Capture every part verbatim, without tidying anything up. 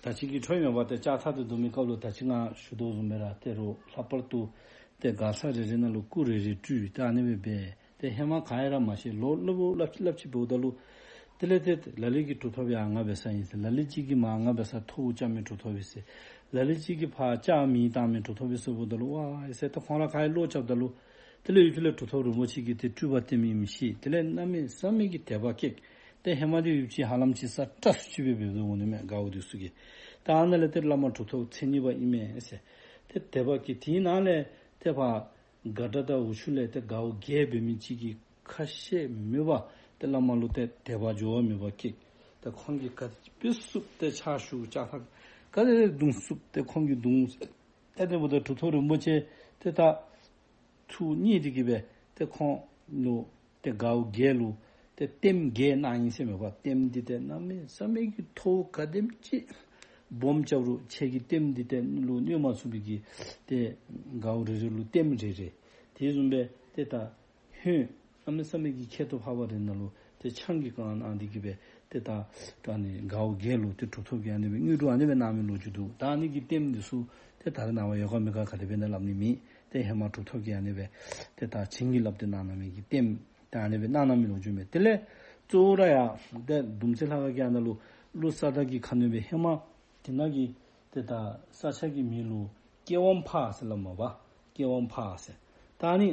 ད་ཅི་གི་འཕྲོ་ཡོད་པ་ཏེ་ལྕགས་ཐག་དེ་བརྡུང་མི་སྐབས་ལུ་ད་ཅི་ང་ཞུ་དོ་བཟུམ་སྦེ་ར་ཏེ་རུ་ལྷག་པར་དུ་ཏེ་མགར་ས་རེ་རེ་ནང་ལུ་སྐུ་རེ་རེ་སྤྲུལ་ཏེ་ཨ་ནི་སྦེ་འབད། ཏེ་ཧེ་མ་ག་ཡང་ར་མ་ཤེས། ལོ་སླབ་སླབ་ཅིག་སླབ་ཅིག་འབདཝ་ད་ལུ་དེ་ལས་ཏེ་ལ་ལུ་གིས་གྲུབ་ཐོབ་ཡང་ང་འབད་ས་ཨིན་ཟེར། ལ་ལུ་ཅིག་གིས་མ་ང་འབད་ས་ཐོག་བཅག་མི་གྲུབ་ཐོབ་ཨིན་ཟེར། ལ་ལུ་ཅིག་གིས་ཕར་ལྕགས་མེ་བཏང་མི་གྲུབ་ཐོབ་ཨིན་ཟེརཝ་ད་ལུ་ཝའི་ཟེར་ཏེ་ཁོང་ར་ཁ་ཡི་བློ་རྐྱབ་ད་ལུ་དེ་ལས་ཡུདཔ་ཅིག་ལས་གྲུབ་ཐོབ་རིན་པོ་ཆེ་གིས་ཏེ་སྤྲུལ་པ་སྟོནམ་ཨིནམ་ཤེས། དེ་ལས་གནམ་མེད་ས་མེད་ཀྱི་དད་པ་སྐྱེས། ཏེ་ཧེ་མ་དེ་ཡུདཔ་ཅིག་ཧ་ལམ་ཅིག་ས་སྐྲ་སུ་ཅིག་སྦེ་འབད་འོང་ནི་མས་མགརཝ་དེ་ཚུ་གིས། ད་ཨ་ནཱ་ལས་ཏེ་བླ་མ་གྲུབ་ཐོབ་མཚན་ཉིད་པ་ཨིན་མས་ཟེར་ཏེ་དད་པ་སྐྱེས། དེའི་ནང་ལས་ཏེ་ཕར་མགར་ཁྲ་དང་འུ་ཆུ་ལས་ཏེ་མགརཝ་བརྒྱད་འབད་མི་ཅིག་གིས་ཁ་ཞེ་མེད་པར་ཏེ་བླ་མ་ལུ་ཏེ་དད་པ་འགྱུར་བ་མེད་པར་སྐྱེས། ཏེ་ཁོང་གིས་ག་དེ་སྦེ་བསུབ་སྟེ་ཕྱག་ཞུ་ལྕགས་ཐག་ག་དེ་སྦེ་བརྡུང་བསུབ་སྟེ་ཁོང་གིས་བརྡུང་། ཏེ་དེ་འབདཝ་ད་གྲུབ་ཐོབ་རིན་པོ་ཆེ་ཏེ་ད་ཐུགས་མཉེས་ཏེ་གི་སྦེ་ཏེ་ཁོང་ལུ་ཏེ་མགརཝ་བརྒྱད་ལུ་ཏེ་ལྟདམོ་བརྒྱད་གནང་ཡི་ཟེར་མས་པ། ལྟདམོ་འདི་ཏེ་གནམ་མེད་ས་མེད་ཀྱི་མཐོཝ་ག་དེམ་ཅིག་སྦོམ་རྐྱབ་རུང་ཁྱེད་ཀྱི་ལྟདམོ་འདི་ཏེ་ལུ་གནོད་མ་ཚུགས་པའི་གི་ཏེ་མགརཝ་རེ་རེ་ལུ་ལྟདམོ་རེ་རེ། དེ་བཟུམ་སྦེ་ཏེ་ད་ཧོད་གནམ་མེད་ས་མེད་ཀྱི་ཁྱད་དུ་འཕགས་པ་རེ་ནང་ལུ་ཏེ་ཆང་གིས་བཀང་གནང་སྟེ་གི་སྦེ་ཏེ་ད་ད་ཨ་ནི་མགརཝ་བརྒྱད་ལུ་ཏེ་གྲུབ་ཐོབ་ཀྱིས་ཨ་ནི་སྦེ་དངོས་གྲུབ་ཨ་ནི་སྦེ་གནང་མི་ལོ་རྒྱུས་འདུག། ད་ཨ་ནི་གི་ལྟདམོ་འདི་ཚུ་ཏེ་ད་རེས་ནངས་པ་ཡོད་ག་མེད་ག་ག་དེ་སྦེ་ཨིན་ན་སླབ་ནི་མེད། ཏེ་ཧེ་མ་གྲུབ་ཐོབ་ཀྱིས་ཨ་ནི་སྦེ་ཏེ་ད་བྱིན་གྱིས་བརླབས་ཏེ་གནང་གནང་མི་གི་ལྟདམོ་ད་ཨ་ནི་སྦེ་གནང་གནང་མི་ལོ་རྒྱུས་མས། དེ་ལས་གཙོ་བོ་ར་ཡང་ཏེ་བདུད་རྩི་ལྷ་ཁང་གི་ཨ་ནཱ་ལུ་ཀླུ་ས་བདག་གི་ཁ་གནོན་སྦེ་ཧེ་མ་དེ་ནང་གི་ཏེ་ད་ས་ཆ་གི་མིང་ལུ་ཀེ་ཝང་ཕ་ཟེར་སླབ་མས་པ། ཀེ་ཝང་ཕ་ཟེར། ད་ཨ་ནི་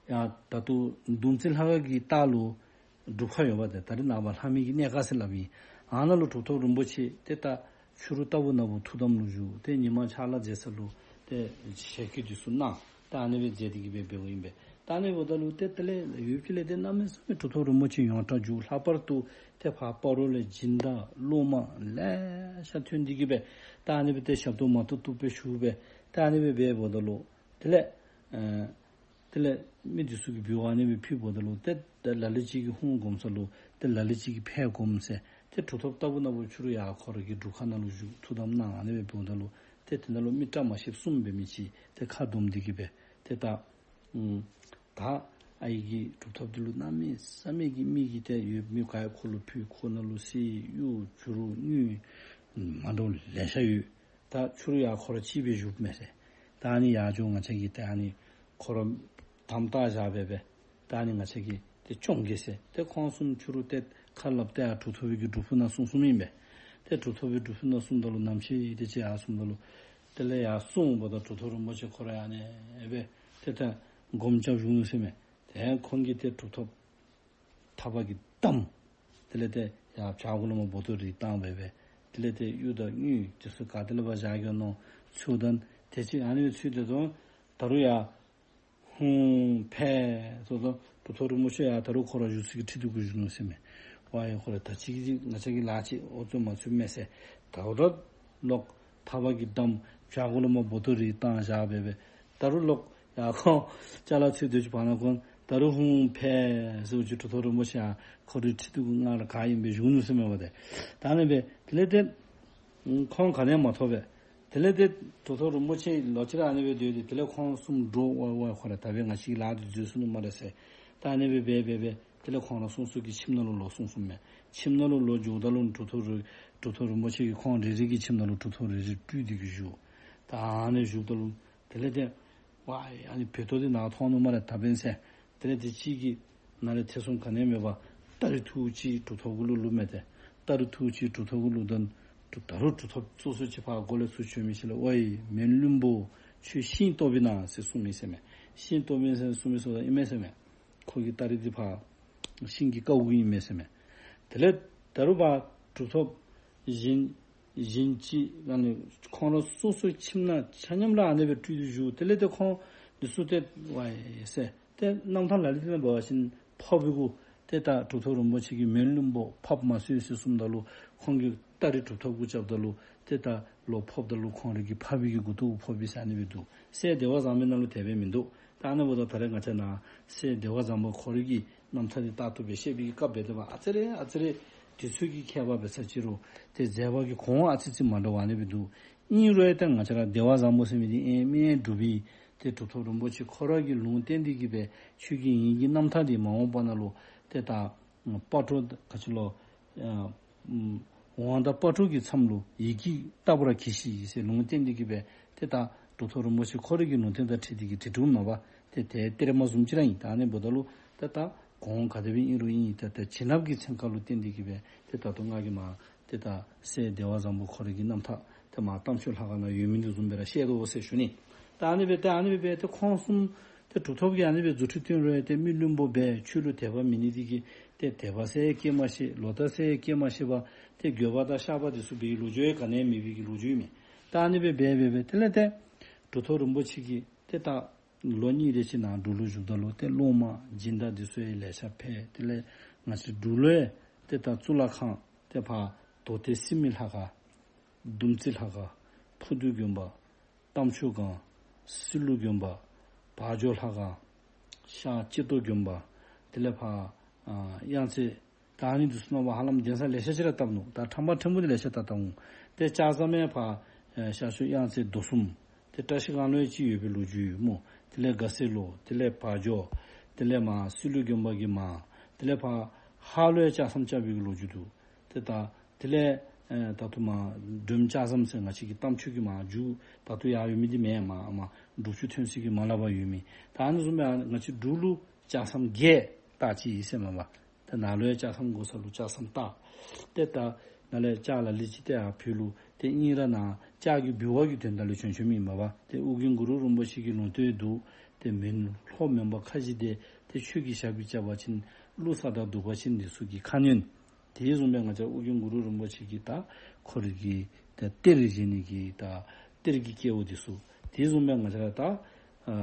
ཡང་ད་ལྟོ་བདུད་རྩི་ལྷ་ཁང་གི་ལྟག་ལུ་སྒྲུབ་ཁང་ཡོད་པ་ཏེ་ད་རེས་ནངས་པ་ལྷ་མོའི་གི་གནས་ཁང་ཟེར་སླབ་ཨིན། ཨ་ནཱ་ལུ་གྲུབ་ཐོབ་རིན་པོ་ཆེ་ཏེ་ད་ཕྱི་རུ་ལྟ་བུ་ནང་བུ་ཐུགས་དམ་ལུ་བཞུགས། ཏེ་ཉི་མ་ཕྱག་ལཱ་མཛད་ས་ལུ་ཏེ་ཞལ་བཀོད་འདི་ཚུ་གནང་། ད་ཨ་ནི་སྦེ་མཛད་དེ་གི་སྦེ་འབདཝ་ཨིན་པས། ད་ཨ་ནི་འབདཝ་ད་ལུ་ཏེ་དེ་ལས་ཡུདཔ་ཅིག་ལས་ཏེ་གནམ་མེད་ས་མེད་གྲུབ་ཐོབ་རིན་པོ་ཆེ་ཡོངས་གྲགས་འགྱོ། ལྷག་པར་དུ་ཏེ་ཕར་སྤ་རོ་ལས་སྦྱིན་བདག་སློབ་མ་ལེ་ཤ་ཐོན་ཏེ་གི་སྦེ་ད་ཨ་ནི་སྦེ་ཏེ་ཞབས་ཏོག་མ་ཏོག་བཏུབ་སྦེ་ཞུ་སྦེ་ད་ཨ་ནི་སྦེ་འབདཝ་ད་ལུ་དེ་ལས་ཨ་དེ་ལས་མི་འདི་ཚུ་གིས་འབུལ་བ་ཨ་ནི་སྦེ་ཕུལཝ་ད་ལུ་ཏེ་ཏེ་ལ་ལུ་ཅིག་གིས་ཧཱུྃ་སྒོམ་ས་ལུ་ཏེ་ལ་ལུ་ཅིག་གིས་ཕཊ་སྒོམ་ཟེར། ཏེ་གྲུབ་ཐོབ་ལྟ་བུ་ནང་བུ་ཕྱི་རུ་ཡར་ཁོ་ར་གི་སྒྲུབ་ཁང་ནང་ལུ་བཞུགས་ཐུགས་དམ་གནང་ཨ་ནི་སྦེ་འབདཝ་ད་ལུ་ཏེ་དེ་ནང་ལུ་མི་བཀྲ་མ་ཤིསཔ་གསུམ་འབད་མི་ཅིག་ཏེ་ཁ་བསྡོམས་ཏེ་གི་སྦེ་ཏེ་ད་ཨུམ་ད་ཨའི་གི་གྲུབ་ཐོབ་འདི་ལུ་གནམ་མེད་ས་མེད་ཀྱི་མི་གིས་ཏེ་ཡོད་མི་ག་ཡང་ཁོ་ལུ་ཕུལ། ཁོ་ནང་ལུ་གསེར་གཡུ་བྱུ་རུ་དངུལ་མ་འདྲཝ་ལེ་ཤ་ཡོད། ད་ཕྱི་རུ་ཡར་ཁོ་ར་གཅིག་སྦེ་བཞུགསཔ་མས་ཟེར། ད་ཨ་ནི་ཡར་འགྱོ་ང་བཅས་ཀྱིས་ད་ཨ་ནི་ཁོ་ར་དམ་བཏགས་བཞག་སྦེ་སྦེ་ད་ཨ་ནི་ང་བཅས་ཀྱིས་ཏེ་སྐྱོང་གེ་ཟེར། ཏེ་ཁོང་གསུམ་ཕྱི་རུ་ཏེ་ཁ་སླབ་སྟེ་ཡར་གྲུབ་ཐོབ་པའི་གི་སྒྲུབ་ཕུག་ནང་སོང་སོངམ་ཨིན་པས། ཏེ་གྲུབ་ཐོབ་པའི་སྒྲུབ་ཕུག་ནང་སོངམ་ད་ལུ་ནམ་ཤེས་ཏེ་ཅིག་ཡར་སོངམ་ད་ལུ་དེ་ལས་ཡར་སོངམ་ད་ལུ་གྲུབ་ཐོབ་རིན་པོ་ཆེ་ཁོ་ར་ཨ་ནི་སྦེ་ཏེ་ད་སྒོམ་རྐྱབ་བཞུགས་ནུག་ཟེར་མས། ཏེ་ཁོང་གིས་ཏེ་གྲུབ་ཐོབ་ཐག་པ་གིས་བསྡམས། དེ་ལས་ཏེ་ཡར་བྱག་གུ་ལུ་མར་སྦོ་ཏོ་རེ་བཏང་སྦེ་སྦེ་དེ་ལས་ཏེ་གཡུ་དང་དངུལ་དེ་ཚུ་ག་ཏེ་ལས་འབག་བཞག་གེ་མནོ་ཚུལ་དང་དེ་ཅིག་ཨ་ནི་སྦེ་ཚུལ་དེ་དང་ད་རུང་ཡར་ཧཱུྃ་ཕཊ་ཟེརཝ་ད་གྲུབ་ཐོབ་རིན་པོ་ཆེ་ཡར་ད་རུང་ཁོ་ར་བཞུགས་ས་གི་ཁྲི་གདུགས་གུ་བཞུགས་ནུག་ཟེར་མས། ཝའི་ཁོ་ར་ད་ཅི་གི་ང་བཅས་ཀྱི་ལཱ་ཅིག་འོ་ཙམ་མ་ཚུད་མས་ཟེར། ད་རུང་ལོག་ཐག་པ་གིས་བསྡམས། བྱག་གུ་ལུ་མར་སྦོ་ཏོ་རེ་བཏང་བཞག་སྦེ་སྦེ་ད་རུང་ལོག་ཡར་ཁོང་ཅ་ལ་འཚོལ་སྡོད་ཅི་བར་ན་ཁོང་ད་རུང་ཧཱུྃ་ཕཊ་ཟེརཝ་ཅིག་གྲུབ་ཐོབ་རིན་པོ་ཆེ་ཡར་ཁོ་རའི་ཁྲི་གདུགས་ཀྱི་ངང་ལུ་ག་ཨིནམ་སྦེ་བཞུགས་ནུག་ཟེར་མས་པ་ཏེ། ད་ཨ་ནི་སྦེ་དེ་ལས་ཏེ་ཁོང་ག་ནི་ཡང་མ་ཐོབ་པས། དེ་ལས་ཏེ་གྲུབ་ཐོབ་རིན་པོ་ཆེ་ལོག་ཅི་ར་ཨ་ནི་སྦེ་སྡོད་དེ་དེ་ལས་ཁོང་གསུམ་འདྲོག། ཝའི་ཝའི་ཁོ་ར་ད་སྦེ་ང་བཅས་ཀྱི་ལཱ་འདི་འཛོལ་སོ་ནུག་སྨ་རེ་ཟེར། ད་ཨ་ནི་སྦེ་འབད་འབད་འབད་དེ་ལས་ཁོང་ར་སོ་སོ་གི་ཁྱིམ་ནང་ལུ་ལོག་སོང་སོངམ་མས། ཁྱིམ་ནང་ལུ་ལོག་འགྱོཝ་ད་ལུ་གྲུབ་ཐོབ་རི་གྲུབ་ཐོབ་རིན་པོ་ཆེ་གིས་ཁོང་རེ་རེ་གི་ཁྱིམ་ནང་ལུ་གྲུབ་ཐོབ་རེ་རེ་སྤྲུལ་ཏེ་གི་བཞུགས། ད་ཨ་ནི་བཞུགསཔ་ད་ལུ་དེ་ལས་ཏེ་ཝའི་ཨ་ནི་བོད་ཐོག་འདི་ནཱ་མཐོང་ནུག་སྨ་རེ་ད་འབདན་ཟེར། དེ་ལས་ཏེ་གཅིག་གིས་ནཱ་ལས་ཐེ་ཚོམ་ག་ནི་ཡང་མེད་པར་སྟ་རེ་ཐུག་ཅིག་གྲུབ་ཐོབ་གུ་ལུ་བླུགས་མས་ཏེ། སྟ་རེ་ཐུག་ཅིག་གྲུབ་ཐོབ་གུ་བླུགས་དོན་ད་རུང་གྲུབ་ཐོབ་སོ་སོ་ཅིག་ཕར་སྒོ་ལས་ཚུར་བྱོན་མི་ཅིག་ལས་ཝའི་མོན་བློན་པོ་ཁྱོད་ཤིང་སྟོབས་ཨིན་ན་ཟེར་གསུངས་མི་ཟེར་མས། ཤིང་སྟོབས་ཨིན་ཟེར་གསུངས་མི་ཟེརཝ་ད་ཨིན་མས་ཟེར་མས། ཁོ་གིས་སྟ་རེ་འདི་ཕར་ཤིང་གི་ཀཝ་གུ་ཨིན་མས་ཟེར་མས། དེ་ལས་ད་རུང་ཕར་གྲུབ་ཐོབ་གཞན་གཞན་ཅིག་ཨ་ནི་ཁོང་ར་སོ་སོའི་ཁྱིམ་ནང་ཆ་མཉམ་ར་ཨ་ནི་སྦེ་སྤྲུལ་ཏེ་བཞུགས། དེ་ལས་ཏེ་ཁོང་འདི་ཚུ་ཏེ་ཝའི་ཟེར་ཏེ་རྣམ་ཐར་ལ་ལུ་དེ་ནང་འབད་བ་ཅིན་ཕགཔ་གི་གུ་ཏེ་ད་གྲུབ་ཐོབ་རིན་པོ་ཆེ་གིས་མོན་བློན་པོ་ཕགཔ་མ་གསོད་ཟེར་གསུངམ་ད་ལུ་ཁོང་གིས་སྟ་རེ་གྲུབ་ཐོབ་གུ་རྐྱབ་ད་ལུ་ཏེ་ད་ལོག་ཕོགཔ་ད་ལུ་ཁོང་ར་གི་ཕགཔ་གི་མགུ་ཏོ་གུ་ཕོགཔ་ཨིན་ཟེར་ཨ་ནི་སྦེ་འདུག། སྲས་བདེ་བ་བཟང་པོའི་ནང་ལུ་དེ་སྦེ་མིན་འདུག། ད་ཨ་ནི་འབདཝ་ད་ད་རེས་ང་བཅས་ནཱ་སྲས་བདེ་བ་བཟང་པོ་ཁོ་རའི་གི་རྣམ་ཐར་འདི་ལྟར་དུ་སྦེ་བཤད་པའི་སྐབས་འབད་དེ་བ་ཨ་ཙི་རེ་ཨ་ཙི་རེ་དུས་ཚོད་ཀྱི་ཁྱད་པར་འབད་ས་ཅིག་རུང་ཏེ་མཛད་པ་གི་གོང་ཨ་ཙི་ཙི་མ་འདྲཝ་ཨ་ནི་སྦེ་འདུག། ཨིན་རུང་ཡང་ད་ང་བཅས་ར་བདེ་བ་བཟང་པོ་ཟེར་མི་འདི་ཨེ་སྨན་སྒྲུབ་པའི་ཏེ་གྲུབ་ཐོབ་རིན་པོ་ཆེ་ཁོ་ར་གིས་ལུང་བསྟན་ཏེ་གི་སྦེ་ཆོས་ཀྱི་དབྱིངས་ཀྱི་རྣམ་ཐར་འདི་མ་འོངས་པ་ནང་ལུ་ཏེ་ད་སྤ་གྲོ་ག་ཅི་ལོ་ཨ་ཨམ་ དབང་དང་སྤ་གྲོ་གི་མཚམས་ལུ་ཡི་གེ་བཏབ་པར་གྱིས་ཤིག་ཟེར་ལུང་བསྟན་འདི་གིས་སྦེ་ཏེ་ད་གྲུབ་ཐོབ་རིན་པོ་ཆེ་ཁོ་རའི་གི་ལུང་བསྟན་དང་འཁྲིལ་ཏེ་གིས་བྲིས་བྲིསཝ་མས་པ། ཏེ་ཏེ་གཏེར་མ་བཟུམ་ཅིག་ར་ཨིན། ད་ཨ་ནི་འབདཝ་ད་ལུ་ཏེ་ད་གོང་ག་དེ་སྦེ་ཨིན་རུང་ཨིན། ཏེ་ད་བྱིན་རླབས་ཀྱི་ཚན་ཁ་ལུ་བརྟེན་ཏེ་གིས་སྦེ་ཏེ་ད་ལྟོ་ང་གིས་མ་ཏེ་ད་སྲས་བདེ་བ་བཟང་པོ་ཁོ་རའི་གི་རྣམ་ཐར་ཏེ་མ་རྟ་མཆོག་ལྷ་ཁང་ནང་ཡོད་མི་འདི་བཟུམ་སྦེ་ར་བཤད་དོ་ཟེར་ཞུ་ནི། ད་ཨ་ནི་སྦེ་ཏེ་ཨ་ནི་སྦེ་སྦེ་ཏེ་ཁོང་གསུམ་ཏེ་གྲུབ་ཐོབ་ཀྱིས་ཨ་ནི་སྦེ་རྫུ་འཕྲུལ་སྟོན་རུང་ཡང་ཏེ་མི་བླུན་པོ་སྦེ་ཆོས་ལུ་དད་པ་མེད་ནི་འདི་གིས་ཏེ་དད་པ་ཟེར་སྐྱེ་མ་ཤེས། ལོག་ལྟ་ཟེར་སྐྱེ་མ་ཤེས་པར་ཏེ་འགྱོད་པ་དང་བཤགས་པ་འདི་ཚུ་འབད་བའི་ལོ་རྒྱུས་ཡང་ག་ནི་ཡང་མེད་པའི་གི་ལོ་རྒྱུས་མས། ད་ཨ་ནི་སྦེ་འབད་འབད་འབད་དེ་ལས་ཏེ་གྲུབ་ཐོབ་རིན་པོ་ཆེ་གིས་ཏེ་ད་ལོ་གཉིས་དེ་ཅིག་ནཱ་འབྲུག་ལུ་བཞུགསཔ་ད་ལུ་ཏེ་སློབ་མ་སྦྱིན་བདག་འདི་ཚུ་ཡང་ལེ་ཤ་ཕེབས། དེ་ལས་ང་བཅས་འབྲུག་ལུ་ཡང་ཏེ་ད་གཙུག་ལག་ཁང་ཏེ་ཕར་རྡོ་གཏེར་སེམས་མའི་ལྷ་ཁང་། ཟླུམ་རྩེ་ལྷ་ཁང་། ཕུར་སྟོད་དགོན་པ། རྟ་མཆོག་སྒང་། སི་ལུ་དགོན་པ། བར་འཇོག་ལྷ་ཁང་། ཤར་སྤྱི་ཏོག་དགོན་པ། དེ་ལས་ཕར་ཨ་གཡང་རྩེ། ད་ཨ་ནི་འདི་ཚུ་ནང་ཕར་ཧ་ལམ་གདན་ས་ལེ་ཤ་ཅིག་ར་བཏབ་ནུག། ད་ཁྲམ་པ་ཕྲན་བུ་འདི་ལེ་ཤ་ད་བཏབ་འོང་། ཏེ་ལྕགས་ཟམ་ཡང་ཕར་ཨེ་ཤར་ཕྱོགས་གཡང་རྩེ་རྡོ་གསུམ། ཏེ་བཀྲ་ཤིས་སྒང་ལུ་ཡང་ཅིག་ཡོད་པའི་ལོ་རྒྱུས་ཡོད་སྨོ། དེ་ལས་དགའ་སེ་ལོ། དེ་ལས་བར་འཇོག། དེ་ལས་མར་སི་ལུ་དགོན་པ་གི་མར། དེ་ལས་ཕར་ཧཱ་ལུ་ཡང་ལྕགས་ཟམ་བཅག་པའི་གི་ལོ་རྒྱུས་འདུག། ཏེ་ད་དེ་ལས་ཨེ་ད་ལྟོ་མར་སྒྲོལམ་ལྕགས་ཟམ་ཟེར་ང་བཅས་ཀྱི་རྟ་མཆོག་གི་མར་མཇུག་ད་ལྟོ་ཡར་ཡོད་མི་འདི་མེན། མར་མར་འབྲུག་ཆུ་ཐོན་ས་གི་མར་ལས་ཕར་ཡོད་མི། ད་ཨ་ནི་བཟུམ་སྦེ་ང་བཅས་འབྲུག་ལུ་ལྕགས་ཟམ་བརྒྱད་བཏགས་ཅི་ཨིན་ཟེར་མས་པ། ད་ནཱ་ལུ་ཡང་ལྕགས་ཟམ་དགོ་ས་ལུ་ལྕགས་ཟམ་བཏགས། ཏེ་ད་ནཱ་ལས་ལྕགས་ལ་ལུ་ཅིག་ཏེ་ཡར་ཕུལ་ལོ། ཏེ་ཨིན་ར་ནཱ་ལྕགས་ཀྱི་འབུལ་བ་གི་དོན་དག་ལུ་བྱོན་བྱོནམ་ཨིན་པ། ཏེ་ཨོ་རྒྱན་གུ་རུ་རིན་པོ་ཆེ་གི་ལུང་བསྟན་འདུག། ཏེ་མེན་ལྷོ་མོན་པ་ཁ་བཞི་དེ་ཏེ་ཆོས་ཀྱི་ཞགས་པས་བཅགས་པ་ཅིན། ཀླུ་ས་དང་གདུག་པ་ཅན་འདི་ཚུ་གི་ཁ་གནོན། དེ་བཟུམ་སྦེ་ང་བཅས་ཨོ་རྒྱན་གུ་རུ་རིན་པོ་ཆེ་གིས་ད་ཁོ་རའི་གི་ད་གཏེར་བཞེས་ནི་གི་ད་གཏེར་གྱི་སྐལ་བ་འདི་ཚུ། དེ་བཟུམ་སྦེ་ང་བཅས་ར་ད་ཨ་ཨ་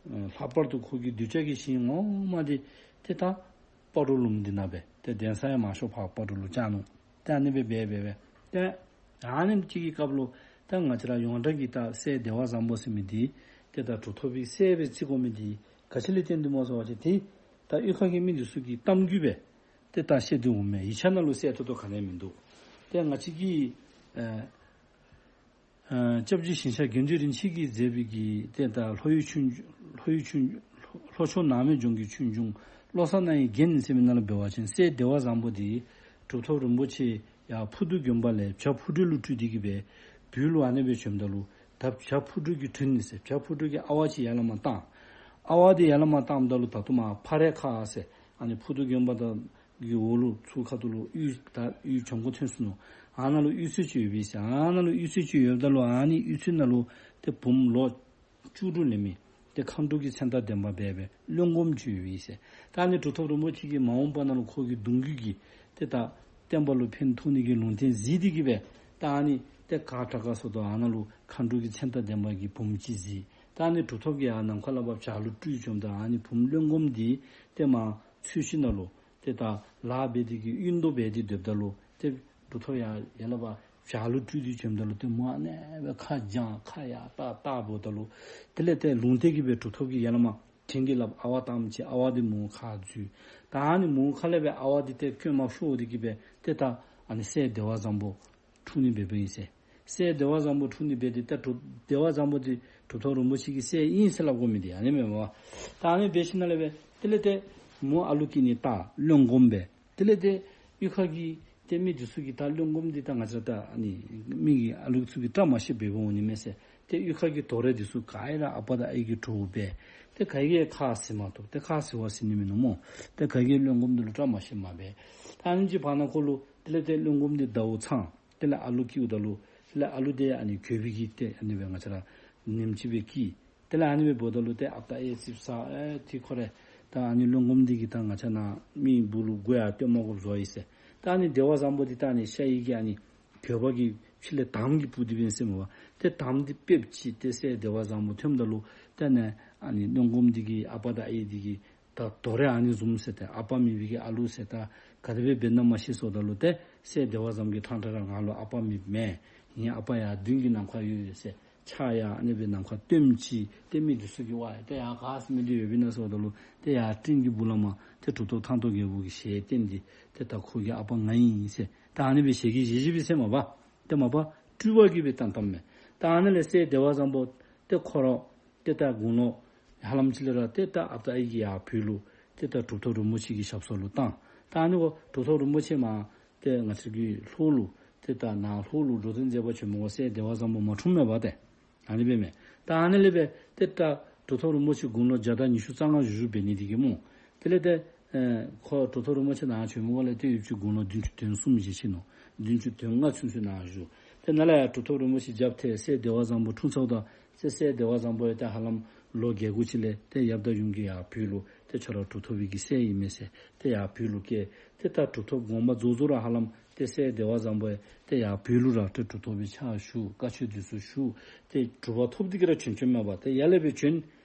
ལྷག་པར་དུ་ཁོ་གི་གདུལ་བྱ་གི་ཞིང་ངོ་མ་འདི་ཏེ་ད་སྤ་རོ་ལུངམ་འདི་ནང་སྦེ་ཏེ་གདན་ས་ཡང་མང་ཤོས་ཕར་སྤ་རོ་ལུ་བཅག་ནུག། ཏེ་ཨ་ནི་སྦེ་འབད་འབད་འབད་ཏེ་ཨ་ནེམ་ཅིག་གི་སྐབས་ལུ་ད་ང་བཅས་ར་ཡོངས་གྲགས་ཀྱི་ད་སྲས་བདེ་བ་བཟང་པོ་ཟེར་མི་འདི་ཏེ་ད་གྲུབ་ཐོབ་པའི་སྲས་སྦེ་བརྩི་དགོ་མི་འདི་ག་ཅི་ལས་བརྟེན་ཏེ་སྨོ་ཟེར་བ་ཅིན་ཏེ་ད་གཡུས་ཁ་གི་མི་འདི་ཚུ་གི་གཏམ་རྒྱུད་སྦེ་ཏེ་ད་བཤད་དེ་འོང་མས། ཡིག་ཆ་ནང་ལུ་གསལ་ཏོག་ཏོ་ག་ནི་ཡང་མིན་འདུག། ཏེ་ང་བཅས་ཀྱི་ཨ་ཨ་སྐྱབས་རྗེ་ཞིང་གཤེགས་དགེ་འདུན་རིན་ཆེན་གྱིས་མཛད་པའི་གི་ཏེ་ད་ལྷོ་ཡུལ་ཆོས་ལྷོ་ཡུལ་ཆོས་ལྷོ་ཕྱོགས་ནགས་མོའི་ལྗོངས་ཀྱི་ཆོས་འབྱུང་བློ་གསར་རྣ་བའི་རྒྱན་ཟེར་མི་ནང་ལུ་འབད་བ་ཅིན་སྲས་བདེ་བ་བཟང་པོ་འདི་གྲུབ་ཐོབ་རིན་པོ་ཆེ་ཡར་ཕུར་སྟོད་དགོན་པ་ལས་བྱ་ཕུར་སྒྲོན་ལུ་སྤྲུལ་ཏེ་གིས་སྦེ་བོད་ལུ་ཨ་ནི་སྦེ་བྱོནམ་ད་ལུ་ད་བྱ་ཕུར་སྒྲོན་གྱི་དྲུང་ནས་ཟེར་བྱ་ཕུར་སྒྲོན་གྱི་ཨ་ཝ་ཅིག་ཡར་ལས་མར་བཏང་། ཨ་ཝ་འདི་ཡར་ལས་མར་བཏངམ་ད་ལུ་ད་ལྟོ་མར་ཕ་རེ་ཁ་ཟེར་ཨ་ནི་ཕུར་སྟོད་དགོན་པ་དང་གི་འོག་ལུ་ཚུར་ཁ་ཐུག་ལུ་གཡུས་ད་གཡུས་བྱང་ཁོག་ཐོན་སོ་ནུག། ཨ་ནཱ་ལུ་གཡུས་ཚན་ཅིག་ཡོད་པས་ཟེར། ཨ་ནཱ་ལུ་གཡུས་ཚན་ཅིག་ཡོདཔ་ད་ལུ་ཨ་ནི་གཡུས་ཚན་ནང་ལུ་ཏེ་བུམོ་ལོ་བཅུ་དྲུག་ལེན་མི་ཏེ་མཁའ་འགྲོ་གི་མཚན་རྟགས་ལྡན་པ་སྦེ་སྦེ་བློན་སྒོམ་ཅིག་ཡོད་པས་ཟེར། ད་ཨ་ནི་གྲུབ་ཐོབ་རིན་པོ་ཆེ་གིས་མ་འོངས་པ་ནང་ལུ་ཁོ་གི་གདུང་རྒྱུད་ཀྱི་ཏེ་ད་བསྟན་པ་ལུ་ཕན་ཐོགས་ནི་གི་ལུང་བསྟན་གཟིགས་ཏེ་གིས་སྦེ་ད་ཨ་ནི་ཏེ་ག་དྲག་ག་སོང་དོ་ཨ་ནཱ་ལུ་མཁའ་འགྲོ་གི་མཚན་རྟགས་ལྡན་པ་གི་བུམོ་ཅིག་གཟིགས། ད་ཨ་ནི་གྲུབ་ཐོབ་ཀྱིས་ཡར་ནམ་མཁའ་ལས་ཕར་བྱག་ལུ་སྤྲུལ་བྱོནམ་ད་ཨ་ནི་བུམོ་བློན་སྒོམ་འདི་ཏེ་མར་ཚོས་གཞི་ནང་ལུ་ཏེ་ད་ལཱ་འབད་དེ་གིས་གཡུལ་བཟློག་འབད་དེ་སྡོདཔ་ད་ལུ་ཏེ་གྲུབ་ཐོབ་ཡར་ཡར་ལས་ཕར་བྱག་ལུ་སྤྲུལ་ཏེ་བྱོནམ་ད་ལུ་ཏེ་མོ་ཨ་ནི་སྦེ་ཁ་བརྐྱངས་ཁ་ཡར་བལྟ་བལྟཝ་ད་ལུ་དེ་ལས་ཏེ་ལུང་བསྟན་གྱིས་སྦེ་གྲུབ་ཐོབ་ཀྱིས་ཡར་ལས་མར་བྲན་གྱིས་བརླབས་ཨ་ཝ་བཏངམ་ཅིག་ཨ་ཝ་འདི་མོའི་ཁར་འཛུལ། ད་ཨ་ནི་མོའི་ཁ་ལས་སྦེ་ཨ་ཝ་འདི་ཏེ་བཀོད་མ་ཤོར་ཏེ་གིས་སྦེ་ཏེ་ད་ཨ་ནི་སྲས་བདེ་བ་བཟང་པོ་འཁྲུངས་ནི་འབད་འབདཝ་ཨིན་ཟེར། སྲས་བདེ་བ་བཟང་པོ་འཁྲུངས་ནི་འབད་དེ་ད་གྲུབ་བདེ་བ་བཟང་པོ་འདི་གྲུབ་ཐོབ་རིན་པོ་ཆེ་གི་སྲས་ཨིན་ཟེར་སླབ་དགོ་མི་འདི་ཨ་ནི་མས་པ། ད་ཨ་ནི་འབད་ཞིནམ་ལས་སྦེ་དེ་ལས་ཏེ་མོ་ཨ་ལུ་སྐྱེ་ནི་ད་བློན་སྒོམ་སྦེ་དེ་ལས་ཏེ་གཡུས་ཁ་གི་ཏེ་མི་འདི་ཚུ་གིས་ད་བློན་སྒོམ་འདི་ད་ང་བཅས་ད་ཨ་ནི་མི་གི་ཨ་ལུ་ཚུ་གིས་བཀྲ་མ་ཤིསཔ་འབདཝ་འོང་ནི་མས་ཟེར། ཏེ་གཡུས་ཁ་གི་དོ་ར་འདི་ཚུ་ག་ར་ཨ་པ་དང་ཨའི་གི་གྲོགས་འབད། ཏེ་ག་གིས་ཁ་བཟེད་མ་བཏུབ། ཏེ་ཁ་བཟེད་བ་བཟེད་ནི་མིན་ནུག་སྨོ། ཏེ་ག་གིས་བློན་སྒོམ་འདི་ལུ་བཀྲ་མ་ཤིསཔ་མ་འབད། ད་ཨ་ནི་ཅིག་བར་ན་ཁོ་ལུ་དེ་ལས་ཏེ་བློན་སྒོམ་འདི་ཟླཝ་ཚང་། དེ་ལས་ཨ་ལུ་སྐྱེཝ་ད་ལུ་དེ་ལས་ཨ་ལུ་འདི་ཨ་ནི་གྱོད་པའི་གི་ཏེ་ཨ་ནི་སྦེ་ང་བཅས་ར་ཉིནམ་གཅིག་སྦེ་སྐྱེས། དེ་ལས་ཨ་ནི་སྦེ་འབདཝ་ད་ལུ་ཏེ་ཨ་པ་དང་ཨའི་ཙིགཔ་ཟ་ཨེ་ཏེ་ཁོ་ར་ད་ཨ་ནི་བློན་སྒོམ་འདི་གིས་ད་ང་བཅས་ནཱ་མི་སྦུག་ལུ་མགུ་ཡང་སྟོན་མ་དགོཔ་བཟོ་ཡི་ཟེར། ད་ཨ་ནི་བདེ་བ་བཟང་པོ་འདི་ད་ཨ་ནི་ཤ་ཡི་གི་ཨ་ནི་གྱོད་པ་གི་ཕྱི་ལས་དམ་གྱི་སྤུ་འདི་འབད་ཟེར་མས་པ། ཏེ་དམ་འདི་འབེབས་ཅི། ཏེ་སྲས་བདེ་བ་བཟང་པོ་ཐོནམ་ད་ལུ་ཏེ་ཨ་ནི་ཨ་ནི་བློན་སྒོམ་འདི་གི་ཨ་པ་དང་ཨའི་འདི་གིས་ད་དོ་ར་ཨ་ནི་བཟུམ་ཟེར་ཏེ་ཨ་པ་མེད་པའི་གི་ཨ་ལུ་ཟེར་ད་ག་དེ་སྦེ་འབད་ན་མ་ཤེས་ཟེརཝ་ད་ལུ་ཏེ་སྲས་བདེ་བ་བཟང་གིས་ཕྲང་ཕྲང་ར་ང་ལུ་ཨ་པ་མེདཔ་མེན། ངེའི་ཨ་པ་ཡར་མདུན་གྱི་ནམ་མཁར་ཡོད་ཟེར། ཕྱག་ཡང་ཨ་ནི་སྦེ་ནམ་མཁར་སྟོནམ་ཅིག་ཏེ་མི་འདི་ཚུ་གིས་ཝའེ་ཏེ་ཡར་ག་ཟེར་མི་འདི་ཡོདཔ་ཨིན་ན་ཟེརཝ་ད་ལུ་ཏེ་ཡར་སྤྲིན་གྱི་སྦུག་ལས་མར་ཏེ་གྲུབ་ཐོབ་ཐང་སྟོང་རྒྱལ་པོ་གི་ཞལ་བསྟན་ཏེ་ཏེ་ད་ཁོ་གི་ཨ་པ་ང་ཨིན་ཟེར། ད་ཨ་ནི་སྦེ་ཞལ་གྱིས་བཞེས་བཞེསཔ་ཨིན་ཟེར་མས་པ། ཏེ་མ་པ་སྤྲུལ་པ་གིས་སྦེ་བསྟན་བསྟནམ་མས། ད་ཨ་ནི་ལས་སྲས་བདེ་བ་བཟང་པོ་ཏེ་ཁོ་ར་ཏེ་ད་དགུང་ལོ་ཧ་ལམ་ཅིག་ལས་ར་ཏེ་ད་ཨ་པ་དང་ཨའི་གིས་ཡར་བོད་ལུ་ཏེ་ད་གྲུབ་ཐོབ་རིན་པོ་ཆེ་གི་ཞབས་སོར་ལུ་བཏང་། ད་ཨ་ནི་འབདཝ་གྲུབ་ཐོབ་རིན་པོ་ཆེ་མར་ཏེ་ང་བཅས་ཀྱི་ལྷོ་ལུ་ ཏེ་ད་ནཱ་ལྷོ་ལུ་འགྲོ་དོན་མཛད་པ་ཆེན་མོ་སྲས་བདེ་བ་བཟང་པོ་མ་འཁྲུངས་མས་པ་ཏེ། ཨ་ནི་སྦེ་མས། ད་ཨ་ནི་ལས་སྦེ་ཏེ་ད་གྲུབ་ཐོབ་རིན་པོ་ཆེ་དགུང་ལོ་བརྒྱ་དང་ཉི་ཤུ་རྩ་ལྔ་བཞུགས་བཞུགས་འབད་ནི་དེ་གིས་སྨོ། དེ་ལས་ཏེ་ཨེ་ཁོ་གྲུབ་ཐོབ་རིན་པོ་ཆེ་ནཱ་བྱོན་མི་ག་ལས་ཏེ་ཡུདཔ་ཅིག་དགུང་ལོ་བདུན་ཅུ་དོན་གསུམ་བཞེས་ཅི་ནུག། བདུན་ཅུ་དོན་ལྔ་ཚུན་ཚོད་ནཱ་བཞུགས། ཏེ་ནཱ་ལས་ཡར་གྲུབ་ཐོབ་རིན་པོ་ཆེ་རྒྱབ་ཐལ་སྲས་བདེ་བ་བཟང་པོ་འཁྲུངས་ཚརཝ་ད་སྲས་བདེ་བ་བཟང་པོ་ཡང་ཏེ་ཧ་ལམ་ལོ་བརྒྱད་དགུ་ཅིག་ལས་ཏེ་ཡབ་དང་ཡུམ་གྱིས་ཡར་བོད་ལུ་ཏེ་ཁྱོད་ར་གྲུབ་ཐོབ་པའི་གི་སྲས་ཨིན་མས་ཟེར་ཏེ་ཡར་བོད་ལུ་བསྐྱལ། ཏེ་ད་གྲུབ་ཐོབ་དགོངས་པ་རྫོགས་རྫོགས་ར་ཧ་ལམ་ཏེ་སྲས་བདེ་བ་བཟང་པོ་ཡང་ཏེ་ཡར་བོད་ལུ་ར་ཏེ་གྲུབ་ཐོབ་པའི་ཕྱག་ཞུ། བཀའ་ཆོས་འདི་ཚུ་ཞུ། ཏེ་གྲུབ་པ་ཐོབ་སྟེ་གིས་ར་བྱོན་བྱོནམ་མས་པ། ཏེ་ཡར་ལས་སྦེ་བྱོན།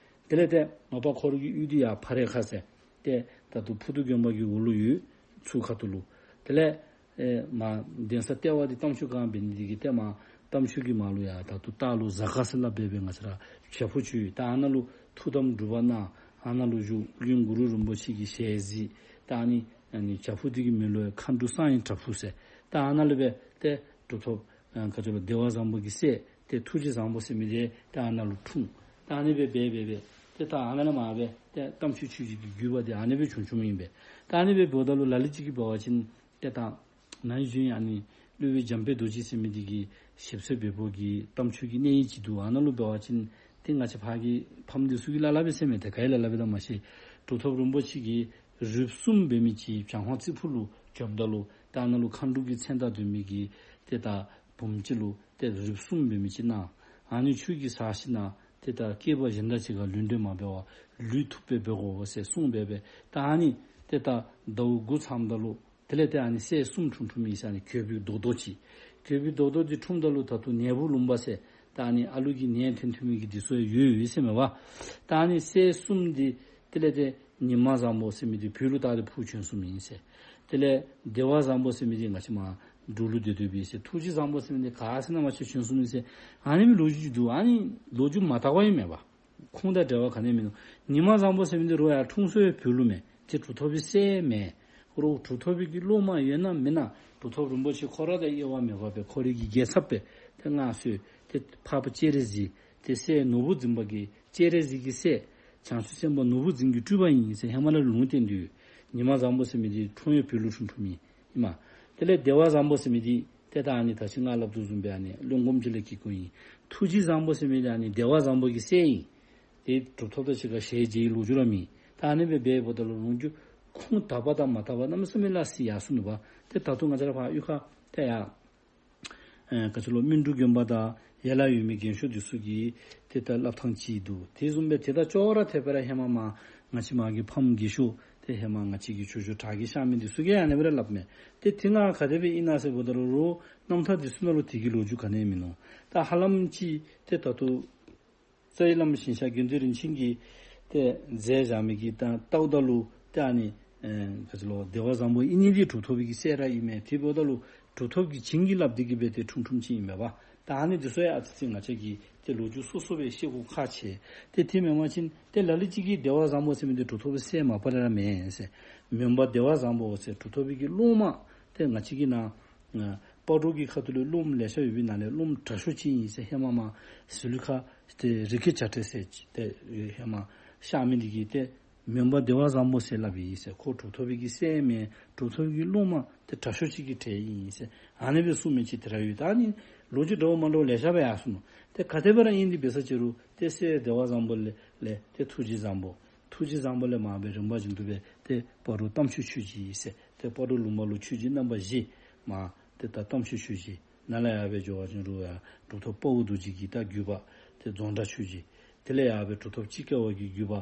དེ་ལས་ཏེ་མ་པ་ཁོ་རའི་གི་གཡུས་འདི་ཡར་ཕ་རེ་ཁ་ཟེར། ཏེ་ད་ལྟོ་ཕུར་དུ་དགོན་པ་གི་འོག་ལུ་ཡོད། ཚུར་ཁ་ཐུག་ལུ། དེ་ལས་ཨེ་མར་གདན་ས་ལྟེ་བ་འདི་རྟ་མཆོག་སྒང་འབད་ནི་དེ་གིས་ཏེ་མར་རྟ་མཆོག་གི་མར་ལུ་ཡར་ད་ལྟོ་ལྟག་ལུ་གཟའ་སྐར་ཟེར་སླབ་སྦེ་སྦེ་ང་བཅས་ར་བྱག་ཕུག་ཅིག་ཡོད། ད་ཨ་ནཱ་ལུ་ཐུགས་དམ་སྒྲུབ་པ་གནང་། ཨ་ནཱ་ལུ་བཞུགས། གླིང་གུ་རུ་རིན་པོ་ཆེ་གི་ཞལ་གཟིགས། ད་ཨ་ནི་ཨ་ནི་བྱག་ཕུག་འདི་གི་མིང་ལུ་མཁའ་འགྲོ་གསང་བའི་བྲག་ཕུག་ཟེར། ད་ཨ་ནཱ་ལུ་སྦེ་ཏེ་གྲུབ་ཐོབ་ཨ་ག་ཅི་ལོ་བདེ་བ་བཟང་པོ་གི་སྲས་ཏེ་ཐུགས་རྗེ་བཟང་པོ་ཟེར་མི་འདི་ཏེ་ཨ་ནཱ་ལུ་འཁྲུངས། ད་ཨ་ནི་སྦེ་སྦེ་སྦེ་སྦེ་ཏེ་ད་ཨ་ནཱ་ལས་མར་སྦེ་ཏེ་རྟ་མཆོག་ཆོས་རྗེ་གི་བརྒྱུད་པ་འདི་ཨ་ནི་སྦེ་བྱུང་བྱུངམ་ཨིན་པས། ད་ཨ་ནི་སྦེ་འབདཝ་ད་ལུ་ལ་ལུ་ཅིག་གིས་འབད་བ་ཅིན་ཏེ་ད་ནཱ་ཡོད་ཨ་ནི་སློབ་དཔོན་འཇམ་དཔལ་རྡོ་རྗེ་ཟེར་མི་འདི་གི་ཞབས་སོར་བལ་པོ་གི་རྟ་མཆོག་གི་གནས་ཡིག་ཅིག་འདུག། ཨ་ནཱ་ལུ་འབད་བ་ཅིན་ཏེ་ང་བཅས་ཕར་གྱི་ཕམ་འདི་ཚུ་གིས་ལ་ལ་སྦེ་ཟེར་མས། ཏེ་ག་གིས་ལ་ལ་སྦེ་ད་མ་ཤེས། གྲུབ་ཐོབ་རིན་པོ་ཆེ་གིས་རིགས་གསུམ་འབད་མི་ཅིག་བྱང་ཧོང་རྩེ་ཕུག་ལུ་འབྱོནམ་ད་ལུ་ད་ཨ་ནཱ་ལུ་མཁའ་འགྲོ་གི་མཚན་རྟགས་སྟོན་མི་གི་ཏེ་ད་བུམོ་ཅིག་ལུ་ཏེ་རིགས་གསུམ་འབད་མི་ཅིག་གནང་། ཨ་ནི་ཁྱོད་ཀྱིས་ཟ་ཞིནམ་ཏེ་ད་སྐྱེས་པ་གཞན་དང་གཅིག་ཁར་ལུས་འབྲེལ་མ་འབད་བར་ལུས་ཐུབ་པའི་འབད་དགོ་ཟེར་གསུངས་སྦེ་སྦེ། ད་ཨ་ནི་ཏེ་ད་ཟླཝ་དགུ་ཚངམ་ད་ལུ་དེ་ལས་ཏེ་ཨ་ནི་སྲས་གསུམ་འཁྲུངས་འཁྲུངསམ་ཨིན་ཟེར། ཨ་ནི་གྱོདཔ་གི་རྡོག་རྡོག་ཅིག། གྱོདཔ་གི་རྡོག་རྡོག་འདི་འཁྲུངསམ་ད་ལུ་ད་ལྟོ་ནད་འབུ་ལུང་པ་ཟེར་ད་ཨ་ནི་ཨ་ལུ་གིས་ནད་ཐོན་ཐོན་མི་གི་འདི་ཚུ་ཡང་ཡོད་ཡོད་ཟེར་མས་པ། ད་ཨ་ནི་སྲས་གསུམ་འདི་དེ་ལས་ཏེ་ཉི་མ་བཟང་པོ་ཟེར་མི་འདི་བོད་ལུ་ད་ཏེ་འཕུར་བྱོན་སོངམ་ཨིན་ཟེར། དེ་ལས་བདེ་བ་བཟང་པོ་ཟེར་མི་འདི་ང་བཅས་མར་འབྲུག་ལུ་སྡོད་སྡོདཔ་ཨིན་ཟེར། ཐུགས་རྗེ་བཟང་པོ་ཟེར་མི་འདི་ག་ཟེར་ན་མ་ཤེས་བྱོན་སོངམ་ཨིན་ཟེར། ཨ་ནི་མི་ལོ་རྒྱུས་ཅིག་འདུག། ཨ་ནི་ལོ་རྒྱུས་མ་དག་པ་ཨིན་མས་པ། ཁུངས་དང་འབྲེལ་བ་ག་ནི་ཡང་མིན་ནུག། ཉི་མ་བཟང་པོ་ཟེར་མི་འདི་རོགས་ཡར་འཁྲུངས་ས་ཡང་བོད་ལུ་མས། ཏེ་གྲུབ་ཐོབ་པའི་སྲས་མེན། རོགས་གྲུབ་ཐོབ་པའི་གི་སློབ་མ་ཡོད་ན་མེད་ན་གྲུབ་ཐོབ་རིན་པོ་ཆེ་ཁོ་ར་དང་དབྱེ་བ་མེད་པར་སྦེ་ཁོ་རའི་གི་རྒྱལ་ཚབ་སྦེ་ཏེ་མངའ་གསོལ། ཏེ་འཕགས་པ་སྤྱན་རས་གཟིགས་ཏེ་སྲས་ནོར་བུ་འཛིན་པ་གི་སྤྱན་རས་གཟིགས་ཀྱི་སྲས་བྱང་ཆུབ་སེམས་དཔའ་ནོར་བུ་འཛིན་གྱི་སྤྲུལ་པ་ཨིན་ཟེར་ཧེ་མ་ལས་ལུང་བསྟན་ཏེ་ཡོད། ཉི་མ་བཟང་པོ་ཟེར་མི་འདི་འཁྲུངས་ཡང་བོད་ལུ་འཁྲུངས་འཁྲུངསམ་ཨིན། ཨིན་མས། དེ་ལས་བདེ་བ་བཟང་པོ་ཟེར་མི་འདི་ཏེ་ད་ཨ་ནི་ད་ཅི་ང་སླབ་དོ་བཟུམ་སྦེ་ཨ་ནི་བློན་སྒོམ་ཆེན་ལས་ཀྱི་སྐུ་ཨིན། ཐུགས་རྗེ་བཟང་པོ་ཟེར་མི་འདི་ཨ་ནི་བདེ་བ་བཟང་པོ་གི་སྲས་ཨིན། ཏེ་གྲུབ་ཐོབ་དང་གཅིག་ཁར་ཞལ་མཇལ་བའི་ལོ་རྒྱུས་ར་མེད། ད་ཨ་ནི་སྦེ་འབདཝ་ད་ལུ་ལོ་རྒྱུས་ཁུངས་དག་པ་དང་མ་དག་པ་གནམ་མེད་ས་མེད་ལ་སི་ཡར་སོ་ནུག་པ། ཏེ་ད་ལྟོ་ང་བཅས་ར་ཕར་གཡུས་ཁར་ཏེ་ཡར་ཨེ་ག་ཅི་ལོ་སྨིན་གྲོལ་དགོན་པ་དང་ཡར་ལ་ཡོད་མི་རྒན་ཤོས་འདི་ཚུ་གི་ཏེ་ད་སླབ་ཐངས་ཅིག་འདུག། དེ་བཟུམ་སྦེ་ཏེ་ད་ཅོག་ར་འཐདཔ་སྦེ་ར་ཧེ་མ་མར་ང་བཅས་མ་གི་ཕམ་རྒས་ཤོས་ཏེ་ཧེ་མ་ང་བཅས་ཀྱི་ཇོ་ཇོ་བྲག་གི་གཤགས་མི་འདི་ཚུ་གིས་ཨ་ནི་སྦེ་ར་སླབ་མས། ཏེ་དེ་ང་ག་དེ་སྦེ་ཨིན་ན་ཟེར་འབདཝ་ད་ལུ་རོགས་རྣམ་ཐར་འདི་ཚུ་ནང་ལུ་དེ་གི་ལོ་རྒྱུས་ག་ནི་ཡང་མིན་ནུག། ད་ཧ་ལམ་ཅིག་ཏེ་ད་ལྟོ་རྩ་བའི་བླ་མ་ཞིང་གཤེགས་དགེ་འདུན་རིན་ཆེན་གྱིས་ཏེ་མཛད་བཞག་མི་གི་ད་ལྟཝ་ད་ལུ་ཏེ་ཨ་ནི་ཨེ་ག་ཅི་ལོ་བདེ་བ་བཟང་པོ་ཨིན་ནི་འདི་གྲུབ་ཐོབ་པའི་གི་སྲས་ར་ཨིན་མས། དེ་འབདཝ་ད་ལུ་གྲུབ་ཐོབ་ཀྱིས་བྱིན་གྱིས་བརླབས་ཏེ་གི་སྦེ་ཏེ་འཁྲུངས་འཁྲུངསམ་ཅིག་ཨིན་མས་པ། ད་ཨ་ནི་འདི་ཚུ་ཡང་ཨ་ཙི་ཙི་ང་བཅས་ཀྱིས་ཏེ་ལོ་རྒྱུས་སོ་སོ་སྦེ་བཤད་དགོཔ་ཁག་ཆེ། ཏེ་དེ་མེན་པ་ཅིན་ཏེ་ལ་ལུ་ཅིག་གིས་བདེ་བ་བཟང་པོ་ཟེར་མི་འདི་གྲུབ་ཐོབ་པའི་སྲས་མ་པ་ར་མེན་ཟེར། མོན་པ་བདེ་བ་བཟང་པོ་ཟེར་གྲུབ་ཐོབ་པའི་གི་སློབ་མ་ཏེ་ང་བཅས་ཀྱི་ནཱ་ཨ་སྤ་རོ་གི་ཁ་ཐུག་ལུ་སློབམ་ལེ་ཤ་ཡོད་པའི་ནང་ལས་སློབམ་དྲག་ཤོས་ཅིག་ཨིན་ཟེར། ཧེ་མ་མར་ཟི་ལུ་ཁ་ཏེ་རི་ཀེ་བྱ་བྲལ་ཟེར་ཏེ་ཧེ་མ་གཤགས་མི་འདི་གིས་ཏེ་མོན་པ་བདེ་བ་བཟང་པོ་ཟེར་སླབ་ཨིན་ཟེར། ཁོ་གྲུབ་ཐོབ་པའི་གི་སྲས་མེན། གྲུབ་ཐོབ་ཀྱི་སློབ་མ་ཏེ་དྲག་ཤོས་ཅིག་གི་གྲས་ཨིན་ཟེར་ཨ་ནི་སྦེ་གསུངས་མི་ཅིག་ཏེ་ར་ཡོད། ད་ཨ་ནི་ལོ་རྒྱུས་འདྲཝ་མ་འདྲཝ་ལེ་ཤ་སྦེ་ཡར་སོ་ནུག། ཏེ་ག་དེ་སྦེ་ར་ཨིན་ཏེ་འབད་ས་ཅིག་རུང་ཏེ་སྲས་བདེ་བ་བཟང་པོ་ལས་ལས་ཏེ་ཐུགས་རྗེ་བཟང་པོ། ཐུགས་རྗེ་བཟང་པོ་ལས་མར་སྦེ་རིམ་པ་བཞིན་དུ་སྦེ་ཏེ་སྤ་རོ་རྟ་མཆོག་ཆོས་རྗེ་ཨིན་ཟེར། ཏེ་སྤ་རོ་ལུང་པ་ལུ་ཆོས་རྗེ་རྣམ་པ་བཞི་མར་ཏེ་ད་རྟ་མཆོག་ཆོས་རྗེ། ནཱ་ལས་ཡར་སྦེ་འགྱོ་བ་ཅིན་རུང་ཡར་གྲུབ་ཐོབ་དཔའ་བོ་རྡོ་རྗེ་གི་ད་བརྒྱུད་པ་ཏེ་རྫོང་བྲག་ཆོས་རྗེ། དེ་ལས་ཡར་སྦེ་གྲུབ་ཐོབ་སྤྱིལ་དཀར་བ་གི་བརྒྱུད་པ་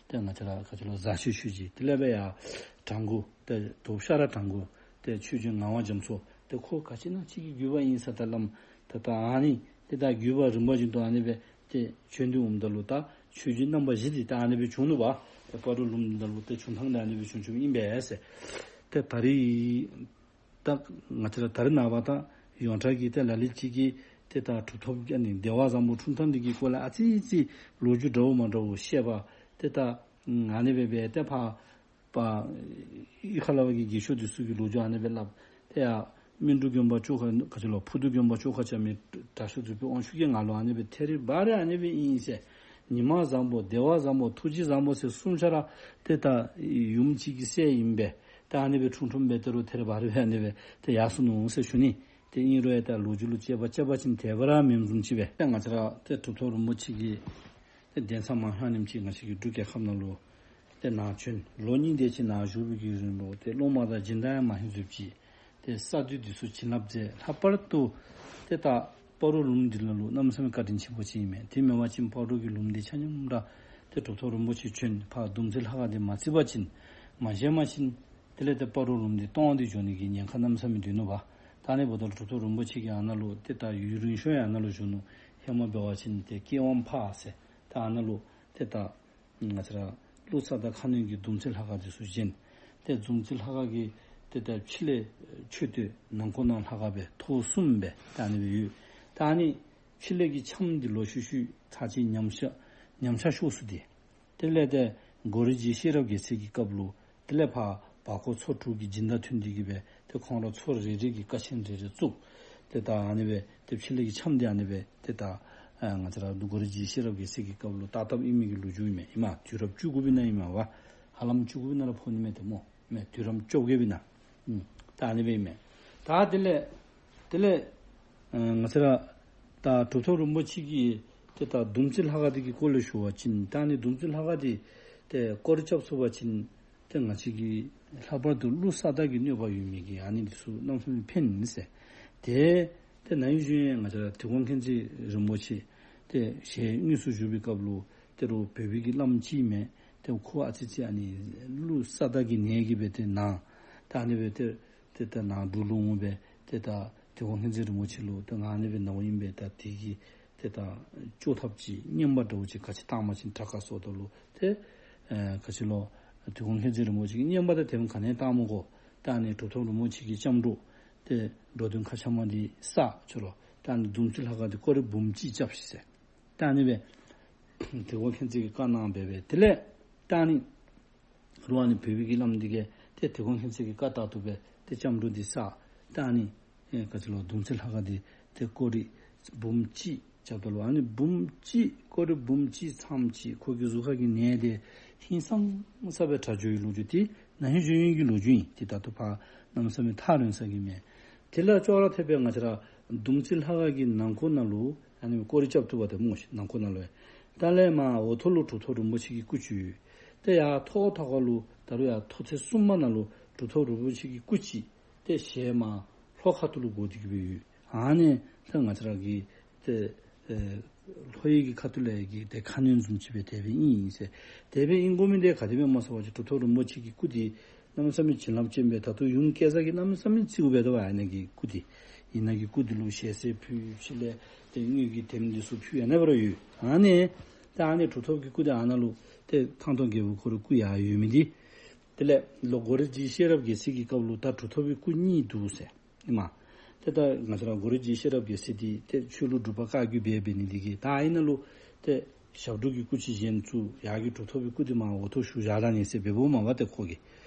ཏེ་ང་བཅས་ར་ག་ཅི་ལོ་བཟའ་ཆོས་ཆོས་རྗེ། དེ་ལས་སྦེ་ཡར་བྲག་འགོ་ཏེ་དོབ་ཤ་ར་བྲག་འགོ་ཏེ་ཆོས་རྗེ་ངག་དབང་རྒྱ་མཚོ། ཏེ་ཁོ་ག་ཅི་ཨིན་ན་ཅིག་གི་བརྒྱུད་པ་ཨིན་ས་ད་ལམ་ད་ད་ཨ་ནི་ཏེ་ད་བརྒྱུད་པ་རིམ་པ་བཞིན་དུ་ཨ་ནི་སྦེ་ཏེ་བྱོན་ཏེ་འོངམ་ད་ལུ་ད་ཆོས་རྗེ་རྣམ་པ་བཞི་འདི་ད་ཨ་ནི་སྦེ་བྱུང་ནུག་པ། ཏེ་སྤ་རོ་ལུང་པ་ལུ་ཏེ་བྱུང་ཐངས་འདི་ཨ་ནི་སྦེ་བྱུང་བྱུངམ་ཨིན་པས་ཟེར། ཏེ་ད་རེས་ད་ང་བཅས་ར་ད་རེས་ནངས་པ་ད་ཡོངས་གྲགས་ཀྱི་ཏེ་ལ་ལུ་ཅིག་གིས་ཏེ་ད་གྲུབ་ཐོབ་ཨ་ནི་བདེ་བ་བཟང་པོ་འཁྲུངས་ཐངས་འདི་གི་སྐོར་ལས་ཨ་ཙི་ཙི་ལོ་རྒྱུས་འདྲཝ་མ་འདྲཝ་བཤད་པ་ཏེ་ད་ཨ་ནི་སྦེ་སྦེ་ཏེ་ཕར་པ་གཡུས་ཁ་ལས་པ་གི་རྒས་ཤོས་འདི་ཚུ་གིས་ལོ་རྒྱུས་ཨ་ནི་སྦེ་སླབ། ཏེ་ཡར་སྨིན་གྲོལ་དགོན་པ་ཆོས་ཁ་ག་ཅི་ལོ་ཕུར་དུ་དགོན་པ་ཆོས་ཁ་རྐྱབ་མི་དྲག་ཤོས་ཛུ་པི་དབང་ཕྱུག་གིས་ང་ལུ་ཨ་ནི་སྦེ་ཐད་རི་བ་རི་ཨ་ནི་སྦེ་ཨིན་ཟེར། ཉི་མ་བཟང་པོ་བདེ་བ་བཟང་པོ་ཐུགས་རྗེ་བཟང་པོ་ཟེར་གསུམ་ཆ་ར་ཏེ་ད་ཡུམ་གཅིག་གི་སྲས་ཨིན་པས། ད་ཨ་ནི་སྦེ་འཁྲུངས་འཁྲུངསམ་སྦེ་ད་རུང་ཐད་རི་བ་རི་སྦེ་ཨ་ནི་སྦེ་ཏེ་ཡར་སོ་ནུག་ཟེར་ཞུ་ནི། ཏེ་ཨིན་རུང་ཡང་ད་ལོ་རྒྱུས་ལུ་དཔྱད་པ་རྐྱབ་པ་ཅིན་དེ་སྦེ་ར་མེནམ་བཟུམ་ཅིག་སྦེ། ཏེ་ང་བཅས་ར་ཏེ་གྲུབ་ཐོབ་རིན་པོ་ཆེ་གིས་ཏེ་གདན་ས་མ་ལྷོད་ནེམ་ཅིག་ང་བཅས་ཀྱི་འབྲུག་རྒྱལ་ཁབ་ནང་ལུ་ཏེ་ནཱ་བྱོན། ལོ་གཉིས་དེ་ཅིག་ནཱ་བཞུགས་པའི་གི་རིང་ལུ་ཏེ་སློབ་མ་དང་སྦྱིན་བདག་ཡང་མ་ལྷོད་ཚུགསཔ་ཅིག། ཏེ་ས་འདུལ་འདི་ཚུ་བྱིན་རླབས་མཛད། ལྷག་པར་དུ་ཏེ་ད་སྤ་རོ་ལུངམ་འདི་ནང་ལུ་གནམ་མེད་ས་མེད་བཀའ་དྲིན་ཆེན་པོ་ཅིག་ཨིན་མས། དེ་མེན་པ་ཅིན་སྤ་རོ་གི་ལུངམ་འདི་ཆ་མཉམ་ར་ཏེ་གྲུབ་ཐོབ་རིན་པོ་ཆེ་བྱོན་ཕར་བསྡོམས་རྩིས་ལྷ་ཁང་འདི་མ་བརྩིགས་པ་ཅིན་མ་བཞེངས་པ་ཅིན་དེ་ལས་ཏེ་སྤ་རོ་ལུངམ་འདི་སྟོངས་ཏེ་འགྱོ་ནི་གི་ཉེན་ཁ་གནམ་མེད་ས་མེད་འདུག་ནུག་པ། ད་ཨ་ནི་འབདཝ་ད་ལུ་གྲུབ་ཐོབ་རིན་པོ་ཆེ་གིས་ཨ་ནཱ་ལུ་ཏེ་ད་ཡུན་རིང་ཤོས་ཡང་ཨ་ནཱ་ལུ་བཞུགས་ནུག། ཧེ་མ་འབད་བ་ཅིན་ཏེ་ཀེ་ཝང་ཕར་ཟེར་ད་ཨ་ནཱ་ལུ་ཏེ་ད་ང་བཅས་ར་ཀླུ་ས་བདག་ཁ་གནོན་གྱི་བསྡོམས་རྩིས་ལྷ་ཁང་འདི་ཚུ་བཞེངས། ཏེ་བསྡོམས་རྩིས་ལྷ་ཁང་གི་ཏེ་ད་ཕྱི་ལས་མཆོད་རྟེན་ནང་ཁོག་ནང་ལྷ་ཁང་སྦེ་ཐོག་གསུམ་སྦེ་ད་ཨ་ནི་སྦེ་ཡོད། ད་ཨ་ནི་ཕྱི་ལས་ཀྱི་ཁྱམས་འདི་ལོག་ཤུལ་ཤུལ་ཚར་གཅིག་ཉམས་ཆག་ཉམས་ཆག་ཤོར་སོ་ནུག། དེ་ལས་ཏེ་གོ་རི་རྗེ་ཤེས་རབ་རྒྱལ་མཚན་གྱི་སྐབས་ལུ་དེ་ལས་ཕར་བར་སྐོར་ཚོ་དྲུག་གི་སྦྱིན་བདག་ཐོན་ཏེ་གི་སྦེ་ཏེ་ཁོང་ར་ཚོ་རེ་རེ་གིས་ཀ་ཆེན་རེ་རེ་བཙུགས། ཏེ་ད་ཨ་ནི་སྦེ་ཏེ་ཕྱི་ལས་ཀྱི་ཁྱམས་འདི་ཨ་ནི་སྦེ་ཏེ་ད་ཨ་ང་བཅས་ར་གོ་རི་རྗེ་ཤེས་རབ་རྒྱལ་མཚན་གྱི་སྐབས་ལུ་བཏབ་བཏབཔ་ཨིན་མི་གི་ལོ་རྒྱུས་ཨིན་མས། ཨིན་མས། དུས་རབས་བཅུ་དགུ་པའི་ནང་ཨིན་མས་པ། ཧ་ལམ་བཅུ་དགུ་པའི་ནང་ར་ཕོག་ནི་མས་ཏེ་སྨོ། མས། དུས་རབས་བཅོ་བརྒྱད་པའི་ནང་། ཨུམ། ད་ཨ་ནི་སྦེ་ཨིན་མས། ད་དེ་ལས་དེ་ལས་ཨ་ང་བཅས་ར་ད་གྲུབ་ཐོབ་རིན་པོ་ཆེ་གིས་ཏེ་ད་བསྡོམས་རྩིས་ལྷ་ཁང་འདི་གི་སྐོར་ལས་ཞུ་བ་ཅིན་ད་ཨ་ནི་བསྡོམས་རྩིས་ལྷ་ཁང་འདི་ཏེ་སྐོར་ར་རྐྱབ་ཚུགས་པ་ཅིན་ཏེ་ང་བཅས་ཀྱི་ལྷག་པར་དུ་ཀླུ་ས་བདག་གི་གནོད་པ་ཡོད་མི་གི་ཨ་ནི་འདི་ཚུ་གནམ་མེད་ས་མེད་ཕན་ཟེར། ཏེ་ཏེ་ན་ཧིང་གཞེས་ནིང་ང་བཅས་ར་དིལ་མགོ་མཁྱེན་བརྩེ་རིན་པོ་ཆེ་ཏེ་ཞལ་དངོས་སུ་བཞུགས་པའི་སྐབས་ལུ་ཏེ་རུང་བོད་པའི་གི་བླམ་ཅིག་མས། ཏེ་ཁོ་ཨ་ཙི་ཅིག་ཨ་ནི་ཀླུ་ས་བདག་གི་ནད་ཀྱིས་སྦེ་ཏེ་ན་ད་ཨ་ནི་སྦེ་ཏེ་ཏེ་ད་ནཱ་འབྲུག་ལུ་འོང་སྦེ་ཏེ་ད་དིལ་མགོ་མཁྱེན་བརྩེ་རིན་པོ་ཆེ་ལུ་ཏེ་ང་ཨ་ནི་སྦེ་ན་བ་ཨིན་པས། ད་དེ་གི་ཏེ་ད་བཅོས་ཐབས་ཅིག་རྔན་པ་འདྲཝ་ཅིག་ག་ཅི་བཏང་བ་ཅིན་དྲག་ག་ཟེརཝ་ད་ལུ་ཏེ་ཨེ་ག་ཅི་ལོ་དིལ་མགོ་མཁྱེན་བརྩེ་རིན་པོ་ཆེ་གིས་རྔན་པ་དང་དེམ་ག་ནི་བཏང་མི་དགོ། ད་ཨ་ནི་གྲུབ་ཐོབ་རིན་པོ་ཆེ་གི་སྐྱབས་འགྲོ་ཏེ་འགྲོ་དོན་མཁའ་ཁྱབ་མ་འདི་བསགས་ཅི་ལོ། ད་ཨ་ནི་བསྡོམས་རྩིས་ལྷ་ཁང་འདི་སྐོར་ར་འབུམ་གཅིག་རྐྱབ་ཤིག་ཟེར། ད་ཨ་ནི་སྦེ་དིལ་མགོ་མཁྱེན་བརྩེ་གིས་བཀའ་གནང་སྦེ་སྦེ་དེ་ལས་ད་ཨ་ནི་རུང་ཨ་ནི་བོད་པའི་གི་བླམ་འདི་གིས་ཏེ་དིལ་མགོ་མཁྱེན་བརྩེ་གི་བཀའ་ལྟར་དུ་སྦེ་ཏེ་སྐྱབས་འགྲོ་འདི་བསགས། ད་ཨ་ནི་ཨེ་ག་ཅི་ལོ་བསྡོམས་རྩིས་ལྷ་ཁང་འདི་ཏེ་སྐོར་ར་འབུམ་གཅིག་རྐྱབ་ད་ལུ་ཨ་ནི་འབུམ་གཅིག་སྐོར་ར་འབུམ་གཅིག་ཚརཝ་ཅིག་ཁོ་གི་གཟུགས་ཁ་གི་ནད་འདི་ཧིང་སངས་ས་སྦེ་དྲག་འགྱོ་བའི་ལོ་རྒྱུས་འདི་ན་ཧིང་གཞེས་ནིང་གི་ལོ་རྒྱུས་ཨིན། ཏེ་ད་ལྟོ་ཕར་གནམ་མེད་ས་མེད་ཐག་རིང་ས་གི་མེན། དེ་ལས་ཅོག་ར་འཐདཔ་སྦེ་ང་བཅས་ར་བསྡོམས་རྩིས་ལྷ་ཁང་གི་ནང་ཁོག་ནང་ལུ་ཨ་ནི་སྐོར་ར་རྐྱབ་བཏུབ་པ་ཏེ་སྨོ་ཤིག། ནང་ཁོག་ནང་ལུ་ཡང་ད་ལས་མར་འོག་ཐོག་ལུ་གྲུབ་ཐོབ་རིན་པོ་ཆེ་གི་སྐུ་ཅིག་ཡོད། ཏེ་ཡར་ཐོག་ཐོག་ཁ་ལུ་ད་རུང་ཡར་ཐོག་ཚད་གསུམ་པ་ནང་ལུ་གྲུབ་ཐོབ་རིན་པོ་ཆེ་གི་སྐུ་ཅིག་ཏེ་ཞལ་མར་ལྷོ་ཁ་ཐུག་ལུ་བསྒོར་ཏེ་གི་སྦེ་ཡོད། ཨ་ནི་ད་ང་བཅས་ར་གི་ཏེ་ཨེ་ལྷོ་ཡི་གི་ཁ་ཐུག་ལས་ཀྱི་ཏེ་ཁ་གནོན་བཟུམ་ཅིག་སྦེ་དེ་སྦེ་ཨིན་ཨིན་ཟེར། དེ་སྦེ་ཨིན་དགོ་མི་འདི་ག་དེ་སྦེ་སྨོ་ཟེར་བ་ཅིན་གྲུབ་ཐོབ་རིན་པོ་ཆེ་གི་སྐུ་འདི་གནམ་མེད་ས་མེད་བྱིན་རླབས་ཅན་སྦེ་ད་ལྟོ་ཡུམ་སྐལ་བཟང་གིས་གནམ་མེད་ས་མེད་བརྩི་དགོ་པས་ད་པ། ཨ་ནི་གི་སྐུ་འདི་ཨ་ནི་གི་སྐུ་འདི་ལུ་ཞལ་ཟས་ཕུལ་ཕྱི་ལས་ཏེ་དངུལ་གྱི་དེམ་འདི་ཚུ་ཕུལ་ཨ་ནི་སྦེ་ར་ཡོད། ཨ་ནི་ད་ཨ་ནི་གྲུབ་ཐོབ་ཀྱི་སྐུ་འདི་ཨ་ནཱ་ལུ་ཏེ་ཐང་སྟོང་རྒྱལ་པོ་ཁོ་རའི་སྐུ་ཡར་ཡོད་མི་འདི་དེ་ལས་ལོག་གོ་རི་རྗེ་ཤེས་རབ་རྒྱལ་མཚན་གྱི་སྐབས་ལུ་ད་གྲུབ་ཐོབ་ཀྱི་སྐུ་གཉིས་འདུག་ཟེར། ཨིན་མས། ཏེ་ད་ང་བཅས་ར་གོ་རི་རྗེ་ཤེས་རབ་རྒྱལ་མཚན་འདི་ཏེ་ཆོས་ལུགས་འབྲུག་པ་བཀའ་བརྒྱུད་སྦེ་འབད་ནི་འདི་གིས་ད་ཨ་ནཱ་ལུ་ཏེ་ཞབས་དྲུང་གི་སྐུ་ཅིག་བཞེངས་བཙུགས། ཡར་གྱི་གྲུབ་ཐོབ་ཀྱི་སྐུ་འདི་མར་འོག་ཐོག་བཞུགས་བཞག་ད་ནི་ཟེར་འབདཝ་མས་པ་ཏེ་ཁོ་གིས།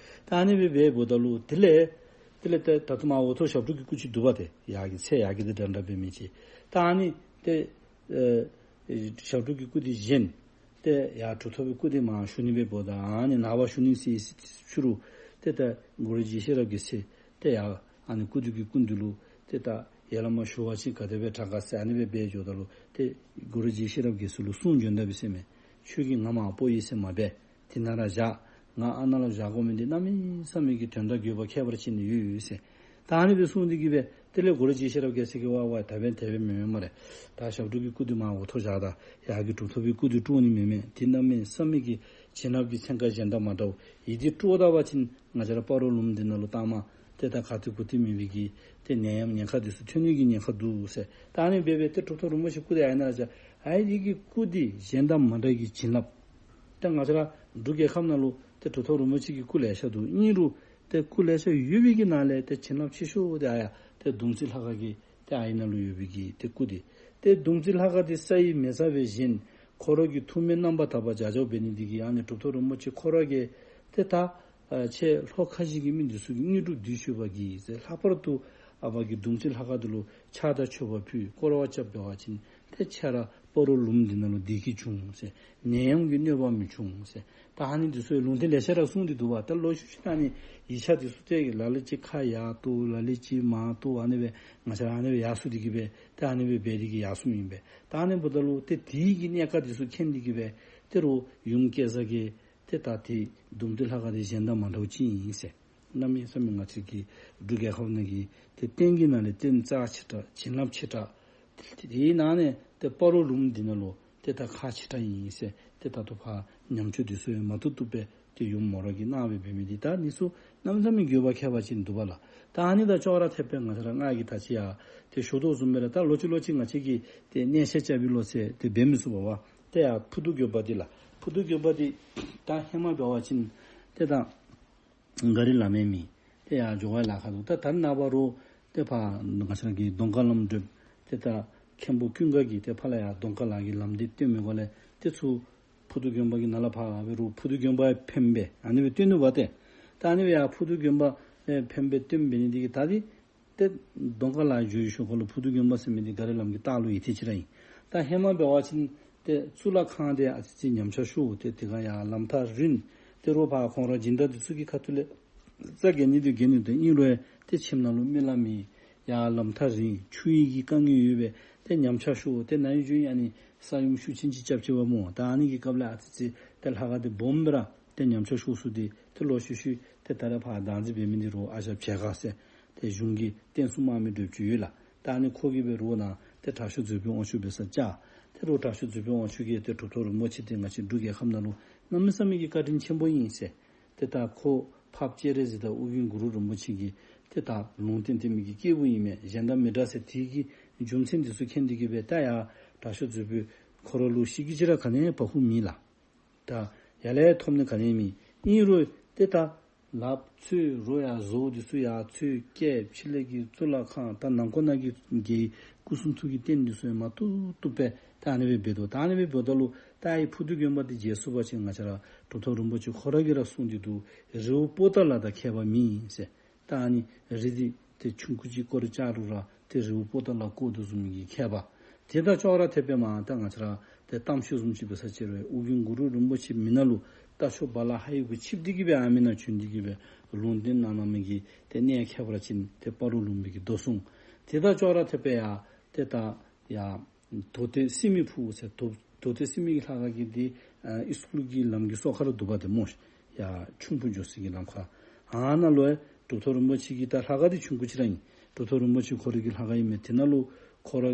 ད་ཨ་ནི་སྦེ་འབདཝ་ད་ལུ་དེ་ལས་དེ་ལས་ཏེ་ད་ལྟོ་མར་འོག་ཐོག་ཞབས་དྲུང་གི་སྐུ་ཅིག་འདུག་པ་ཏེ། ཡར་གྱི་ཚད་ཡར་གྱི་འདི་འདྲ་འདྲ་འབད་མི་ཅིག། ད་ཨ་ནི་ཏེ་ཨེ་ཞབས་དྲུང་གི་སྐུ་འདི་བཞེངས། ཏེ་ཡར་གྲུབ་ཐོབ་ཀྱི་སྐུ་འདི་མར་བཞུགས་ནི་འབདཝ་ད་ཨ་ནི་ནངས་པ་བཞུགས་ནི་ཟེར་ཕྱི་རུ་ཏེ་ད་གོ་རི་རྗེ་ཤེས་རབ་རྒྱལ་མཚན་ཏེ་ཡར་ཨ་ནི་སྐུ་མདུན་གྱི་སྐུ་མདུན་ལུ་ཏེ་ད་ཡར་ལས་མར་ཞུ་བ་ཅིན་ག་དེ་སྦེ་དྲག་ག་ཟེར་ཨ་ནི་སྦེ་འབད་འགྱོཝ་ད་ལུ་ཏེ་གོ་རི་རྗེ་ཤེས་རབ་རྒྱལ་མཚན་ལུ་གསུང་བྱོན་ད་པས་ཟེར་མས། ཁྱོད་ཀྱིས་ང་མར་སྤོ་ཡི་ཟེར་མ་འབད། དེ་ནང་ར་བཞག། ང་ཨ་ནཱ་ལུ་བཞག་དགོ་མི་འདི་གནམ་མེད་ས་མེད་ཀྱི་དོན་དག་དགོས་པ་ཁྱད་པར་ཅན་ཡོད་ཟེར། ད་ཨ་ནི་སྦེ་གསུངས་ཏེ་གི་སྦེ་དེ་ལས་གོ་རི་རྗེ་ཤེས་རབ་རྒྱལ་མཚན་གྱིས་ཝ་ཝ་ད་འབདན་དེ་སྦེ་མེན་མས་སྨ་རེ། ད་ཞབས་དྲུང་གི་སྐུ་འདི་མར་འོག་ཐོག་བཞག་ད། ཡར་གྱི་གྲུབ་ཐོབ་ཀྱི་སྐུ་འདི་དཀྲོག་ནི་མེན་མས། འདི་གནམ་མེད་ས་མེད་ཀྱི་བྱིན་རླབས་ཀྱི་ཚན་ཁ་གཞན་དང་མ་འདྲཝ། ཨེ་འདི་དཀྲོག་ད་པ་ཅིན་ང་བཅས་ར་སྤ་རོ་ལུངམ་འདི་ནང་ལུ་ལྟག་མ་ཏེ་ད་ག་ཏེ་གུ་ཏེ་མེད་པའི་གི་ཏེ་ནད་ཡམས་ཉེན་ཁ་འདི་ཚུ་ཐོན་ནི་གི་ཉེན་ཁ་འདུག་ཟེར། ད་ཨ་ནི་སྦེ་སྦེ་ཏེ་གྲུབ་ཐོབ་རིན་པོ་ཆེ་སྐུ་འདི་ཨ་ནཱ་ལུ་བཞག། ཨ་ནི་གི་སྐུ་འདི་གཞན་དང་མ་འདྲ་གི་བྱིན་རླབས། ཏེ་ང་བཅས་ར་འབྲུག་རྒྱལ་ཁབ་ནང་ལུ་ཏེ་གྲུབ་ཐོབ་རིན་པོ་ཆེ་གི་སྐུ་ལེ་ཤ་འདུག། ཨིན་རུང་ཏེ་སྐུ་ལེ་ཤ་ཡོད་པའི་གི་ནང་ལས་ཏེ་བྱིན་རླབས་ཆེ་ཤོས་འདི་ཨ་ཡར་ཏེ་བསྡོམས་རྩིས་ལྷ་ཁང་གི་ཏེ་ཨ་ནཱ་ལུ་ཡོད་པའི་གི་ཏེ་སྐུ་འདི། ཏེ་བསྡོམས་རྩིས་ལྷ་ཁང་འདི་ས་ཡི་མེ་བཟའ་སྦེ་བཞེངས། ཁོ་ར་གི་ཐུགས་སྨོན་རྣམ་པར་དག་པ་ལྗགས་འཇོག་འབད་ནི་འདི་གིས་ཨ་ནི་གྲུབ་ཐོབ་རིན་པོ་ཆེ་ཁོ་ར་གིས་ཏེ་ད་ཨ་ཁྱེད་ལྷོ་ཁ་བཞི་གི་མི་འདི་ཚུ་གི་དངོས་གྲུབ་འདི་ཞུ་བར་བགྱི་ཟེར། ལྷག་པར་དུ་ ཨ་བ་གིས་ཟླུམ་རྩེ་ལྷ་ཁང་འདི་ལུ་ཕྱག་དང་མཆོད་པ་ཕུལ། བསྐོར་བ་རྐྱབ་འབད་བ་ཅིན་ཏེ་ཁྱོད་ར་སྤ་རོ་ལུངམ་འདི་ནང་ལུ་བདེ་སྐྱིད་འབྱུང་ཟེར། ནད་ཡམས་ཀྱི་གནོད་པ་མི་འབྱུང་ཟེར། ད་ཨ་ནི་འདི་ཚུ་ལུང་བསྟན་ལེ་ཤ་ར་གསུངས་ཏེ་འདུག་པ། ད་ལོག་ཤུལ་ཤུལ་ཨ་ནི་ཡིག་ཆ་འདི་ཚུ་ཏེ་ལ་ལུ་ཅིག་ཁ་ཡར་གཏོར་ལ་ལུ་ཅིག་མར་གཏོར་ཨ་ནི་སྦེ་ང་བཅས་ར་ཨ་ནི་སྦེ་ཡར་སོང་སྟེ་གི་སྦེ་ད་ཨ་ནི་སྦེ་འབད་དེ་གི་ཡར་སོངམ་ཨིན་པས། ད་ཨ་ནི་འབདཝ་ད་ལུ་ཏེ་དེ་གི་གནད་ཀ་འདི་ཚུ་མཁྱེན་ཏེ་གི་སྦེ་ད་རུང་ཡུམ་སྐལ་བཟང་གིས་ཏེ་ད་ཏེ་ཟླུམ་རྩེ་ལྷ་ཁང་འདི་གཞན་དང་མ་འདྲཝ་ཅིག་ཨིན་ཟེར། གནམ་མེད་ས་མེད་ང་བཅས་ཀྱི་འབྲུག་རྒྱལ་ཁབ་ནང་གི་ཏེ་རྟེན་གྱི་ནང་ལས་རྟེན་རྩ་ཆེ་དྲགས་བྱིན་རླབས་ཆེ་དྲགས། ཏེ་དེའི་ནང་ནས་ཏེ་སྤ་རོ་ལུངམ་འདི་ནང་ལུ་ཏེ་ད་ཁག་ཆེ་དྲགས་ཨིན་ཟེར། ཏེ་ད་ལྟོ་ཕར་ཉམས་བཅོས་འདི་ཚུ་ཡང་མ་བཏུབ་བཏུབ་སྦེ་ཏེ་ཡུམ་མོ་ར་གིས་གནང་སྦེ་འབད་མི་འདི་ད་འདི་ཚུ་གནམ་མེད་ས་མེད་དགོས་པ་ཁྱད་པར་ཅན་འདུག་པ་ལགས། ད་ཨ་ནི་དང་ཅོག་ར་འཐདཔ་སྦེ་ང་བཅས་ར་ང་གིས་ད་ཅི་ཡང་ཏེ་ཞུ་དོ་བཟུམ་སྦེ་ར་ད་ལོག་ཅི་ལོག་ཅི་ང་བཅས་ཀྱིས་ཏེ་གནས་ཆ་རྐྱབ་པའི་ལོ་ཚད་ཏེ་འབད་མི་ཚུགས་པས་པ། ཏེ་ཡར་ཕུར་དུང་དགོན་པ་འདི་ལགས། ཕུར་དུང་དགོན་པ་འདི་ད་ཧེ་མ་འབད་བ་ཅིན་ཏེ་ད་ག་རི་ལམ་ཡང་མེད། ཏེ་ཡར་འགྱོ་བའི་ལཱ་ཁག་འདུག། ད་ད་རེས་ནངས་པ་རུང་ཏེ་ཕར་ང་བཅས་ར་གི་གདོང་དཀར་ལམ་འགྲུབ། ཏེ་ད་མཁན་པོ་ཀུན་དགའ་གིས་ཏེ་ཕར་ལས་ཡར་གདོང་དཀར་ལ་གི་ལམ་འདི་བཏོན་མི་སྒང་ལས་ཏེ་ཚུར་ཕུར་དུང་དགོན་པ་གི་ནང་ལས་ཕར་འབད་རུང་ཕུར་དུང་དགོན་པ་འཕེན་སྦེ་ཨ་ནི་སྦེ་བཏོན་ནུག་པ་ཏེ། ད་ཨ་ནི་སྦེ་ཡར་ཕུར་དུང་དགོན་པ་ཨེ་འཕེན་སྦེ་བཏོན་འབད་ནི་འདི་གིས་ད་འདི་ཏེ་གདོང་དཀར་ལ་འགྱོ་བའི་ཤུལ་ཁ་ལུ་ཕུར་དུང་དགོན་པ་ཟེར་མི་འདི་ག་རི་ལམ་གྱི་ལྟག་ལུ་ཡོད་དེ་ཅིག་ར་ཨིན། ད་ཧེ་མ་འབད་བ་ཅིན་ཏེ་གཙུག་ལག་ཁང་འདི་ཨ་ཙི་ཅིག་ཉམས་ཆག་ཤོར། ཏེ་དེ་སྒང་ཡར་ལམ་ཐག་རིང་། ཏེ་རོགས་ཕར་ཁོང་ར་སྦྱིན་བདག་འདི་ཚུ་གི་ཁ་ཐུག་ལས་རྩ་འགེངས་ནི་འདི་འགེངས་ནི་འདུག། ཨིན་རུང་ཏེ་ཁྱིམ་ནང་ལུ་མི་ལ་མི་ཡར་ལམ་ཐག་རིང་ཆུ་ཡི་གི་དཀའ་ངལ་ཡོད་པས་ཏེ་ཉམས་ཆག་ཤོར། ཏེ་ན་ཧིང་གཞེས་ཧིང་ཨ་ནི་ས་ཡོམ་ཤུགས་ཆེན་ཅིག་རྐྱབ་ཅི་པ་སྨོ། ད་ཨ་ནི་གི་སྐབས་ལས་ཨ་ཙི་ཅིག་ཏེ་ལྷ་ཁང་འདི་སྦོམ་སྦེ་ར་ཏེ་ཉམས་ཆག་ཤོར་སོང་སྟེ་ཏེ་ལོག་ཤུལ་ཤུལ་ཏེ་ད་རེས་ཕར་བདག་འཛིན་འབད་མི་འདི་རོགས་ཨ་ཞང་བྱེ་དཀར་ཟེར་ཏེ་གཞུང་གི་རྟེན་སྲུང་དམག་མི་འདྲཝ་ཅིག་ཡོད་ལགས། ད་ཨ་ནི་ཁོ་གིས་འབད་རོགས་ནཱ་ཏེ་དྲག་ཤོས་མཛོད་དཔོན་དབང་ཕྱུག་འབད་སར་བཅར། ཏེ་རོགས་དྲག་ཤོས་མཛོད་དཔོན་དབང་ཕྱུག་གིས་ཏེ་གྲུབ་ཐོབ་རིན་པོ་ཆེ་འདི་ང་བཅས་འབྲུག་རྒྱལ་ཁབ་ནང་ལུ་གནམ་མེད་ས་མེད་ཀྱི་བཀའ་དྲིན་ཆེན་པོ་ཨིན་ཟེར། ཏེ་ད་ཁོ་འཕགས་པ་སྤྱན་རས་གཟིགས་དང་ཨོ་རྒྱན་གུ་རུ་རིན་པོ་ཆེ་གིས་ཏེ་ད་ལུང་བསྟན་བསྟན་མི་གི་སྐྱེས་བུ་ཨིན་མས། གཞན་དང་མི་འདྲ་ཟེར། དེ་གི་རྒྱུ་མཚན་འདི་ཚུ་མཁྱེན་ཏེ་གི་སྦེ་ད་ཡར་དྲག་ཤོས་མཛོད་དཔོན་ཁོ་ར་ལུ་ཤི་གི་ཅིག་ར་ག་ནི་ཡང་བ་ཧུ་མེད་ལགས། ད་ཡར་ལས་ཐོབ་ནི་ག་ནི་ཡང་མེད། ཨིན་རུང་ཏེ་ད་ལགཔ་འཚོལ་རོགས་ཡར་བཟོ་འདི་ཚུ་ཡར་འཚོལ་བསྐྱལ། ཕྱི་ལས་ཀྱི་གཙུག་ལག་ཁང་ད་ནང་འཁོད་ནང་གི་གི་སྐུ་གསུང་ཐུགས་ཀྱི་རྟེན་འདི་ཚུ་ཡང་མ་བཏུབ་བཏུབ་སྦེ་ད་ཨ་ནི་སྦེ་འབད་དོ། ད་ཨ་ནི་སྦེ་འབདཝ་ད་ལུ་ད་ཨའི་ཕུར་དུང་དགོན་པ་འདི་མཇལ་ཚུགས་པ་ཅིན་ང་བཅས་ར་གྲུབ་ཐོབ་རིན་པོ་ཆེ་ཁོ་ར་གིས་ར་གསུངས་ཏེ་འདུག། རི་བོ་པོ་ཏ་ལ་དང་ཁྱད་པར་མེད་ཟེར། ད་ཨ་ནི་རི་འདི་ཏེ་ཆུང་ཀུ་ཅིག་སྐོར་ར་རྐྱབ་རུང་ར་ཏེ་རི་བོ་པོ་ཏ་ལ་བསྐོར་དོ་བཟུམ་གྱི་ཁྱད་པར། དེ་དང་ཅོག་ར་འཐདཔ་སྦེ་མར་ད་ང་བཅས་ར་ཏེ་གཏམ་ཤོད་བཟུམ་ཅིག་འབད་ས་ཅིག་རུང་ཨོ་རྒྱན་གུ་རུ་རིན་པོ་ཆེ་མི་ནང་ལུ་རྟ་མཆོག་བ་ལ་ཧ་ཡི་གུ་ཆིབས་ཏེ་གི་སྦེ་ཨ་མི་ནང་བྱོན་ཏེ་གི་སྦེ་ལུང་བསྟན་གནང་གནང་མི་གི་ཏེ་གནས་ཁྱད་པར་ཅན་ཏེ་སྤ་རོ་ལུང་པའི་གི་མདོ་གསུང་། དེ་དང་ཅོག་ར་འཐདཔ་སྦེ་ཡར་ཏེ་ད་ཡར་རྡོ་སྟོད་སྲིན་མོའི་ཕུ་ཟེར་རྡོ་རྡོ་སྟོད་སྲིན་མོ་གི་ལྷ་ཁང་གི་འདི་ཨ་ཨིས་ཀུལ་གྱི་ལམ་གྱི་སོ་ཁ་ལུ་འདུག་པ་ཏེ་སྨོ་ཤིག། ཡར་ཁྱུང་པོ་འགྱོ་སའི་གི་ལམ་ཁར། ཨ་ནཱ་ལུ་ཡང་གྲུབ་ཐོབ་རིན་པོ་ཆེ་གི་ད་ལྷ་ཁང་འདི་ཆུང་ཀུ་ཅིག་ར་ཨིན། གྲུབ་ཐོབ་རིན་པོ་ཆེ་ཁོ་རའི་གི་ལྷ་ཁང་ཨིན་མས། དེ་ནང་ལུ་ཁོ་ར་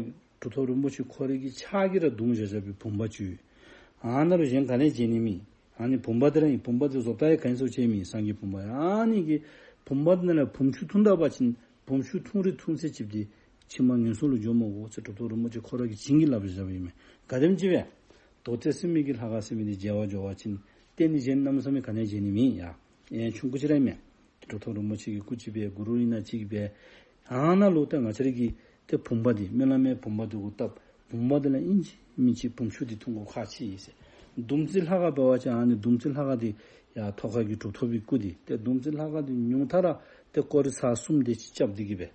གྲུབ་ཐོབ་རིན་པོ་ཆེ་ཁོ་རའི་གི་ཕྱག་གིས་ར་བརྡུང་བཞག་བཞག་པའི་བུམ་པ་ཅིག་ཡོད། ཨ་ནཱ་ལུ་གཞན་ག་ནི་ཡང་མཇལ་ནི་མེད། ཨ་ནི་བུམ་པ་འདི་ར་ཨིན། བུམ་པ་འདི་བཟོ་ལྟ་ཡང་ག་ནི་ཡང་བཟོ་བྱས་མེད། སངས་རྒྱས་བུམ་པ་ཡང་ཨ་ནི་གི་བུམ་པ་འདི་ནང་ལས་བུམ་ཆུ་འཐུང་ད་པ་ཅིན་བུམ་ཆུ་འཐུང་རིགས་འཐུང་ཚད་ཅིག་འདི་ཕྱི་མ་ངན་སོང་ལུ་འགྱོ་མི་དགོ་ཟེར་གྲུབ་ཐོབ་རིན་པོ་ཆེ་ཁོ་ར་གིས་བྱིན་གྱིས་བརླབས་བཞག་པ་ཨིན་མས། ག་དེམ་ཅིག་སྦེ་རྡོ་སྟོད་སྲིན་མོ་གི་ལྷ་ཁང་ཟེར་མི་འདི་མཇལ་བར་འགྱོ་བ་ཅིན་རྟེན་འདི་གཞན་གནམ་མེད་ས་མེད་ག་ནི་ཡང་མཇལ་ནི་མེད་ཡ། ཡང་ཆུང་ཀུ་ཅིག་ར་ཨིན་མས། གྲུབ་ཐོབ་རིན་པོ་ཆེ་གི་སྐུ་ཅིག་སྦེ་གུ་རུ་ཨིན་ན་ཅིག་སྦེ། ཨ་ནཱ་ལུ་ཏེ་ང་བཅས་ར་གི་ཏེ་བུམ་པ་འདི་སྨོན་ལམ་མའི་བུམ་པ་འདི་གུ་བཏབ། བུམ་པ་འདི་ལུ་ཨིན་ཅི་མིན་ཅི་བུམ་ཆུ་འདི་འཐུང་དགོཔ་ཁག་ཆེ་ཟེར། ཟླུམ་རྩེ་ལྷ་ཁང་འབད་བ་ཅིན་ཨ་ནི་ཟླུམ་རྩེ་ལྷ་ཁང་འདི་ཡར་ཐོག་ཁ་གི་གྲུབ་ཐོབ་པའི་སྐུ་འདི་ཏེ་ཟླུམ་རྩེ་ལྷ་ཁང་འདི་ཉུང་མཐའ་ར་ཏེ་སྐོར་ར་ཚར་གསུམ་དེ་ཅིག་རྐྱབ་སྟེ་གི་སྦེ་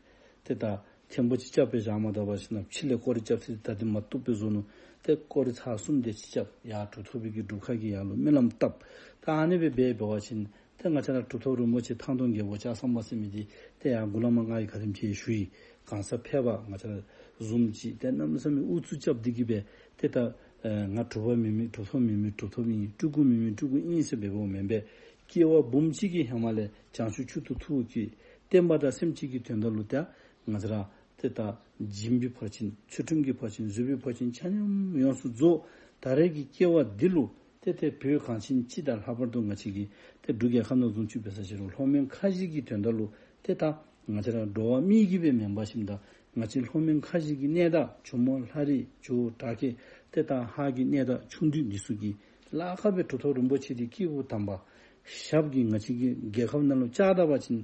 ཏེ་ད་ཐེངས་པོ་ཅིག་རྐྱབ་སྦེ་བཞག་མ་ད་པ་ཅིན་ཕྱི་ལས་སྐོར་ར་རྐྱབ་ཚེ་ད་འདི་མ་བཏུབ་པས་བཟོ་ནུག། ཏེ་སྐོར་ར་ཚར་གསུམ་དེ་ཅིག་རྐྱབ། ཡར་གྲུབ་ཐོབ་པའི་གི་སྒྲུབ་ཁང་གི་ཡར་ལུ་སྨོན་ལམ་བཏབ། ད་ཨ་ནི་སྦེ་འབད་འབད་བ་ཅིན་ཏེ་ང་བཅས་ར་གྲུབ་ཐོབ་རིན་པོ་ཆེ་ཐང་སྟོང་རྒྱལ་པོ་ལྕགས་ཟམ་པ་ཟེར་མི་འདི་ཏེ་ཡར་མགུ་ལས་མར་ང་གིས་ག་དེམ་ཅིག་ཞུ་ཡི། གང་ཟག་ཕལ་པ་ང་བཅས་ར་བཟུམ་ཅིག་ཏེ་གནམ་མེད་ས་མེད་ཨུ་ཚུགས་རྐྱབ་སྟེ་གི་སྦེ་ཏེ་ད་ཨེ་ང་གྲུབ་པ་མེན་མི་གྲུབ་ཐོབ་མེན་མི་གྲུབ་ཐོབ་ཨིན། སྤྲུལ་སྐུ་མེན་མི་སྤྲུལ་སྐུ་ཨིན་ཟེར་འབདཝ་མེན་པས། སྐྱེ་བ་འབུམ་གཅིག་གི་ཧེ་མ་ལས་བྱང་ཆུབ་མཆོག་ཏུ་ཐུགས་བསྐྱེད། བསྟན་པ་དང་སེམས་ཅན་གྱི་དོན་དག་ལུ་ཏེ་ང་བཅས་ར་ཏེ་ད་སྦྱིན་པའི་ཕར་ཕྱིན་ཚུལ་ཁྲིམས་ཀྱི་ཕར་ཕྱིན་བཟོད་པའི་ཕར་ཕྱིན་ཆ་མཉམ་ཡོངས་སུ་རྫོགས། ད་རེས་ཀྱི་སྐྱེ་བ་འདི་ལུ་ཏེ་ཏེ་བོད་གངས་ཅན་སྤྱི་དང་ལྷག་པར་དུ་ང་བཅས་ཀྱི་ཏེ་འབྲུག་རྒྱལ་ཁབ་ནང་བཟུམ་ཅིག་འབད་ས་ཅིག་རུང་ལྷོ་མོན་ཁ་བཞི་གི་དོན་དག་ལུ་ཏེ་ད་ང་བཅས་ར་འགྲོ་བ་མི་གི་སྦེ་མེན་པར་ཞིནམ་ད་ང་བཅས་ལྷོ་མོན་ཁ་བཞི་གི་གནས་བདག་ཇོ་མོ་ལྷ་རི་ཇོ་བོ་བྲག་སྐྱེས་ཏེ་ད་ཧཱ་གི་གནས་བདག་ཆུང་བདུད་འདི་ཚུ་གི་ལཱ་ཁག་སྦེ་གྲུབ་ཐོབ་རིན་པོ་ཆེ་འདི་སྐྱེས་བུ་དམ་པ་ཞབས་ཀྱིས་ང་བཅས་ཀྱི་རྒྱལ་ཁབ་ནང་ལུ་བཅར་ད་པ་ཅིན་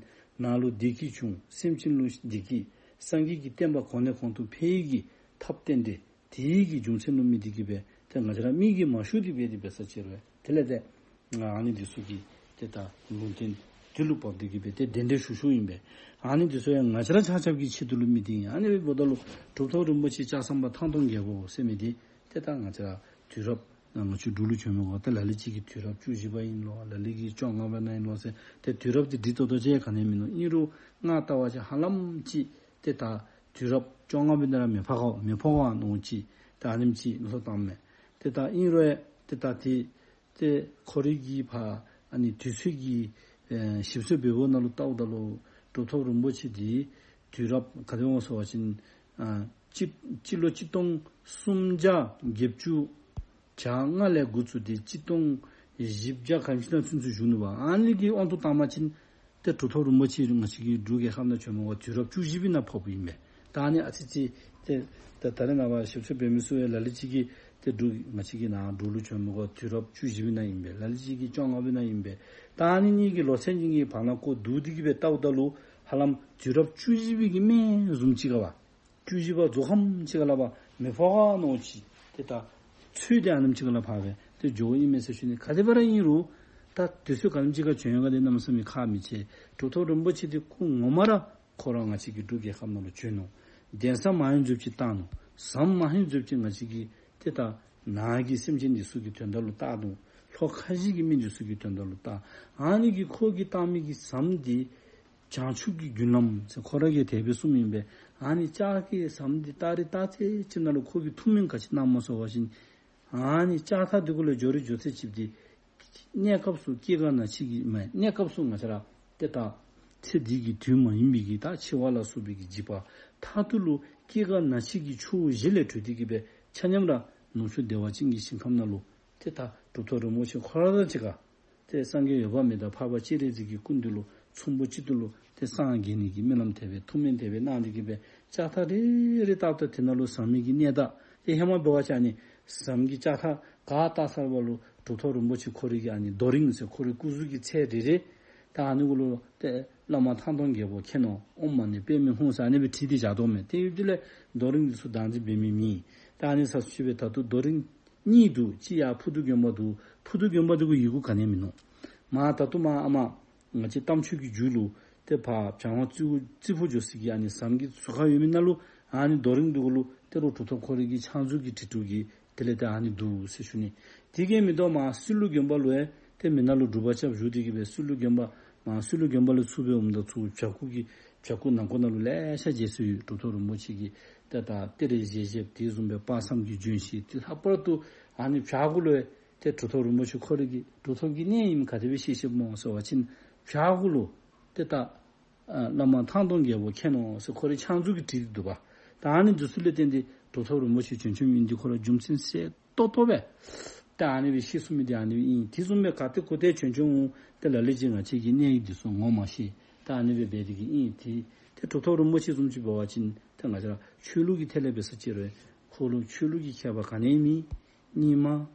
ནང་ལུ་བདེ་སྐྱིད་འབྱུང་། སེམས་ཅན་ལུ་བདེ་སྐྱིད། སངས་རྒྱས་ཀྱི་བསྟན་པ་གོང་ནས་གོང་དུ་འཕེལ་གྱི་ཐབས་བསྟན་ཏེ། དེའི་གི་རྒྱུ་མཚན་ལུ་དམིགས་ཏེ་གི་སྦེ་ཏེ་ང་བཅས་ར་མི་གིས་མ་ཞུ་སྟེ་འབད་དེ་འབད་ས་ཅིག་རུང་དེ་ལས་ཏེ་ང་ཨ་ནི་འདི་ཚུ་གི་ཏེ་ད་ལུང་བསྟན་ དུས་ལུ་བབས་ཏེ་གི་སྦེ་ཏེ་གདན་འདྲེན་ཞུ་ཞུཝ་ཨིན་པས། ཨ་ནི་འདི་ཚུ་ཡང་ང་བཅས་ར་ཆ་ཁྱབ་ཀྱི་ཆེད་དུ་ལུ་མི་འདི་ཨིན། ཨ་ནི་འབདཝ་ད་ལུ་གྲུབ་ཐོབ་རིན་པོ་ཆེ་ལྕགས་ཟམ་པ་ཐང་སྟོང་རྒྱལ་པོ་ཟེར་མི་འདི་ཏེ་ད་ང་བཅས་ར་དུས་རབས་ང་བཅས་འབྲུག་ལུ་བྱོན་མི་གོ་ཏེ་ལ་ལུ་ཅིག་གིས་དུས་རབས་བཅུ་བཞི་པ་ཨིན་ལོ། ལ་ལུ་གིས་བཅོ་ལྔ་པ་ན་ཨིན་ལོ་ཟེར་ཏེ་དུས་རབས་འདི་འདྲི་ཏོག་ཏོ་ཅིག་ག་ནི་མིན་ནུག། ཨིན་རུང་ང་ལྟ་བ་ཅིན་ཧ་ལམ་ཅིག་ཏེ་ད་དུས་རབས་བཅོ་ལྔ་པའི་ནང་ར་མི་ཕོག་ག་མི་ཕོག་ག་མནོ་ཅིག་ད་ཨ་ནེམ་ཅིག་བློ་བཏངམ་མས། ཏེ་ད་ཨིན་རུང་ཏེ་ད་ཏེ་ཏེ་ཁོ་རའི་གི་ཕར་ཨ་ནི་དུས་ཚོད་ཀྱི་ཨེ་ཞིབ་འཚོལ་འབདཝ་ནང་ལུ་བལྟཝ་ད་ལུ་གྲུབ་ཐོབ་རིན་པོ་ཆེ་འདི་དུས་རབས་ག་དེ་འོང་ཟེར་བ་ཅིན་ཨ་སྤྱི་སྤྱི་ལོ་གཅིག་སྟོང་སུམ་བརྒྱ་བརྒྱད་ཅུ་གྱ་ལྔ་ལས་འགོ་བཙུགས་ཏེ་གཅིག་སྟོང་བཞི་བརྒྱ་ག་དེམ་ཅིག་ནང་ཚུན་ཚོད་བཞུགས་ནུག་པ། ཨ་ནི་གི་དབང་དུ་བཏང་བ་ཅིན་ཏེ་གྲུབ་ཐོབ་རིན་པོ་ཆེ་ང་བཅས་ཀྱི་འབྲུག་རྒྱལ་ཁབ་ནང་བྱོན་མི་གོ་དུས་རབས་བཅུ་བཞི་པའི་ནང་ཕོགཔ་ཨིན་པས། ད་ཨ་ནི་ཨ་ཙི་ཙི་ཏེ་ད་ད་རེས་ནངས་པ་ཞིབ་འཚོལ་འབད་མི་ཚུ་ཡང་ལ་ལུ་ཅིག་གིས་ཏེ་འབྲུག་ང་བཅས་ཀྱི་ནཱ་འབྲུག་ལུ་བྱོན་མི་གོ་དུས་རབས་བཅུ་བཞི་པའི་ནང་ཨིན་པས། ལ་ལུ་ཅིག་གིས་བཅོ་ལྔ་པའི་ནང་ཨིན་པས། ད་ཨ་ནི་གཉིས་ཀྱི་ལོ་ཚད་གཉིས་ཀྱི་བར་ན་ཁོ་བསྡུར་ཏེ་གི་སྦེ་བལྟཝ་ད་ལུ་ཧ་ལམ་དུས་རབས་བཅུ་བཞི་པའི་གི་སྨད་བཟུམ་ཅིག་ག་བ། བཅུ་བཞི་པ་རྫོགས་ཁམས་ཅིག་ག་ལས་ཕར་མི་ཕོག་ག་མནོ་ཅིག་ཏེ་ད་ཚོད་དེ་ཨ་ནེམ་ཅིག་ག་ལས་ཕར་སྦེ་ཏེ་འགྱོཝ་ཨིན་མས་ཟེར་ཞུ་ནི། ག་དེ་སྦེ་ར་ཨིན་རུང་ད་དུས་ཚོད་ག་ནེམ་ཅིག་ག་བྱོན་ཡོད་ག་དེ་གནམ་མེད་ས་མེད་ཁག་མི་ཆེ། གྲུབ་ཐོབ་རིན་པོ་ཆེ་འདི་སྐུ་ངོ་མ་ར་ཁོ་ར་ང་བཅས་ཀྱི་འབྲུག་རྒྱལ་ཁབ་ནང་ལུ་བྱོན་ནུག། གདན་ས་མང་ཧེང་རྫོགསཔ་ཅིག་བཏང་ནུག། ཟམ་མང་ཧེང་རྫོགསཔ་ཅིག་ང་བཅས་ཀྱི་ཏེ་ད་ནཱ་གི་སེམས་ཅན་འདི་ཚུ་གི་དོན་དག་ལུ་བཏགས་ནུག། ལྷོ་ཁ་བཞི་གི་མི་འདི་ཚུ་གི་དོན་དག་ལུ་བཏགས། ཨ་ནི་གི་ཁོ་གིས་བཏགས་མི་གི་ཟམ་འདི་བྱང་ཆུབ་ཀྱི་རྒྱུན་ལམ་ཟེར་ཁོ་ར་གིས་དེ་སྦེ་གསུངམ་ཨིན་པས། ཨ་ནི་ལྕགས་ཀྱི་ཟམ་འདི་བཏགས་རི་བཏགས་ཚད་ཅིག་ནང་ལུ་ཁོ་གིས་ཐུགས་སྨོན་ག་ཅི་གནངམ་སྨོ་ཟེར་བ་ཅིན་ཨ་ནི་ལྕགས་ཐག་འདི་གུ་ལུ་འགྱོ་རི་འགྱོ་ཚད་ཅིག་འདི་གནས་སྐབས་སུ་སྐྱེ་རྒ་ན་འཆི་གི་མ་གནས་སྐབས་སུ་ང་བཅས་ར་ཏེ་ད་ཚེ་འདི་གི་དུས་མ་ཡིན་པའི་གི་ད་འཆི་བ་ལ་སོགས་པའི་གི་འཇིགས་པ་མཐར་ཐུག་ལུ་སྐྱེ་རྒ་ན་འཆི་གི་ཆུ་བོ་བཞི་ལས་གྲོལ་ཏེ་གི་སྦེ་ཆ་མཉམ་ར་ནུབ་ཕྱོགས་བདེ་བ་ཅན་གྱི་ཞིང་ཁམས་ནང་ལུ་ཏེ་ད་གྲུབ་ཐོབ་རིན་པོ་ཆེ་ཁོ་ར་དང་གཅིག་ཁར་ཏེ་སངས་རྒྱས་འོད་དཔག་མེད་དང་འཕགས་པ་སྤྱན་རས་གཟིགས་ཀྱི་སྐུ་མདུན་ལུ་ཚོམ་བུ་གཅིག་ཏུ་ལུ་ཏེ་སངས་རྒྱས་ནི་གི་སྨོན་ལམ་དེ་སྦེ་ཐུགས་སྨོན་དེ་སྦེ་གནང་སྟེ་གི་སྦེ་ལྕགས་ཐག་རེ་རེ་བཏགས་ད་དེ་ནང་ལུ་ཟམ་མི་གི་གནས་བདག་ཏེ་ཧེ་མ་འབད་བ་ཅིན་ཨ་ནི་ཟམ་གྱི་ལྕགས་ཐག་ག་བཏགས་ཚར་བ་ལུ་གྲུབ་ཐོབ་རིན་པོ་ཆེ་ཁོ་རའི་གི་ཨ་ནི་རྡོ་རིང་ཟེར་ཁོ་རའི་སྐུ་གཟུགས་ཀྱི་ཚད་རེ་རེ་ད་ཨ་ནི་གུ་ལུ་ཏེ་བླ་མ་ཐང་སྟོང་རྒྱལ་པོ་མཁྱེན་ནོ། ཨོཾ་མ་ཎི་པདྨེ་ཧཱུྃ་ཟེར་ཨ་ནི་སྦེ་བྲིས་ཏེ་བཞག་དོ་མས། ཏེ་ཡུལ་དེ་ལས་རྡོ་རིང་འདི་ཚུ་བདག་འཛིན་འབད་མི་མེད། ད་ཨ་ནི་ས་སུ་ཅིག་སྦེ་ད་ལྟོ་རྡོ་རིང་གཉིས་འདུག། གཅིག་ཡར་ཕུར་དུ་དགོན་པ་འདུག། ཕུར་དུ་དགོན་པ་འདི་གུ་ཡི་གུ་ག་ནི་མིན་ནུག། མ་ད་ལྟོ་མ་ཨ་མ་ང་བཅས་རྟ་མཆོག་གི་རྒྱུད་ལུ་ཏེ་ཕར་བྱང་བ་རྩི་བོ་རྩི་བོ་འགྱོ་སའི་གི་ཨ་ནི་ཟམ་གྱི་ཟུར་ཁར་ཡོད་མི་ནང་ལུ་ཨ་ནི་རྡོ་རིང་འདི་གུ་ལུ་ཏེ་རུ་གྲུབ་ཐོབ་ཁོ་རའི་གི་ཕྱག་མཛུབ་ཀྱི་བྲིས་དྲུག་གི་དེ་ལས་ཏེ་ཨ་ནི་འདུག་ཟེར་ཞུ་ནི། དེ་གིས་མི་དོ་མ་སི་ལུ་དགོན་པ་ལུ་ཡང་ཏེ་མི་ནང་ལུ་སྒྲུབ་པ་རྐྱབ་བཞུགས་ཏེ་གི་སྦེ་སི་ལུ་དགོན་པ་མ་སི་ལུ་དགོན་པ་ལས་ཚུར་སྦེ་འོངམ་ད་ཚུར་བྱག་ཁུག་གི་བྱག་ཁུག་ནང་འཁོད་ནང་ལུ་ལེ་ཤ་མཇལ་ས་ཡོད། གྲུབ་ཐོབ་རིན་པོ་ཆེ་གི་ཏེ་ད་གཏེར་བཞེས་བཞེསཔ་དེ་བཟུམ་སྦེ་དཔག་བསམ་གྱི་ལྗོན་ཤིང་དེ་ལྷག་པར་དུ་ཨ་ནི་བྱག་གུ་ལུ་ཡང་ཏེ་གྲུབ་ཐོབ་རིན་པོ་ཆེ་ཁོ་རའི་གི་གྲུབ་ཐོབ་ཀྱི་གནས་ཨིནམ་ག་དེ་སྦེ་ཤེས་ཤེསཔ་སྨོ་ཟེར་བ་ཅིན་བྱག་གུ་ལུ་ཏེ་ད་ཨ་བླ་མ་ཐང་སྟོང་རྒྱལ་པོ་མཁྱེན་ནོ་ཟེར་ཁོ་རའི་ཕྱག་མཛུབ་ཀྱིས་བྲིས་ཏེ་འདུག་པ། ད་ཨ་ནི་འདི་ཚུ་ལས་བརྟེན་ཏེ་གྲུབ་ཐོབ་རིན་པོ་ཆེ་བྱོན་བྱོནམ་ཨིན། འདི་ཁོ་ར་རྒྱུ་མཚན་གསལ་ཏོག་ཏོ་སྦེ་ད་ཨ་ནི་སྦེ་ཤེས་ཚུགས་མི་འདི་ཨ་ནི་སྦེ་ཨིན། དེ་བཟུམ་སྦེ་ག་ཏེ་གུ་ཏེ་བྱོན་བྱོནམ་འོང་ཏེ་ལ་ལུ་ཅིག་ང་བཅས་ཀྱིས་གནས་ཡིག་འདི་ཚུ་ངོ་མ་ཤེས། ད་ཨ་ནི་སྦེ་འབད་དེ་གི་ཨིན། ཏེ་ཏེ་གྲུབ་ཐོབ་རིན་པོ་ཆེ་བཟུམ་ཅིག་འབད་བ་ཅིན་ཏེ་ང་བཅས་ར་ཆོས་ལུགས་ཀྱི་ཐད་ལས་འབད་ས་ཅིག་རུང་ཁོ་ལུ་ཆོས་ལུགས་ཀྱི་ཁྱད་པར་ག་ནི་མེད། རྙིང་མ་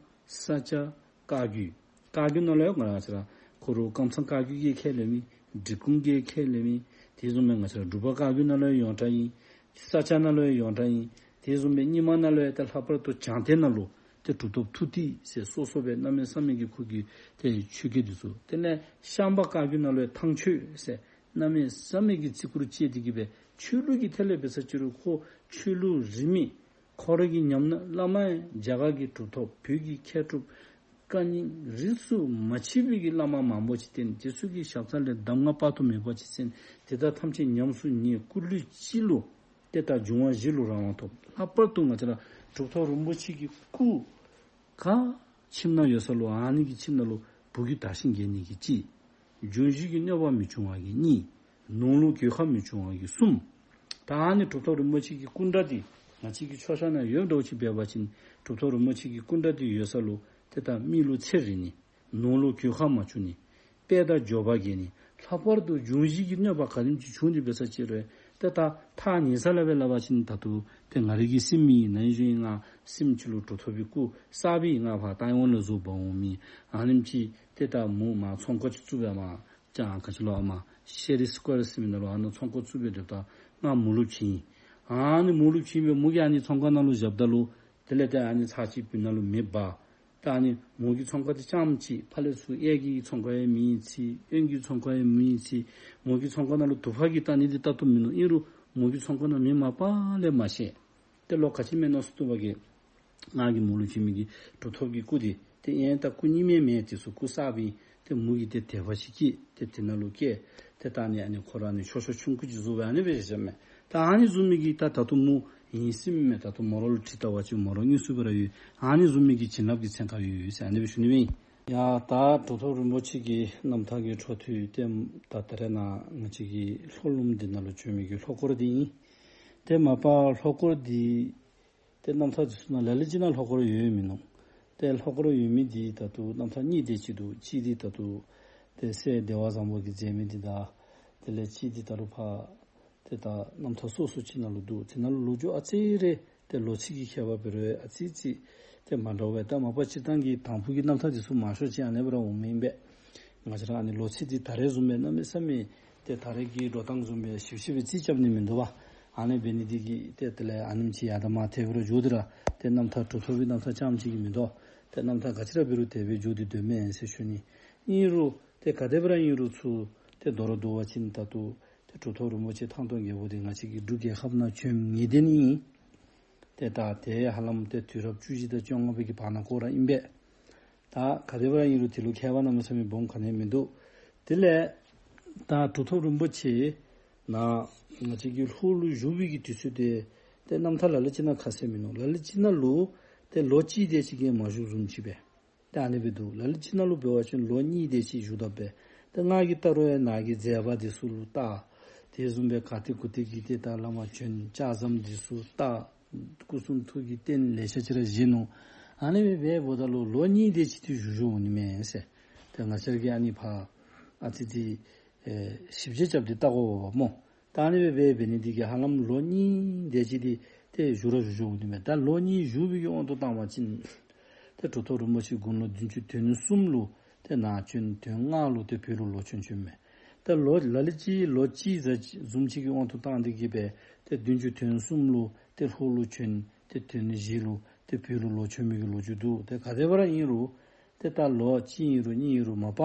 ས་སྐྱ་བཀའ་བརྒྱུད། བཀའ་བརྒྱུད་ནང་ལུ་ཡང་ང་བཅས་ར་ཁོ་ར་ཀམ་ཚང་བཀའ་བརྒྱུད་ཀྱི་ཁས་ལེན་མི་འབྲི་གུང་གི་ཁས་ལེན་མི་དེ་བཟུམ་སྦེ་ང་བཅས་ར་འབྲུག་པ་བཀའ་བརྒྱུད་ནང་ལུ་ཡང་ཡོངས་གྲགས་ཨིན། ས་སྐྱ་ནང་ལུ་ཡང་ཡོངས་གྲགས་ཨིན། དེ་བཟུམ་སྦེ་རྙིང་མ་ནང་ལུ་ཡང་ཏེ་ལྷག་པར་དུ་བྱང་གཏེར་ནང་ལུ་ཏེ་གྲུབ་ཐོབ་ཐུགས་ཏིག་ཟེར་སོ་སོ་སྦེ་གནམ་མེད་ས་མེད་ཀྱི་ཁོ་གི་ཏེ་ཆོས་སྐད་འདི་ཚུ། དེ་ལས་ཤངས་པ་བཀའ་བརྒྱུད་ནང་ལུ་ཡང་ཐང་ཆོས་ཟེར་གནམ་མེད་ས་མེད་ཀྱི་བརྩི་བཀུར་བཅས་ཏེ་གི་སྦེ་ཆོས་ལུགས་ཀྱི་ཐད་ལས་འབད་ས་ཅིག་རུང་ཁོ་ཆོས་ལུགས་རིས་མེད་ཁོ་ར་གི་ཉམས་ན་བླ་མ་ཡང་རྒྱ་གར་གྱི་གྲུབ་ཐོབ་བོད་ཀྱི་མཁས་གྲུབ་བཀའ་རྙིང་རིས་སུ་མ་ཆད་པའི་གི་བླ་མ་མང་པོ་ཅིག་བསྟེན། དེ་ཚུ་གི་ཞབས་ས་ལས་གདམས་ངག་དཔག་ཏུ་མེད་པ་ཅིག་གསན། དེ་དག་ཐམས་ཅད་ཉམས་སུ་ཉེས་སྐུ་ལུས་གཅིག་ལུ་ཏེ་ད་འབྱུང་བ་བཞི་ལུ་རང་དབང་ཐོབ། ལྷག་པར་དུ་ང་བཅས་ར་གྲུབ་ཐོབ་རིན་པོ་ཆེ་གི་སྐུ་ག་ཁྱིམ་ནང་ཡོད་ས་ལུ་ཨ་ནི་གི་ཁྱིམ་ནང་ལུ་བུ་གུ་དར་ཞིང་རྒྱས་ནི་གི་གཅིག། འབྱུང་བཞི་གི་གནོད་པ་མི་འབྱུང་བ་གི་གཉིས། ནོར་ལུག་གོད་ཁ་མི་འབྱུང་བ་གི་གསུམ། ད་ཨ་ནི་གྲུབ་ཐོབ་རིན་པོ་ཆེ་གི་སྐུ་འདྲ་འདི་ང་བཅས་ཀྱི་ཆོས་ཆ་ནང་ཡོད་འདྲཝ་ཅིག་འབད་བ་ཅིན་གྲུབ་ཐོབ་རིན་པོ་ཆེ་གི་སྐུ་འདྲ་འདི་ཡོད་ས་ལུ་ཏེ་ད་མི་ལུ་ཚེ་རིང་ནི། ནོར་ལུག་གོད་ཁ་མ་བྱུང་ནི། དཔལ་དང་འབྱོར་པ་རྒྱས་ནི། ལྷག་པར་དུ་འབྱུང་བཞི་གི་གནོད་པ་ག་དེམ་ཅིག་བྱུང་སྟེ་འབད་ས་ཅིག་རུང་ཏེ་ད་ཐག་ཉེ་ས་ལས་འབད་སླབ་པ་ཅིན་ད་ལྟོ་ཏེ་ང་རའི་གི་སྲིངམོ་ཨིན་ན་ཨིན་ཞུ་ཨིན། ང་སྲིངམོ་ཅིག་ལུ་གྲུབ་ཐོབ་པའི་སྐུ་གསརཔ་ཨིན། ང་ཕར་ཏའི་ཝན་ལས་བཟོ་འབག་འོང་མི་ཨ་ནེམ་ཅིག་ཏེ་ད་མོ་མར་ཚོང་ཁང་ཅིག་བཙུགས་སྦེ་མར་ཅང་ག་ཅི་ལོ་ཨ་མར་ཤེ་རི་སི་ཀོ་ཝེར་ཟེར་མི་ནང་ལུ་ཨ་ནཱ་ཚོང་ཁང་བཙུགས་སྦེ་སྡོདཔ་ད་ང་མོ་ལུག་བྱིན་ཡི། ཨ་ནི་མོ་ལུག་བྱིན་སྦེ་མོ་གིས་ཨ་ནི་ཚོང་ཁང་ནང་ལུ་བཞགཔ་ད་ལུ་དེ་ལས་ཏེ་ཨ་ནི་ཚར་གཅིག་བུ་ནང་ལུ་མེ་འབར། ད་ཨ་ནི་མོ་གི་ཚོང་ཁང་འདི་རྐྱངམ་ཅིག་ཕར་ལས་ཚུར་གཡས་ཀྱི་ཚོང་ཁང་ཡང་མེད་ཅི་གཡོན་གྱི་ཚོང་ཁང་ཡང་མེད་ཅི། མོ་གི་ཚོང་ཁང་ནང་ལུ་དུ་པ་གིས་བལྟ་ནི་འདི་བལྟ་བཏུབ་མིན་ནུག། ཨིན་རུང་མོ་གི་ཚོང་ཁང་ནང་མི་མ་པ་ལས་མ་ཤེས། ཏེ་ལོ་ག་ཅི་མེན་ནོ་ཟེར་བ་ཅིན་ང་གིས་མོ་ལུ་བྱིན་མི་གི་གྲུབ་ཐོབ་ཀྱི་སྐུ་འདི་ཏེ་ཨེ་ད་སྐུ་རྙིང་མེན་མེན་འདི་ཚུ་སྐུ་གསརཔ་ཨིན། ཏེ་མོ་གིས་ཏེ་དད་པ་ཅིག་སྐྱེས། ཏེ་དེ་ནང་ལུ་བསྐྱལ། ཏེ་ད་ཨ་ནི་ཨ་ནི་ཁོ་ར་ཨ་ནི་མཆོད་བཤམ་ཆུང་ཀུ་ཅིག་བཟོ་སྦེ་ཨ་ནི་སྦེ་བཞག་མས། ད་ཨ་ནི་བཟུམ་མའི་གི་ད་ད་ལྟོ་མོ་ཨིན་ཟེར་མི་མེད། ད་ལྟོ་མོ་ར་ལུ་དྲི་བལྟ་བ་ཅིན་མོ་ར་དངོས་སུ་སྦེ་ར་ཡོད། ཨ་ནི་བཟུམ་མའི་གི་བྱིན་རླབས་ཀྱི་ཚན་ཁ་ཡོད་ཟེར་ཨ་ནི་སྦེ་ཞུ་ནི་སྦེ་ཨིན། ཡ་ད་གྲུབ་ཐོབ་རིན་པོ་ཆེ་གི་རྣམ་ཐར་གྱི་འཕྲོ་མཐུད་དེ་ད་ད་རེས་ནངས་ང་བཅས་ཀྱི་ལྷོ་ལུངམ་འདི་ནང་ལུ་བྱོན་མི་གི་ལྷོ་སྐོར་འདི་ཨིན། ཏེ་མ་པ་ལྷོ་སྐོར་འདི་ཏེ་རྣམ་ཐར་འདི་ཚུ་ནང་ལ་ལུ་ཅིག་ནང་ལྷོ་སྐོར་ཡོད་མིན་ནུག། ཏེ་ལྷོ་སྐོར་ཡོད་མི་འདི་ད་ལྟོ་རྣམ་ཐར་གཉིས་དེ་ཅིག་འདུག། གཅིག་འདི་ད་ལྟོ་ཏེ་སྲས་བདེ་བ་བཟང་པོ་གིས་མཛད་མི་འདི་དང་དེ་ལས་གཅིག་འདི་ད་རུང་ཕར་ཏེ་ད་རྣམ་ཐར་སོ་སོ་ཅིག་ནང་ལུ་འདུག། དེ་ནང་ལུ་ལོ་རྒྱུས་ཨ་ཙི་རེ་ཏེ་ལོ་ཚིགས་ཀྱི་ཁྱད་པར་འབད་རུང་ཨ་ཙི་ཅིག་ཏེ་མ་འདྲཝ་སྦེ། ད་མ་པ་སྤྱིར་བཏང་གི་དང་ཕུ་གི་རྣམ་ཐར་འདི་ཚུ་མང་ཤོས་ཅིག་ཨ་ནེ་སྦེ་ར་འོང་མི་ཨིན་པས། ང་བཅས་ར་ཨ་ནི་ལོ་ཚིགས་འདི་ད་རེས་བཟུམ་སྦེ་གནམ་མེད་ས་མེད་ཏེ་ད་རེས་ཀྱི་འགྲོ་སྟངས་བཟུམ་སྦེ་ཞིབ་ཞིབ་སྦེ་རྩིས་རྐྱབ་ནི་མིན་འདུག་པ། ཨ་ནི་འབད་ནི་འདི་གིས་ཏེ་དེ་ལས་ཨ་ནེམ་ཅིག་ཡར་དང་མར་དེ་སྦེ་ར་འགྱོ་སྟེ་ར་ཏེ་རྣམ་ཐར་གྲུབ་ཐོབ་ཀྱི་རྣམ་ཐར་རྐྱངམ་ཅིག་གིས་མི་དོ། ཏེ་རྣམ་ཐར་ག་ཅི་ར་འབད་རུང་དེ་སྦེ་འགྱོ་སྟེ་སྡོད་མས་ཟེར་ཞུ་ནི། ཨིན་རུང་ཏེ་ག་དེ་སྦེ་ར་ཨིན་རུང་ཚུར་ཏེ་མདོར་བསྡུ་བ་ཅིན་ད་ལྟོ་ཏེ་གྲུབ་ཐོབ་རིན་པོ་ཆེ་ཐང་སྟོང་རྒྱལ་པོ་འདི་ང་བཅས་ཀྱི་འབྲུག་རྒྱལ་ཁབ་ནང་བྱོན་ངེས་བདེན་ཨིན། ཏེ་ད་དེ་ཧ་ལམ་ཏེ་དུས་རབས་བཅུ་བཞི་དང་བཅོ་ལྔ་པའི་གི་བར་ན་སྐོར་ར་ཨིན་པས། ད་ག་དེ་སྦེ་ར་ཨིན་རུང་དེ་ལུ་ཁྱད་པར་གནམ་མེད་ས་མེད་སྦོམ་ག་ནི་ཡང་མིན་འདུག། དེ་ལས་ད་གྲུབ་ཐོབ་རིན་པོ་ཆེ་ནཱ་ང་བཅས་ཀྱི་ལྷོ་ལུ་བཞུགས་པའི་གི་དུས་ཚོད་དེ་ཏེ་རྣམ་ཐར་ལ་ལུ་ཅིག་ནང་ཁ་གསལ་མིན་ནུག། ལ་ལུ་ཅིག་ནང་ལུ་ཏེ་ལོ་གཅིག་དེ་ཅིག་གིས་མ་བཞུགས་བཟུམ་ཅིག་སྦེ་ཏེ་ཨ་ནི་སྦེ་འདུག། ལ་ལུ་ཅིག་ནང་ལུ་འབད་བ་ཅིན་ལོ་གཉིས་དེ་ཅིག་བཞུགས་དོ་སྦེ། ཏེ་ང་གིས་བལྟ་རུང་ཡང་ནཱ་གི་མཛད་པ་འདི་ཚུ་ལུ་བལྟ། དེ་བཟུམ་སྦེ་ག་ཏེ་གུ་ཏེ་གི་ཏེ་ད་བླ་མ་བྱོན་ལྕགས་ཟམ་འདི་ཚུ་བལྟ། སྐུ་གསུང་ཐུགས་ཀྱི་རྟེན་ལེ་ཤ་ཅིག་ར་བཞེངས་ནུག། ཨ་ནི་སྦེ་འབདཝ་ད་ལུ་ལོ་གཉིས་དེ་ཅིག་ཏེ་བཞུགས་བཞུགསཔ་འོང་ནི་མས་ཟེར། ཏེ་ང་བཅས་ཀྱིས་ཨ་ནི་ཕར་ཨ་ཙི་ཅིག་ཨེ་ཞིབ་དཔྱད་རྐྱབ་སྟེ་བལྟ་དགོ་པས་སྨོ། ད་ཨ་ནི་སྦེ་འབད་འབད་ནི་འདི་གིས་ཧ་ལམ་ལོ་གཉིས་དེ་ཅིག་ཏེ་ཏེ་བཞུགས་ར་བཞུགས་བཞུགསཔ་འོང་ནི་མས། ད་ལོ་གཉིས་བཞུགས་པའི་གི་དབང་དུ་བཏང་བ་ཅིན་ཏེ་གྲུབ་ཐོབ་རིན་པོ་ཆེ་དགུང་ལོ་བདུན་ཅུ་དོན་གསུམ་ལུ་ཏེ་ནཱ་བྱོན། དོན་ལྔ་ལུ་ཏེ་བོད་ལུ་ལོག་བྱོན་བྱོནམ་མས། ཏེ་ལོ་ལ་ལུ་ཅིག་ལོ་གཅིག་ཟེར་བཟུམ་ཅིག་གི་དབང་དུ་བཏང་སྟེ་གི་སྦེ་ཏེ་བདུན་ཅུ་དོན་གསུམ་ལུ་ཏེ་ལྷོ་ལུ་བྱོན། ཏེ་དོན་བཞི་ལུ་ཏེ་བོད་ལུ་ལོག་བྱོན་མི་གི་ལོ་རྒྱུས་འདུག། ཏེ་ག་དེ་སྦེ་ར་ཨིན་རུང་ཏེ་ད་ལོ་གཅིག་ཨིན་རུང་གཉིས་ཨིན་རུང་མ་པ་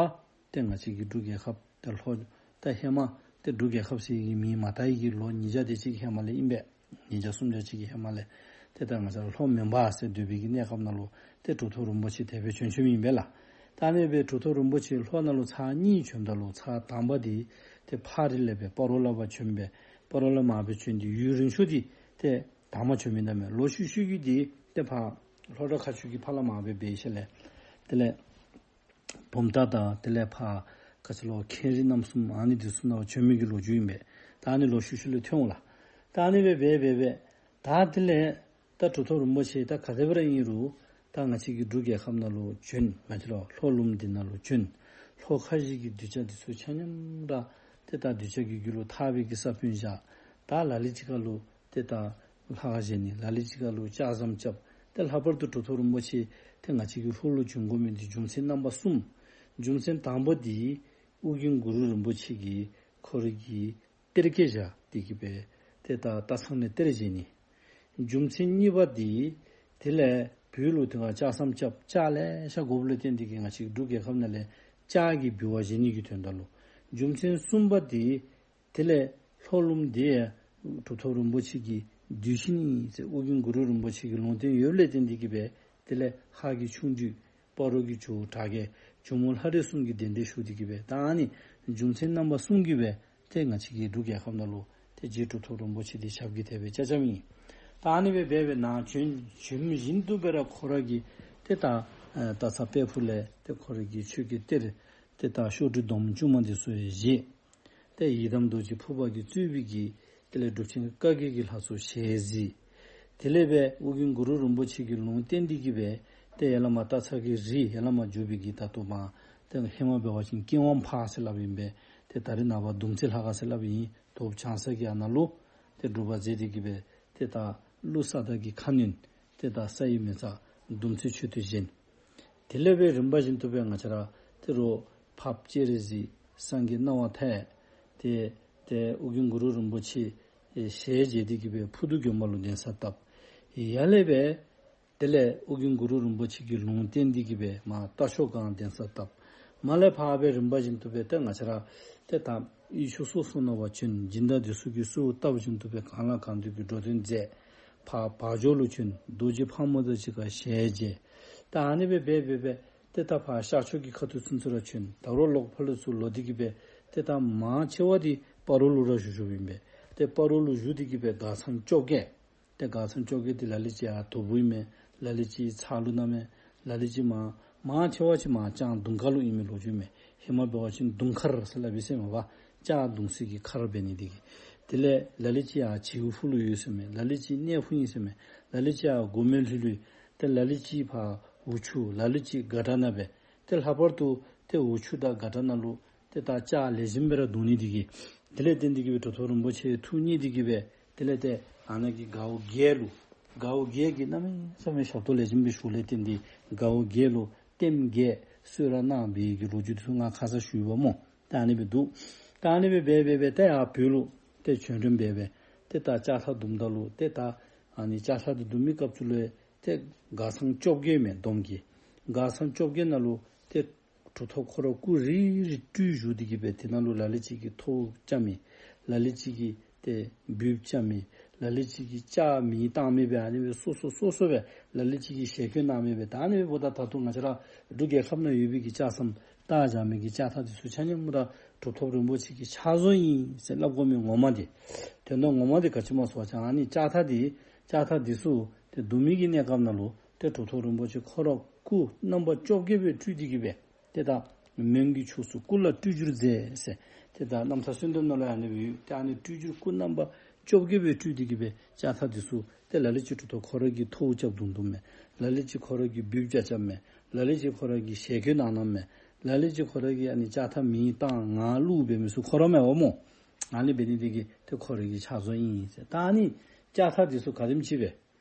ཏེ་ང་བཅས་ཀྱི་འབྲུག་རྒྱལ་ཁབ་ཏེ་ལྷོ་ད་ཧེ་མ་ཏེ་འབྲུག་རྒྱལ་ཁབ་ཟེར་གྱི་མིང་མ་བཏགས་ཡི་གི་ལོ་ཉིས་བརྒྱ་དེ་ཅིག་ཧེ་མ་ལས་ཨིན་པས། ཉིས་བརྒྱ་སུམ་བརྒྱ་ཅིག་གི་ཧེ་མ་ལས་ཏེ་ད་ང་བཅས་ལྷོ་མོན་པ་ཟེར་སྡོད་པའི་གི་གནས་སྐབས་ནང་ལུ་ཏེ་གྲུབ་ཐོབ་རིན་པོ་ཆེ་དེ་སྦེ་བྱོན་བྱོནམ་ཨིན་པས་ལགས། ད་ཨ་ནི་སྦེ་གྲུབ་ཐོབ་རིན་པོ་ཆེ་ལྷོ་ནང་ལུ་ཚར་གཉིས་བྱོནམ་ད་ལུ་ཚར་དང་པ་འདི་ཏེ་ཕག་རི་ལས་སྦེ་སྤ་རོ་ལས་ཕར་བྱོན་སྦེ་སྤ་རོ་ལས་མར་སྦེ་བྱོན་ཏེ་ཡུན་རིང་ཤོས་འདི་ཏེ་དང་པ་བྱོན་མི་ད་མས། ལོག་ཤུལ་ཤུལ་གྱི་འདི་ཏེ་ཕར་ལྷོ་བྲག་མཁར་ཆུ་གི་ཕར་ལས་མར་སྦེ་འབད་ཞིནམ་ལས་དེ་ལས་བུམ་ཐང་དང་དེ་ལས་ཕར་ག་ཅི་ལོ་ཁེངས་རིགས་རྣམ་གསུམ་ཨ་ནི་འདི་ཚུ་ནང་བྱོན་མི་གི་ལོ་རྒྱུས་ཨིན་པས། ད་ཨ་ནི་ལོག་ཤུལ་ཤུལ་ལས་ཐོན་འོང་ལགས། ད་ཨ་ནི་སྦེ་འབད་འབད་འབད་ད་དེ་ལས་ད་གྲུབ་ཐོབ་རིན་པོ་ཆེ་ད་ག་དེ་སྦེ་ར་ཨིན་རུང་ད་ང་བཅས་ཀྱི་འབྲུག་རྒྱལ་ཁབ་ནང་ལུ་བྱོན། ང་བཅས་ལོ་ལྷོ་ལུངམ་འདི་ནང་ལུ་བྱོན། ལྷོ་ཁ་བཞི་གི་གདུལ་བྱ་འདི་ཚུ་ཆ་མཉམ་ར་ཏེ་ད་གདུལ་བྱ་གི་རྒྱུད་ལུ་ཐར་པའི་གི་ས་བོན་བཞག། ད་ལ་ལུ་ཅིག་ཁར་ལུ་ཏེ་ད་ལྷ་ཁང་བཞེངས་ནི། ལ་ལུ་ཅིག་ཁར་ལུ་ལྕགས་ཟམ་རྐྱབ། ཏེ་ལྷག་པར་དུ་གྲུབ་ཐོབ་རིན་པོ་ཆེ་ཏེ་ང་བཅས་ཀྱི་ལྷོ་ལུ་བྱོན་དགོ་མི་འདི་རྒྱུ་མཚན་རྣམ་པ་གསུམ། རྒྱུ་མཚན་དང་པ་འདི་ཨོ་རྒྱན་གུ་རུ་རིན་པོ་ཆེ་གིས་ཁོ་རའི་གི་གཏེར་སྐྱེས་བཞག་སྟེ་གི་སྦེ་ཏེ་ད་སྟག་ཚང་ནས་གཏེར་བཞེས་ནི། རྒྱུ་མཚན་གཉིས་པ་འདི་དེ་ལས་བོད་ལུ་དེ་སྒང་ལྕགས་ཟམ་རྐྱབ་ལྕགས་ལེ་ཤ་དགོཔ་ལས་བརྟེན་ཏེ་གི་ང་བཅས་འབྲུག་རྒྱལ་ཁབ་ནང་ལས་ལྕགས་ཀྱི་འབུལ་བ་བཞེས་ནི་གི་དོན་དག་ལུ། རྒྱུ་མཚན་གསུམ་པ་འདི་དེ་ལས་ལྷོ་ལུངམ་འདི་གྲུབ་ཐོབ་རིན་པོ་ཆེ་གིས་བསྡུས་ཞིནམ་ཨིན་ཟེར་ཨོ་རྒྱན་གུ་རུ་རིན་པོ་ཆེ་གི་ལུང་བསྟན་ཡོདཔ་ལས་བརྟེན་ཏེ་གི་སྦེ་དེ་ལས་ཧཱ་གི་ཆུང་དུས་སྤ་རོ་གི་ཇོ་བོ་གྲགས་རྒྱན་ཇོ་མོ་ལྷ་རིགས་གསུམ་གྱིས་གདན་འདྲེན་ཞུ་སྟེ་གི་སྦེ་ད་ཨ་ནི་རྒྱུ་མཚན་རྣམ་པ་གསུམ་གྱིས་སྦེ་ཏེ་ང་བཅས་ཀྱི་འབྲུག་རྒྱལ་ཁབ་ནང་ལུ་ཏེ་རྗེ་གྲུབ་ཐོབ་རིན་པོ་ཆེ་འདི་ཞབས་ཀྱིས་ཐེག་པའི་སྐྱབས་རྗེ་ཨིན། ད་ཨ་ནི་སྦེ་འབད་འབད་ནཱ་བྱོན་བྱོན་བཞིན་དུ་སྦེ་ར་ཁོ་ར་གིས་ཏེ་ད་ཨེ་སྟག་ཚང་དཔལ་ཕུག་ལས་ཏེ་ཁོ་ར་གི་ཆོས་ཀྱི་གཏེར་ཏེ་ད་ཤོག་དྲིལ་མདོངམ་བཅུ་མ་འདི་ཚུ་ཡང་བཞེས། ཏེ་ཡི་དམ་རྡོ་རྗེ་ཕུར་པ་གིས་གཙོས་པའི་གི་དེ་ལས་སྒྲུབ་ཆེན་བཀའ་བརྒྱད་ཀྱི་ལྷ་ཚོགས་ཞལ་གཟིགས། དེ་ལས་སྦེ་ཨོ་རྒྱན་གུ་རུ་རིན་པོ་ཆེ་གི་ལུང་བསྟན་འདི་གིས་སྦེ་ཏེ་ཡར་ལས་མར་སྟག་ཚང་གི་རི་ཡར་ལས་མར་རྒྱུད་པའི་གི་ད་ལྟོ་མར་ཏེ་ཧེ་མ་འབད་བ་ཅིན་ཀེ་ཝང་ཕར་ཟེར་སླབ་ཨིན་པས། ཏེ་ད་རེས་ནངས་པ་དུམ་རྩེ་ལྷ་ཁང་ཟེར་སླབ་ཨིན། དོབ་བྱང་ས་གི་ཨ་ནཱ་ལུ་ཏེ་སྒྲུབ་པ་མཛད་དེ་གི་སྦེ་ཏེ་ད་ཀླུ་ས་བདག་གི་ཁ་གནོན་ཏེ་ད་ས་ཡི་མེ་བཙའ་དུམ་རྩེ་མཆོད་རྟེན་བཞེངས། དེ་ལས་སྦེ་རིམ་པ་བཞིན་དུ་སྦེ་ང་བཅས་ར་ཏེ་རུང་འཕགས་པ་སྤྱན་རས་གཟིགས་སངས་རྒྱས་སྣང་བ་མཐའ་ཡས་ཏེ་ཏེ་ཨོ་རྒྱན་གུ་རུ་རིན་པོ་ཆེ་ཞལ་མཇལ་ཏེ་གི་སྦེ་ཕུར་རྡོ་དགོན་པ་ལུ་གདན་ས་བཏབ། ཡར་ལས་སྦེ་ དེ་ལས་ཨོ་རྒྱན་གུ་རུ་རིན་པོ་ཆེ་གིས་ལུང་བསྟན་ཏེ་གི་སྦེ་མར་རྟ་མཆོག་སྒང་གདན་ས་བཏབ། མར་ལས་ཕར་སྦེ་རིམ་པ་བཞིན་དུ་སྦེ་ཏེ་ང་བཅས་ར་ཏེ་ད་ཡུལ་ཕྱོགས་སོ་སོ་ནང་ཕར་བྱོན། སྦྱིན་བདག་འདི་ཚུ་གིས་གསོལཝ་བཏབ་བཞིན་དུ་སྦེ་གང་ལ་གང་འདུལ་གྱི་འགྲོ་དོན་མཛད། ཕར་བར་ཇོ་ལུ་བྱོན། རྡོ་རྗེ་ཕག་མོ་དང་གཅིག་ཁར་ཞལ་མཇལ། ད་ཨ་ནི་སྦེ་འབད་འབད་འབད་ཏེ་ད་ཕར་ཤར་ཕྱོགས་ཀྱི་ཁ་ཐུག་ཚུན་ཚོད་ར་བྱོན། ད་རུང་ལོག་ཕར་ལས་ཚུར་ལོག་སྟེ་གི་སྦེ་ཏེ་ད་མང་ཆེ་བ་འདི་སྤ་རོ་ལུ་ར་བཞུགས་བཞུགསཔ་ཨིན་པས། ཏེ་སྤ་རོ་ལུ་བཞུགས་ཏེ་གི་སྦེ་གར་ཚང་བཅོ་བརྒྱད། ཏེ་གར་ཚང་བཅོ་བརྒྱད་འདི་ལ་ལུ་ཅིག་ཡར་དོ་པོ་ཨིན་མས། ལ་ལུ་ཅིག་ཚ་ལུ་ཨིན་མས། ལ་ལུ་ཅིག་མར་མང་ཆེ་བ་ཅིག་མར་ལྕང་དུང་དཀར་ལུ་ཨིན་མི་ལོ་རྒྱུས་མས། ཧེ་མ་འབད་བ་ཅིན་དུང་མཁར་ཟེར་སླབ་ཨིན་ཟེར་མས་པ། ལྕང་བརྡུང་སའི་གི་མཁར་འབད་ནི་དེ་གིས། དེ་ལས་ལ་ལུ་ཅིག་ཡར་བྱིའུ་ཕུ་ལུ་ཡོད་ཟེར་མས། ལ་ལུ་ཅིག་གནས་ཕུ་ཨིན་ཟེར་མས། ལ་ལུ་ཅིག་ཡར་སྒོ་མེ་ལྷུ་ལུ། ཏེ་ལ་ལུ་ཅིག་ཕར་འུ་ཆུ། ལ་ལུ་ཅིག་དགའ་གྲྭ་ནང་སྦེ། ཏེ་ལྷག་པར་དུ་ཏེ་འུ་ཆུ་དང་དགའ་གྲྭ་ནང་ལུ་ཏེ་ད་ལྕགས་ལེགས་ཤོམ་སྦེ་ར་བརྡུང་ནི་འདི་གིས། དེ་ལས་བརྟེན་ཏེ་གི་སྦེ་གྲུབ་ཐོབ་རིན་པོ་ཆེ་ཐུགས་མཉེས་ཏེ་གི་སྦེ་དེ་ལས་ཏེ་ཨ་ནཱ་གི་དགའ་བོ་བརྒྱད་ལུ། དགའ་བོ་བརྒྱད་ཀྱིས་གནམ་མེད་ས་མེད་ཞབས་ཏོག་ལེགས་ཤོམ་སྦེ་ཞུཝ་ལས་བརྟེན་ཏེ་དགའ་བོ་བརྒྱད་ལུ་ལྟདམོ་བརྒྱད་གསོལ་རས་གནང་བའི་གི་ལོ་རྒྱུས་འདི་ཚུ་ང་ཁ་ཙ་ཞུ་ཡི་པ་སྨོ། ད་ཨ་ནི་སྦེ་འདུག། ད་ཨ་ནི་སྦེ་འབད་འབད་འབད་ཏེ་ཡར་བོད་ལུ་ཏེ་བྱོན་རན་འབད་འབད་ཏེ་ད་ལྕགས་ཐག་བརྡུངམ་ད་ལུ་ཏེ་ད་ཨ་ནི་ལྕགས་ཐག་འདི་བརྡུང་མི་སྐབས་སུ་ལུ་ཏེ་གར་ཚང་བཅོ་བརྒྱད་མས་བསྡོམས་ཀྱིས། གར་ཚང་བཅོ་བརྒྱད་ནང་ལུ་ཏེ་གྲུབ་ཐོབ་ཁོ་ར་སྐུ་རེ་རེ་སྤྲུལ་བཞུགས་ཏེ་གི་སྦེ་དེ་ནང་ལུ་ལ་ལུ་ཅིག་གིས་ཐོཝ་རྐྱབ་མི། ལ་ལུ་ཅིག་གིས་ཏེ་འབུཔ་རྐྱབ་མི། ལ་ལུ་ཅིག་གིས་ལྕགས་མེ་བཏང་མི་སྦེ་ཨ་ནི་སྦེ་སོ་སོ་སོ་སོ་སྦེ་ལ་ལུ་ཅིག་གིས་ཞལ་བཀོད་གནང་མི་སྦེ། ད་ཨ་ནི་སྦེ་འབདཝ་ད་ད་ལྟོ་ང་བཅས་ར་འབྲུག་རྒྱལ་ཁབ་ནང་ཡོད་པའི་གི་ལྕགས་ཟམ་བཏགས་བཞག་མི་གི་ལྕགས་ཐག་འདི་ཚུ་ཆ་མཉམ་ར་གྲུབ་ཐོབ་རིན་པོ་ཆེ་གི་ཕྱག་བཟོ་ཨིན་ཟེར་སླབ་དགོ་མི་ངོ་མ་འདི། དོན་དག་ངོ་མ་འདི་ག་ཅི་སྨོ་ཟེར་བ་ཅིན་ཨ་ནི་ལྕགས་ཐག་འདི་ལྕགས་ཐག་འདི་ཚུ་ཏེ་བརྡུང་མི་གི་གནས་སྐབས་ནང་ལུ་ཏེ་གྲུབ་ཐོབ་རིན་པོ་ཆེ་ཁོ་ར་སྐུ་རྣམ་པ་བཅོ་བརྒྱད་སྦེ་སྤྲུལ་ཏེ་གི་སྦེ་ཏེ་ད་མོན་གྱི་ཕྱོགས་སུ་སྐུ་ལ་སྤྲུལ་བསྒྱུར་མཛད་ཟེར། ཏེ་ད་རྣམ་ཐར་གསོལ་འདེབས་ནང་ལུ་ཨ་ནི་སྦེ་ཡོད། ཏེ་ཨ་ནི་སྤྲུལ་བསྒྱུར་སྐུ་རྣམ་པ་བཅོ་བརྒྱད་སྦེ་སྤྲུལ་ཏེ་གི་སྦེ་ལྕགས་ཐག་འདི་ཚུ་ཏེ་ལ་ལུ་ཅིག་གྲུབ་ཐོབ་ཁོ་ར་གིས་ཐོཝ་རྐྱབ་བརྡུང་བརྡུངམ་མས། ལ་ལུ་ཅིག་ཁོ་ར་གིས་འབུཔ་རྐྱབ་རྐྱབ་མས། ལ་ལུ་ཅིག་ཁོ་ར་གིས་ཞལ་བཀོད་གནང་གནངམ་མས། ལ་ལུ་ཅིག་ཁོ་ར་གིས་ཨ་ནི་ལྕགས་ཐག་མེ་བཏང་ངར་བླུགས་འབད་མི་ཚུ་ཁོ་ར་མས་པ་སྨོ། ཨ་ནི་འབད་ནི་འདི་གིས་ཏེ་ཁོ་ར་གི་ཕྱག་བཟོ་ཨིན་ཟེར། ད་ཨ་ནི་ལྕགས་ཐག་འདི་ཚུ་ག་དེམ་ཅིག་སྦེ་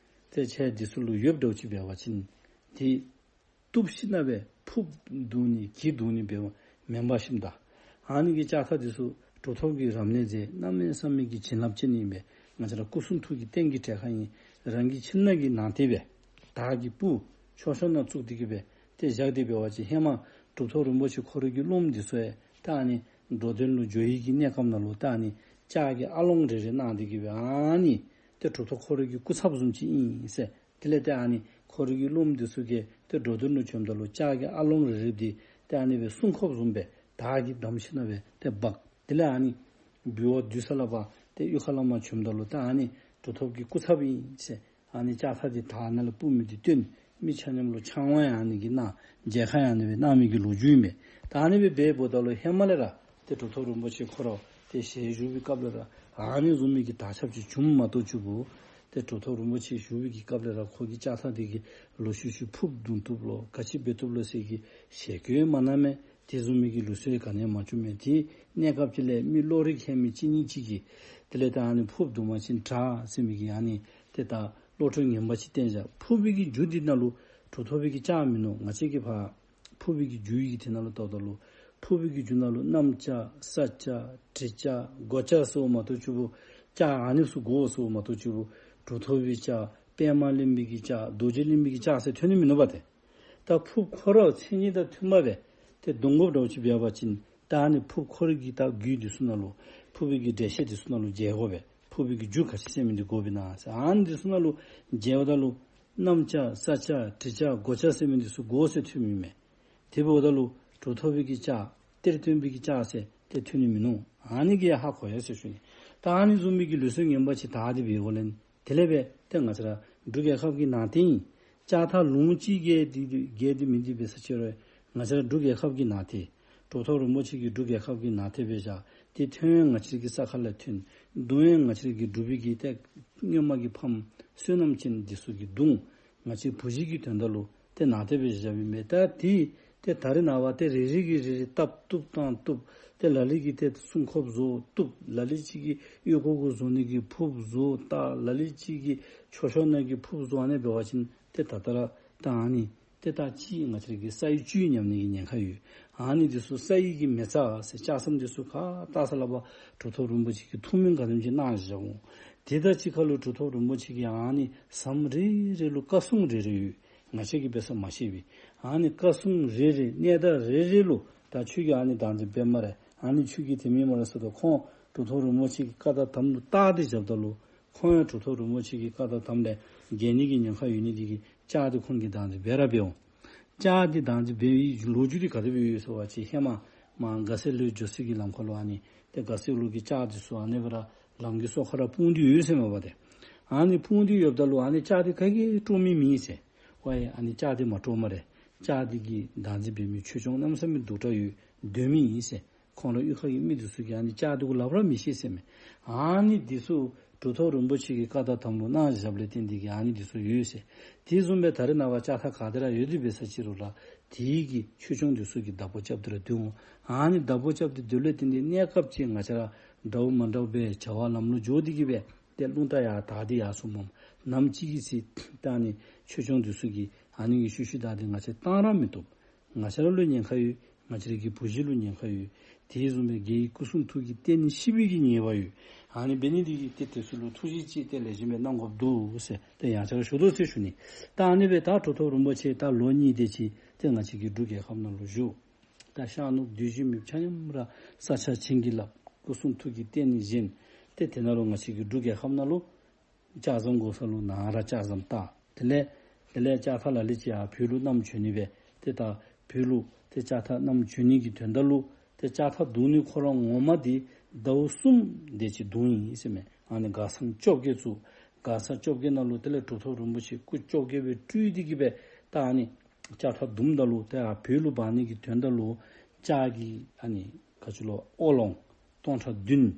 ཏེ་ཁྱེད་འདི་ཚུ་ལུ་ཡོདཔ་འདྲཝ་ཅིག་འབད་བ་ཅིན་ཏེ་གཏུབ་ཞིནམ་སྦེ་ཕུརཔ་བརྡུང་ནི་གྱི་བརྡུང་ནི་འབདཝ་མེན་པ་ཞིནམ་ད། ཨ་ནི་གི་ལྕགས་ཐག་འདི་ཚུ་གྲུབ་ཐོབ་ཀྱིས་རབ་གནས་མཛད། གནམ་མེད་ས་མེད་ཀྱི་བྱིན་རླབས་ཅན་ཨིན་པས། ང་བཅས་ར་སྐུ་གསུང་ཐུགས་ཀྱི་རྟེན་གྱི་གྲལ་ཁར་ཨིན། རང་གི་ཁྱིམ་ནང་གི་ནང་རྟེན་སྦེ་དར་གྱི་སྤུ་མཆོད་བཤམ་ནང་བཙུགས་ཏེ་གི་སྦེ་ཏེ་བཞག་སྟེ་འབད་བ་ཅིན་ཧེ་མ་གྲུབ་ཐོབ་རིན་པོ་ཆེ་ཁོ་ར་གི་སློབ་མ་འདི་ཚུ་ཡང་ད་ཨ་ནི་འགྲོ་དོན་ལུ་འགྱོ་ཡི་གི་གནས་སྐབས་ནང་ལུ་ད་ཨ་ནི་ལྕགས་ཀྱི་ཨ་ལོང་རེ་རེ་གནང་སྟེ་གི་སྦེ་ཨ་ནི་ཏེ་གྲུབ་ཐོབ་ཁོ་ར་གི་སྐུ་ཚབ་བཟུམ་ཅིག་ཨིན་ཟེར། དེ་ལས་ཏེ་ཨ་ནི་ཁོ་ར་གི་སློབ་མ་འདི་ཚུ་གིས་ཏེ་འགྲོ་དོན་ལུ་བྱོནམ་ད་ལུ་ལྕགས་ཀྱི་ཨ་ལོང་རེ་རེ་འདི་ཏེ་ཨ་ནི་སྦེ་སྲུང་འཁོརཔ་བཟུམ་སྦེ་དར་གྱིས་བསྡམས་ཞིནམ་སྦེ་ཏེ་འབག། དེ་ལས་ཨ་ནི་འབུལ་བ་བསྡུ་ས་ལས་ཕར་ཏེ་གཡུས་ཁ་ལས་མར་བྱོནམ་ད་ལུ་ད་ཨ་ནི་གྲུབ་ཐོབ་ཀྱི་སྐུ་ཚབ་ཨིན་ཟེར། ཨ་ནི་ལྕགས་ཐག་འདི་དར་ནང་ལུ་སྤུ་མི་འདི་བཏོན། མི་ཆ་མཉམ་ལུ་ཕྱག་དབང་ཡང་ཨ་ནི་གིས་གནང་། མཇལ་ཁ་ཡང་ཨ་ནི་སྦེ་གནང་མི་གི་ལོ་རྒྱུས་ཨིན་པས། ད་ཨ་ནི་སྦེ་འབདཝ་ད་ལུ་ཧེ་མ་ལས་ར་ཏེ་གྲུབ་ཐོབ་རིན་པོ་ཆེ་ཁོ་ར་ཏེ་ཞལ་བཞུགས་པའི་སྐབས་ལས་ར་ཨ་ནི་བཟུམ་མའི་གི་དར་ཁྱབ་ཅིག་བྱུངམ་མ་གཏོགས་ཅིག་པུ་ཏེ་གྲུབ་ཐོབ་རིན་པོ་ཆེ་བཞུགས་པའི་གི་སྐབས་ལས་ར་ཁོ་གིས་ལྕགས་ཐག་འདི་གིས་ལོག་ཤུལ་ཤུལ་ཕུརཔ་བརྡུང་བཏུབ་ལོ་ག་ཅི་འབད་བཏུབ་ལོ་ཟེར་གྱི་ཞལ་བཀོད་མ་གནང་མས། དེ་བཟུམ་མའི་གི་ལུགས་སྲོལ་ག་ནི་ཡང་མ་བྱུང་མས། དེ་གནས་སྐབས་ཅིག་ལས་མི་བློ་རིག་མཁས་མི་གཅིག་གཉིས་ཅིག་གིས་དེ་ལས་ད་ཨ་ནི་ཕུརཔ་བརྡུང་པ་ཅིན་དྲག་ཟེར་མི་གི་ཨ་ནི་ཏེ་ད་བློ་གྲོས་ངན་པ་ཅིག་བསྟན་བཞག། ཕུར་བའི་གི་རྒྱུ་འདི་ནང་ལུ་གྲུབ་ཐོབ་པའི་གི་ལྕགས་མིན་ནུག། ང་བཅས་ཀྱིས་ཕར་ཕུར་བའི་གི་རྒྱུ་ཡི་གི་དེ་ནང་ལུ་བལྟཝ་ད་ལུ་ཕུར་བའི་གི་རྒྱུ་ནང་ལུ་གནམ་ལྕགས་ས་ལྕགས་གྲི་ལྕགས་སྒོ་ལྕགས་ཟེརཝ་མ་གཏོགས་ཅིག་པུ་ལྕགས་ཨ་ནི་ཚུ་དགོ་ཟེརཝ་མ་གཏོགས་ཅིག་པུ་གྲུབ་ཐོབ་པའི་ལྕགས་པདྨ་གླིང་པའི་གི་ལྕགས་རྡོ་རྗེ་གླིང་པའི་གི་ལྕགས་ཟེར་ཐོན་ནི་མིན་ནུག་པ་ཏེ། ད་ཕུརཔ་ཁོ་ར་མཚན་ཉིད་དང་མཐུན་པ་སྦེ་ཏེ་བརྡུང་དགོཔ་འདྲཝ་ཅིག་འབད་བ་ཅིན་ད་ཨ་ནི་ཕུརཔ་ཁོ་ར་གི་ད་རྒྱུད་འདི་ཚུ་ནང་ལུ་ཕུར་བའི་གི་འགྲེལ་བཤད་འདི་ཚུ་ནང་ལུ་མཇལ་དགོ་པས། ཕུར་བའི་གི་རྒྱུ་ག་ཅི་ཟེར་མི་འདི་དགོ་པས་ན་ཟེར། ཨ་ནི་འདི་ཚུ་ནང་ལུ་མཇལཝ་ད་ལུ་གནམ་ལྕགས་ས་ལྕགས་གྲི་ལྕགས་སྒོ་ལྕགས་ཟེར་མི་འདི་ཚུ་དགོ་ཟེར་ཐོན་མི་མས། དེ་འབདཝ་ད་ལུ་གྲུབ་ཐོབ་པའི་གི་ལྕགས་གཏེར་སྟོན་པའི་གི་ལྕགས་ཟེར་ཏེ་ཐོན་ནི་མིན་ནུག། ཨ་ནི་གིས་ཧ་གོ་ཡི་ཟེར་ཞུ་ནི། ད་ཨ་ནི་བཟུམ་མའི་གི་ལུགས་སྲོལ་ངན་པ་ཅིག་དར་ཏེ་འབད་འོང་ལས་དེ་ལས་འབད་ཏེ་ང་བཅས་ར་འབྲུག་རྒྱལ་ཁབ་ཀྱི་ནང་རྟེན་ཨིན། ལྕགས་ཐག་ལུང་གཅིག་བརྒལ་ཏེ་བརྒལ་ཏེ་མེད་དེ་འབད་ས་ཅིག་རུང་ང་བཅས་ར་འབྲུག་རྒྱལ་ཁབ་ཀྱི་ནང་རྟེན་གྲུབ་ཐོབ་རིན་པོ་ཆེ་གིས་འབྲུག་རྒྱལ་ཁབ་ཀྱི་ནང་རྟེན་སྦེ་བཞག། ཏེ་ཐོན་ཡང་ང་བཅས་ཀྱི་ས་ཁ་ལས་ཐོན། བརྡུང་ཡང་ང་བཅས་ཀྱི་འབྲུག་པའི་གི་ཏེ་སྔོན་མ་གི་ཕམ་བསོད་ནམས་ཅན་འདི་ཚུ་གིས་བརྡུང་། ང་བཅས་བུ་གཞི་གི་དོན་དག་ལུ་ཏེ་ནང་རྟེན་སྦེ་བཞགཔ་ཨིན་པས། ད་དེ་ཏེ་ད་རེས་ནངས་པ་ཏེ་རེ་རེ་གིས་རེ་རེ་བཏབ་བཏུབ་བཏང་བཏུབ། ཏེ་ལ་ལུ་གིས་ཏེ་སྲུང་འཁོརཔ་བཟོ་བཏུབ། ལ་ལུ་ཅིག་གིས་གཡོག་འགོ་གུ་བཟོ་ནི་གི་ཕུརཔ་བཟོ་བཏགས། ལ་ལུ་ཅིག་གིས་མཆོད་བཤམ་ནང་གི་ཕུརཔ་བཟོ། ཨ་ནི་འབད་བ་ཅིན་ཏེ་ད་ལྟོ་ར་ད་ཨ་ནི་ཏེ་ད་ཅིག་ང་བཅས་ར་གི་ས་ཡི་བཅུད་ཉམས་ནི་གི་ཉེན་ཁ་ཡོད། ཨ་ནི་འདི་ཚུ་ས་ཡི་གི་མེ་བཙའ་ཟེར་ལྕགས་ཟམ་འདི་ཚུ་ག་བཏགས་ས་ལས་ཕར་གྲུབ་ཐོབ་རིན་པོ་ཆེ་གིས་ཐུགས་སྨོན་ག་དེམ་ཅིག་གནང་བཞག་འོང་། དེ་དང་གཅིག་ཁར་ལུ་གྲུབ་ཐོབ་རིན་པོ་ཆེ་གིས་ཨ་ནི་ཟམ་རེ་རེ་ལུ་བཀའ་སྲུང་རེ་རེ་ཡོད། ང་བཅས་ཀྱིས་འབད་ས་མ་ཤེས་པས། ཨ་ནི་བཀའ་སྲུང་རེ་རེ་གནས་བདག་རེ་རེ་ལུ་ད་ཁྱོད་ཀྱིས་ཨ་ནི་བདག་འཛིན་འབད་སྨ་རེ། ཨ་ནི་ཁྱོད་ཀྱིས་དེ་མེན་སྨ་རེ་ཟེར་དོ། ཁོང་གྲུབ་ཐོབ་རིན་པོ་ཆེ་གི་བཀའ་དང་དམ་ལུ་བཏགས་ཏེ་བཞགཔ་ད་ལུ་ཁོང་ཡང་གྲུབ་ཐོབ་རིན་པོ་ཆེ་གི་བཀའ་དང་དམ་ལས་འགལ་ནི་གི་ཉེན་ཁ་ཡོད་ནི་དེ་གིས་ལྕགས་དེ་ཁོང་གིས་བདག་འཛིན་འབད་ར་འབད་འོང་། ལྕགས་དེ་བདག་འཛིན་འབད་བའི་ལོ་རྒྱུས་དེ་ག་དེ་སྦེ་ཡོད་ཟེར་བ་ཅིན་ཧེ་མ་མར་དགའ་སེང་ལུ་འགྱོ་སའི་གི་ལམ་ཁ་ལུ་ཨ་ནི་ཏེ་དགའ་སེང་ལུ་གི་ལྕགས་དེ་ཚུ་ཨ་ནི་སྦེ་ར་ལམ་གྱི་སོ་ཁ་ར་སྤུངས་ཏེ་ཡོད་ཟེར་མས་པ་ཏེ། ཨ་ནི་སྤུངས་ཏེ་ཡོདཔ་ད་ལུ་ཨ་ནི་ལྕགས་དེ་ག་གིས་དཀྲོག་མི་མེད་ཟེར། ཝའི་ཨ་ནི་ལྕགས་དེ་མ་དཀྲོག་སྨ་རེ། ལྕགས་དེ་གི་བདག་འཛིན་འབད་མི་ཆོས་སྐྱོང་གནམ་མེད་ས་མེད་སྡུག་དྲགས་ཡོད། སྡོད་མི་ཨིན་ཟེར། ཁོང་ར་གཡུས་ཁ་གི་མི་དེ་ཚུ་གིས་ཨ་ནི་ལྕགས་དེ་གུ་ལགཔ་ར་མི་བཤེད་ཟེར་མས། ཨ་ནི་དེ་ཚུ་གྲུབ་ཐོབ་རིན་པོ་ཆེ་གི་བཀའ་དང་དམ་ལུ་གནང་བཞགཔ་ལས་བརྟེན་ཏེ་གིས་ཨ་ནི་དེ་ཚུ་ཡོད་ཟེར། དེ་བཟུམ་སྦེ་ད་རེས་ནངས་པ་ལྕགས་ཐག་ག་ཏེ་ར་ཡོད་དེ་འབད་ས་ཅིག་རུང་ར་དེ་གི་ཆོས་སྐྱོང་དེ་ཚུ་གིས་བདག་པོ་རྐྱབ་སྟེ་ར་སྡོད་འོང་། ཨ་ནི་བདག་པོ་རྐྱབ་སྟེ་སྡོདཔ་ལས་བརྟེན་ཏེ་གནས་སྐབས་ཅིག་ང་བཅས་ར་འདྲཝ་མ་འདྲཝ་སྦེ་བྱ་བ་ལམ་ལུ་འགྱོ་སྟེ་གིས་སྦེ་ཏེ་རླུང་རྟ་ཡར་དར་ཏེ་ཡར་སོངམ་མས། ནམ་ཅིག་གི་ཚེ་ད་ཨ་ནི་ཆོས་སྐྱོང་དེ་ཚུ་གིས་ཨ་ནི་གི་ཤུལ་ཤུལ་བདའ་སྟེ་ང་བཅས་བཏང་ར་མི་བཏུབ། ང་བཅས་ར་ལུ་ཉེན་ཁ་ཡོད། ང་བཅས་ར་གི་བུ་གཞི་ལུ་ཉེན་ཁ་ཡོད། དེ་བཟུམ་སྦེ་རྒྱལ་བའི་སྐུ་གསུང་ཐུགས་ཀྱི་རྟེན་ནི་ཤི་བའི་གི་ཉེས་པ་ཡོད། ཨ་ནི་འབད་ནི་དེ་གིས་ཏེ་དེ་ཚུ་ལུ་ཐུགས་རྗེ་ཅིག་ཏེ་ལེགས་ཤོམ་སྦེ་གནང་དགོཔ་འདུག་ཟེར་ཏེ་ཡང་བསྐྱར་ཞུ་དོ་ཟེར་ཞུ་ནི། ད་ཨ་ནི་སྦེ་ད་གྲུབ་ཐོབ་རིན་པོ་ཆེ་ད་ལོ་གཉིས་དེ་ཅིག་ཏེ་ང་བཅས་ཀྱི་འབྲུག་རྒྱལ་ཁབ་ནང་ལུ་བཞུགས། ད་ཤར་ནུབ་བདུད་བཞི་མེདཔ་ཆ་མཉམ་ར་ས་ཆ་བྱིན་གྱིས་བརླབས། སྐུ་གསུང་ཐུགས་ཀྱི་རྟེན་ནི་བཞེངས། ཏེ་དེ་ནང་ལུ་ང་བཅས་ཀྱི་འབྲུག་རྒྱལ་ཁབ་ནང་ལུ་ལྕགས་ཟམ་དགོ་ས་ལུ་ནཱ་ར་ལྕགས་ཟམ་བཏགས། དེ་ལས་དེ་ལས་ལྕགས་ཐག་ལ་ལུ་ཅིག་ཡར་བོད་ལུ་བསྣམས་བྱོན་ནི་སྦེ་ཏེ་ད་བོད་ལུ་ཏེ་ལྕགས་ཐག་བསྣམས་བྱོན་ནི་གི་དོན་དག་ལུ་ཏེ་ལྕགས་ཐག་བརྡུང་ནི་ཁོ་ར་ངོ་མ་འདི་ཟླཝ་གསུམ་དེ་ཅིག་བརྡུང་ཡི་ཟེར་མས། ཨ་ནི་གར་སང་བཅོ་བརྒྱད་ཚུ་གར་སང་བཅོ་བརྒྱད་ནང་ལུ་དེ་ལས་གྲུབ་ཐོབ་རིན་པོ་ཆེ་སྐུ་བཅོ་བརྒྱད་སྦེ་སྤྲུལ་ཏེ་གིས་སྦེ་ད་ཨ་ནི་ལྕགས་ཐག་བརྡུངམ་ད་ལུ་ཏེ་ཡར་བོད་ལུ་འབག་ནི་གི་དོན་དག་ལུ་ལྕགས་ཀྱི་ཨ་ནི་ག་ཅི་ལོ་ཨོ་ལོང་སྟོང་ཕྲག་བདུན།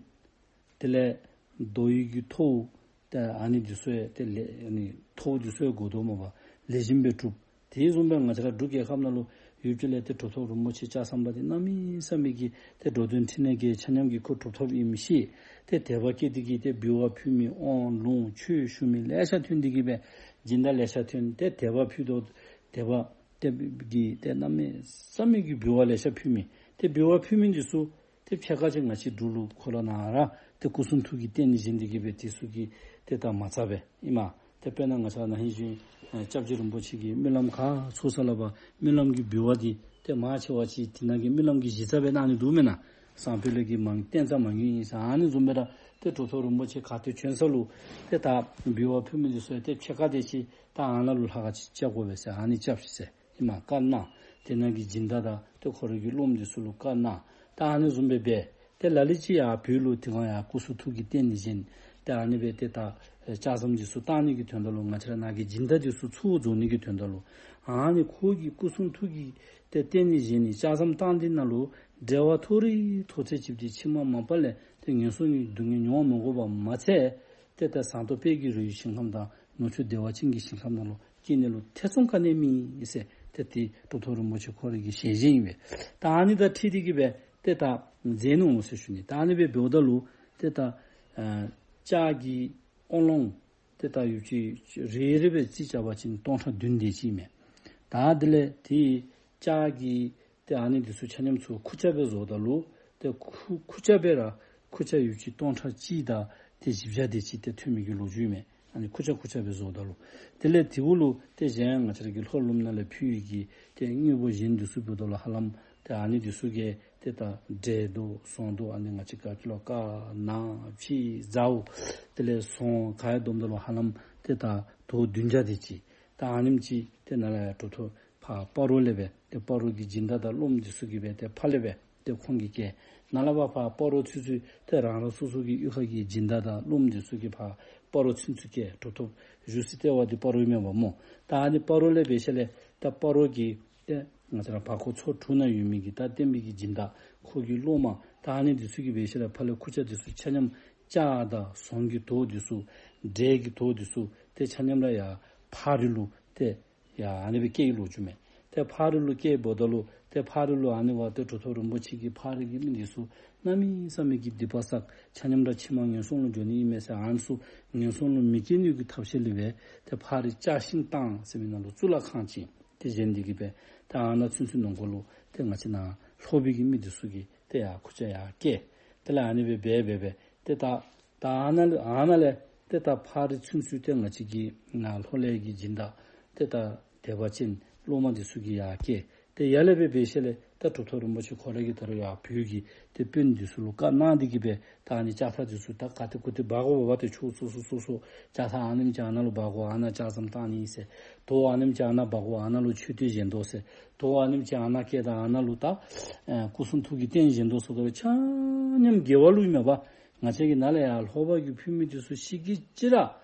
དེ་ལས་རྡོ་ཡི་གི་ཐོཝ་ཏེ་ཨ་ནི་འདི་ཚུ་ཡང་ཏེ་ལེ་ཨ་ནི་ཐོཝ་འདི་ཚུ་ཡང་དགོ་དོ་མས་པ། ལེགས་ཤོམ་སྦེ་གྲུབ། དེ་བཟུམ་སྦེ་ང་བཅས་ར་འབྲུག་རྒྱལ་ཁབ་ནང་ལུ་ཡུལ་གྱི་ལས་ཏེ་གྲུབ་ཐོབ་རིན་པོ་ཆེ་ལྕགས་ཟམ་པ་འདི་གནམ་མེད་ས་མེད་ཀྱི་ཏེ་འགྲོ་དོན་ཕྲིན་ལས་ཀྱི་ཆ་མཉམ་གྱི་ཁོ་གྲུབ་ཐོབ་ཨིནམ་ཤེས། ཏེ་དད་པ་སྐྱེས་ཏེ་གིས་ཏེ་འབུལ་བ་ཕུལ་མི་དབང་ལུང་ཆོས་ཞུ་མི་ལེ་ཤ་ཐོན་ཏེ་གིས་སྦེ་སྦྱིན་བདག་ལེ་ཤ་ཐོན། ཏེ་དད་པ་ཕུལ་དོ་དད་པ་ཏེ་གིས་ཏེ་གནམ་མེད་ས་མེད་ཀྱི་འབུལ་བ་ལེ་ཤ་ཕུལ་མི་ཏེ་འབུལ་བ་ཕུལ་མི་འདི་ཚུ་ཏེ་ཕྱེད་ཀ་ཅིག་ང་བཅས་འབྲུག་ལུ་ཁོ་ར་ནཱ་ར་ཏེ་སྐུ་གསུང་ཐུགས་ཀྱི་རྟེན་ནི་བཞེངས་ཏེ་གིས་སྦེ་དེ་ཚུ་གིས་ཏེ་ད་མ་རྩ་སྦེ་ཨིན་མས། ཏེ་དཔེར་ན་ང་བཅས་ན་ཧིང་གཞེས་ཨེ་སྐྱབས་རྗེ་རིན་པོ་ཆེ་གིས་སྨོན་ལམ་ག་ཚུགས་ས་ལུ་སྦེ་སྨོན་ལམ་གྱི་འབུལ་བ་འདི་ཏེ་མང་ཆེ་བ་ཅིག་དེ་ནང་གི་སྨོན་ལམ་གྱི་གཞི་རྩ་སྦེ་གནང་ནི་འདུག་མེན་ན། སང་ཕོད་ལས་ཀྱི་མང་བསྟན་རྩ་མང་ཉུང་ཨིན་ཟེར། ཨ་ནི་བཟུམ་སྦེ་ར་ཏེ་གྲུབ་ཐོབ་རིན་པོ་ཆེ་ག་ཏེ་བྱོན་ས་ལུ་ཏེ་ད་འབུལ་བ་ཕུལ་མི་འདི་ཚུ་ཡང་ཏེ་ཕྱེད་ཀ་དེ་ཅིག་ད་ཨ་ནཱ་ལུ་ལྷ་ཁང་ཅིག་རྐྱབ་དགོ་པས་ཟེར་ཨ་ནི་རྐྱབ་ཤིག་ཟེར། ཨིན་མས། བཀའ་གནང་། དེ་ནང་གི་སྦྱིན་བདག་དང་ཏེ་ཁོ་རའི་གི་སློབམ་འདི་ཚུ་ལུ་བཀའ་གནང་། ད་ཨ་ནི་བཟུམ་སྦེ་འབད། ཏེ་ལ་ལུ་ཅིག་ཡར་བོད་ལུ་དེ་སྒང་ཡར་སྐུ་གསུང་ཐུགས་ཀྱི་རྟེན་ནི་བཞེངས། ཏེ་ཨ་ནི་སྦེ་ཏེ་ད་ལྕགས་ཟམ་འདི་ཚུ་བཏང་ནི་གི་དོན་དག་ལུ་ང་བཅས་ར་ནཱ་གི་སྦྱིན་བདག་འདི་ཚུ་ཚུར་འཛོམས་ནི་གི་དོན་དག་ལུ་ཨ་ནི་ཁོ་གི་སྐུ་གསུང་ཐུགས་ཀྱི་ཏེ་རྟེན་ནི་བཞེངས་ནི་ལྕགས་ཟམ་བཏང་འདི་ནང་ལུ་འབྲེལ་བ་ཐོགས་རིགས་ཐོགས་ཚད་ཅིག་འདི་ཕྱི་མ་མ་པ་ལས་ཏེ་ངན་སོང་གི་སྡུག་བསྔལ་མྱོང་མི་དགོ་པ་མ་ཚད། ཏེ་ད་ཟངས་མདོག་དཔལ་གྱི་རི་ཡི་ཞིང་ཁམས་དང་ནུབ་ཕྱོགས་བདེ་བ་ཅན་གྱི་ཞིང་ཁམས་ནང་ལུ་སྐྱེ་ནི་ལུ་ཐེ་ཚོམ་ག་ནི་ཡང་མེད་ཟེར། ཏེ་དེ་གྲུབ་ཐོབ་རིན་པོ་ཆེ་ཁོ་རའི་གི་ཞལ་བཞེས་ཨིན་པས། ད་ཨ་ནི་དང་འཁྲིལ་ཏེ་གིས་སྦེ་ཏེ་ད་མཛད་ནུག་ཟེར་ཞུ་ནི། ད་ཨ་ནི་སྦེ་འབདཝ་ད་ལུ་ཏེ་ད་ཨ་ལྕགས་ཀྱི་ཨོ་ལོང་ཏེ་ད་ཡོདཔ་ཅིག་རེ་རེ་སྦེ་རྩིས་རྐྱབ་པ་ཅིན་སྟོང་ཕྲག་བདུན་དེ་ཅིག་མས། ད་དེ་ལས་ཏེ་ལྕགས་ཀྱི་ཏེ་ཨ་ནི་འདི་ཚུ་ཆ་མཉམ་ཚུ་ཁུར་ཆ་སྦེ་བཟོཝ་ད་ལུ་ཏེ་ཁུར་ཁུར་ཆ་སྦེ་ར་ཁུར་ཆ་ཡོདཔ་ཅིག་སྟོང་ཕྲག་གཅིག་དང་ཏེ་བཞི་བརྒྱ་དེ་ཅིག་ཏེ་ཐོན་མི་གི་ལོ་རྒྱུས་མས། ཨ་ནི་ཁུར་ཆ་ཁུར་ཆ་སྦེ་བཟོཝ་ད་ལུ། དེ་ལས་དེ་གུ་ལུ་ཏེ་གཞན་ཡང་ང་བཅས་ར་གི་ལྷོ་ལུངམ་ནང་ལས་ཕུལ་བའི་གི་ཏེ་དངོས་པོ་གཞན་འདི་ཚུ་འབདཝ་ད་ལུ་ཧ་ལམ་ཏེ་ཨ་ནི་འདི་ཚུ་གིས་ཏེ་ད་འབྲས་དང་ཟོང་དང་ཨ་ནི་ང་བཅས་ག་ཅི་ལོ་དཀར་ནག་ཕྱེ་ཟཝ་དེ་ལས་ཟོང་ག་ཡང་བསྡོམས་ད་ལུ་ཧ་ལམ་ཏེ་ད་དོ་བདུན་བརྒྱ་དེ་ཅིག། ད་ཨ་ནེམ་ཅིག་ཏེ་ནཱ་ལས་ཡར་གྲུབ་ཐོབ་ཕར་སྤ་རོ་ལས་སྦེ་ཏེ་སྤ་རོ་གི་སྦྱིན་བདག་དང་སློབམ་འདི་ཚུ་གིས་སྦེ་ཏེ་ཕར་ལས་སྦེ་ཏེ་ཁོང་གིས་བསྐྱལ། ནཱ་ལས་ཕར་ཕར་སྤ་རོ་ཚུན་ཚོད་ཏེ་རང་རང་སོ་སོ་གི་གཡུས་ཁ་གི་སྦྱིན་བདག་དང་སློབམ་འདི་ཚུ་གིས་ཕར་སྤ་རོ་ཚུན་ཚོད་བསྐྱལ། གྲུབ་ཐོབ་བཞུགས་སའི་ལྟེ་བ་འདི་སྤ་རོ་ཨིན་མས་པ་སྨོ། ད་ཨ་ནི་སྤ་རོ་ལས་འབད་ཞིནམ་ལས་ད་སྤ་རོ་གི་ཏེ་ང་བཅས་ར་བར་སྐོར་ཚོ་དྲུག་ནང་ཡོད་མི་གི་ད་བསྟན་པའི་གི་སྦྱིན་བདག་ཁོ་གི་སློབ་མ་ད་ཨ་ནི་འདི་ཚུ་གིས་འབད་ཞིནམ་ལས་ཕར་ལས་ཁུར་ཆ་འདི་ཚུ་ཆ་མཉམ་ལྕགས་དང་ཟོང་གི་དོ་འདི་ཚུ་འབྲས་ཀྱི་དོ་འདི་ཚུ་ཏེ་ཆ་མཉམ་ར་ཡར་ཕག་རི་ལུ་ཏེ་ཡར་ཨ་ནི་སྦེ་བསྐྱལ་བའི་ལོ་རྒྱུས་མས། ཏེ་ཕག་རི་ལུ་བསྐྱལཝ་ད་ལུ་ཏེ་ཕག་རི་ལུ་ཨ་ནི་བ་ཏེ་གྲུབ་ཐོབ་རིན་པོ་ཆེ་གིས་ཕག་རི་གི་མི་འདི་ཚུ་གནམ་མེད་ས་མེད་ཀྱི་སྡིག་པ་བསགས། ཆ་མཉམ་ར་ཕྱི་མ་ངན་སོང་ལུ་འགྱོ་ནི་ཨིན་མས་ཟེར་ཨ་ནི་ཚུ་ངན་སོང་ལུ་མི་སྐྱེ་ནི་གི་ཐབས་ཤེས་ལུ་སྦེ་ཏེ་ཕག་རི་ལྕགས་ཤིང་ཐང་ཟེར་མི་ནང་ལུ་གཙུག་ལག་ཁང་ཅིག་ཏེ་བཞེངས་ཏེ་གིས་སྦེ་ཏེ་ཨ་ནཱ་ཚུན་ཚོད་ནང་འཁོད་ལུ་ཏེ་ང་བཅས་ནཱ་ལྷོ་པའི་གི་མི་འདི་ཚུ་གིས་ཏེ་ཡར་ཁུར་ཆ་ཡར་བསྐྱལ། དེ་ལས་ཨ་ནི་སྦེ་འབད་འབད་འབད་ཏེ་ད་ད་ཨ་ནཱ་ལས་ཨ་ནཱ་ལས་ ཏེ་ད་ཕག་རི་ཚུན་ཚོད་ཏེ་ང་བཅས་ཀྱི་ནཱ་ལྷོ་ལས་ཀྱི་སྦྱིན་བདག་ཏེ་ད་དད་པ་ཅན་སློབ་མ་འདི་ཚུ་གིས་ཡར་བསྐྱལ། ཏེ་ཡར་ལས་སྦེ་འབད་ཞིནམ་ལས་ད་གྲུབ་ཐོབ་རིན་པོ་ཆེ་ཁོ་ར་གིས་ད་རུང་ཡར་བོད་ཀྱི་ཏེ་དཔོན་འདི་ཚུ་ལུ་བཀའ་གནང་སྟེ་གིས་སྦེ་ད་ཨ་ནི་ལྕགས་ཐག་འདི་ཚུ་ད་ག་ཏེ་གུ་ཏེ་འབག་དགོཔ་འབད་བ་ཏེ་ཕྱོགས་སོ་སོ་སོ་སོ་ལྕགས་ཐག་ཨ་ནེམ་ཅིག་ཨ་ནཱ་ལུ་འབག་དགོ། ཨ་ནཱ་ལྕགས་ཟམ་བཏང་ནི་ཨིན་ཟེར། རྡོ་ཨ་ནེམ་ཅིག་ཨ་ནཱ་འབག་དགོ། ཨ་ནཱ་ལུ་མཆོད་རྟེན་བཞེངས་དོ་ཟེར། རྡོ་ཨ་ནེམ་ཅིག་ཨ་ནཱ་བཀལ་ད་ཨ་ནཱ་ལུ་ད་ཨེ་སྐུ་གསུང་ཐུགས་ཀྱི་རྟེན་བཞེངས་དོ་ཟེར། ད་རུང་ཆ་མཉམ་རྒྱལ་བ་ལུ་ཨིན་མས་པ། ང་བཅས་ཀྱིས་ནཱ་ལས་ཡར་ལྷོ་པ་གི་ཕུལ་མི་འདི་ཚུ་ཤི་གི་ཅི་ར་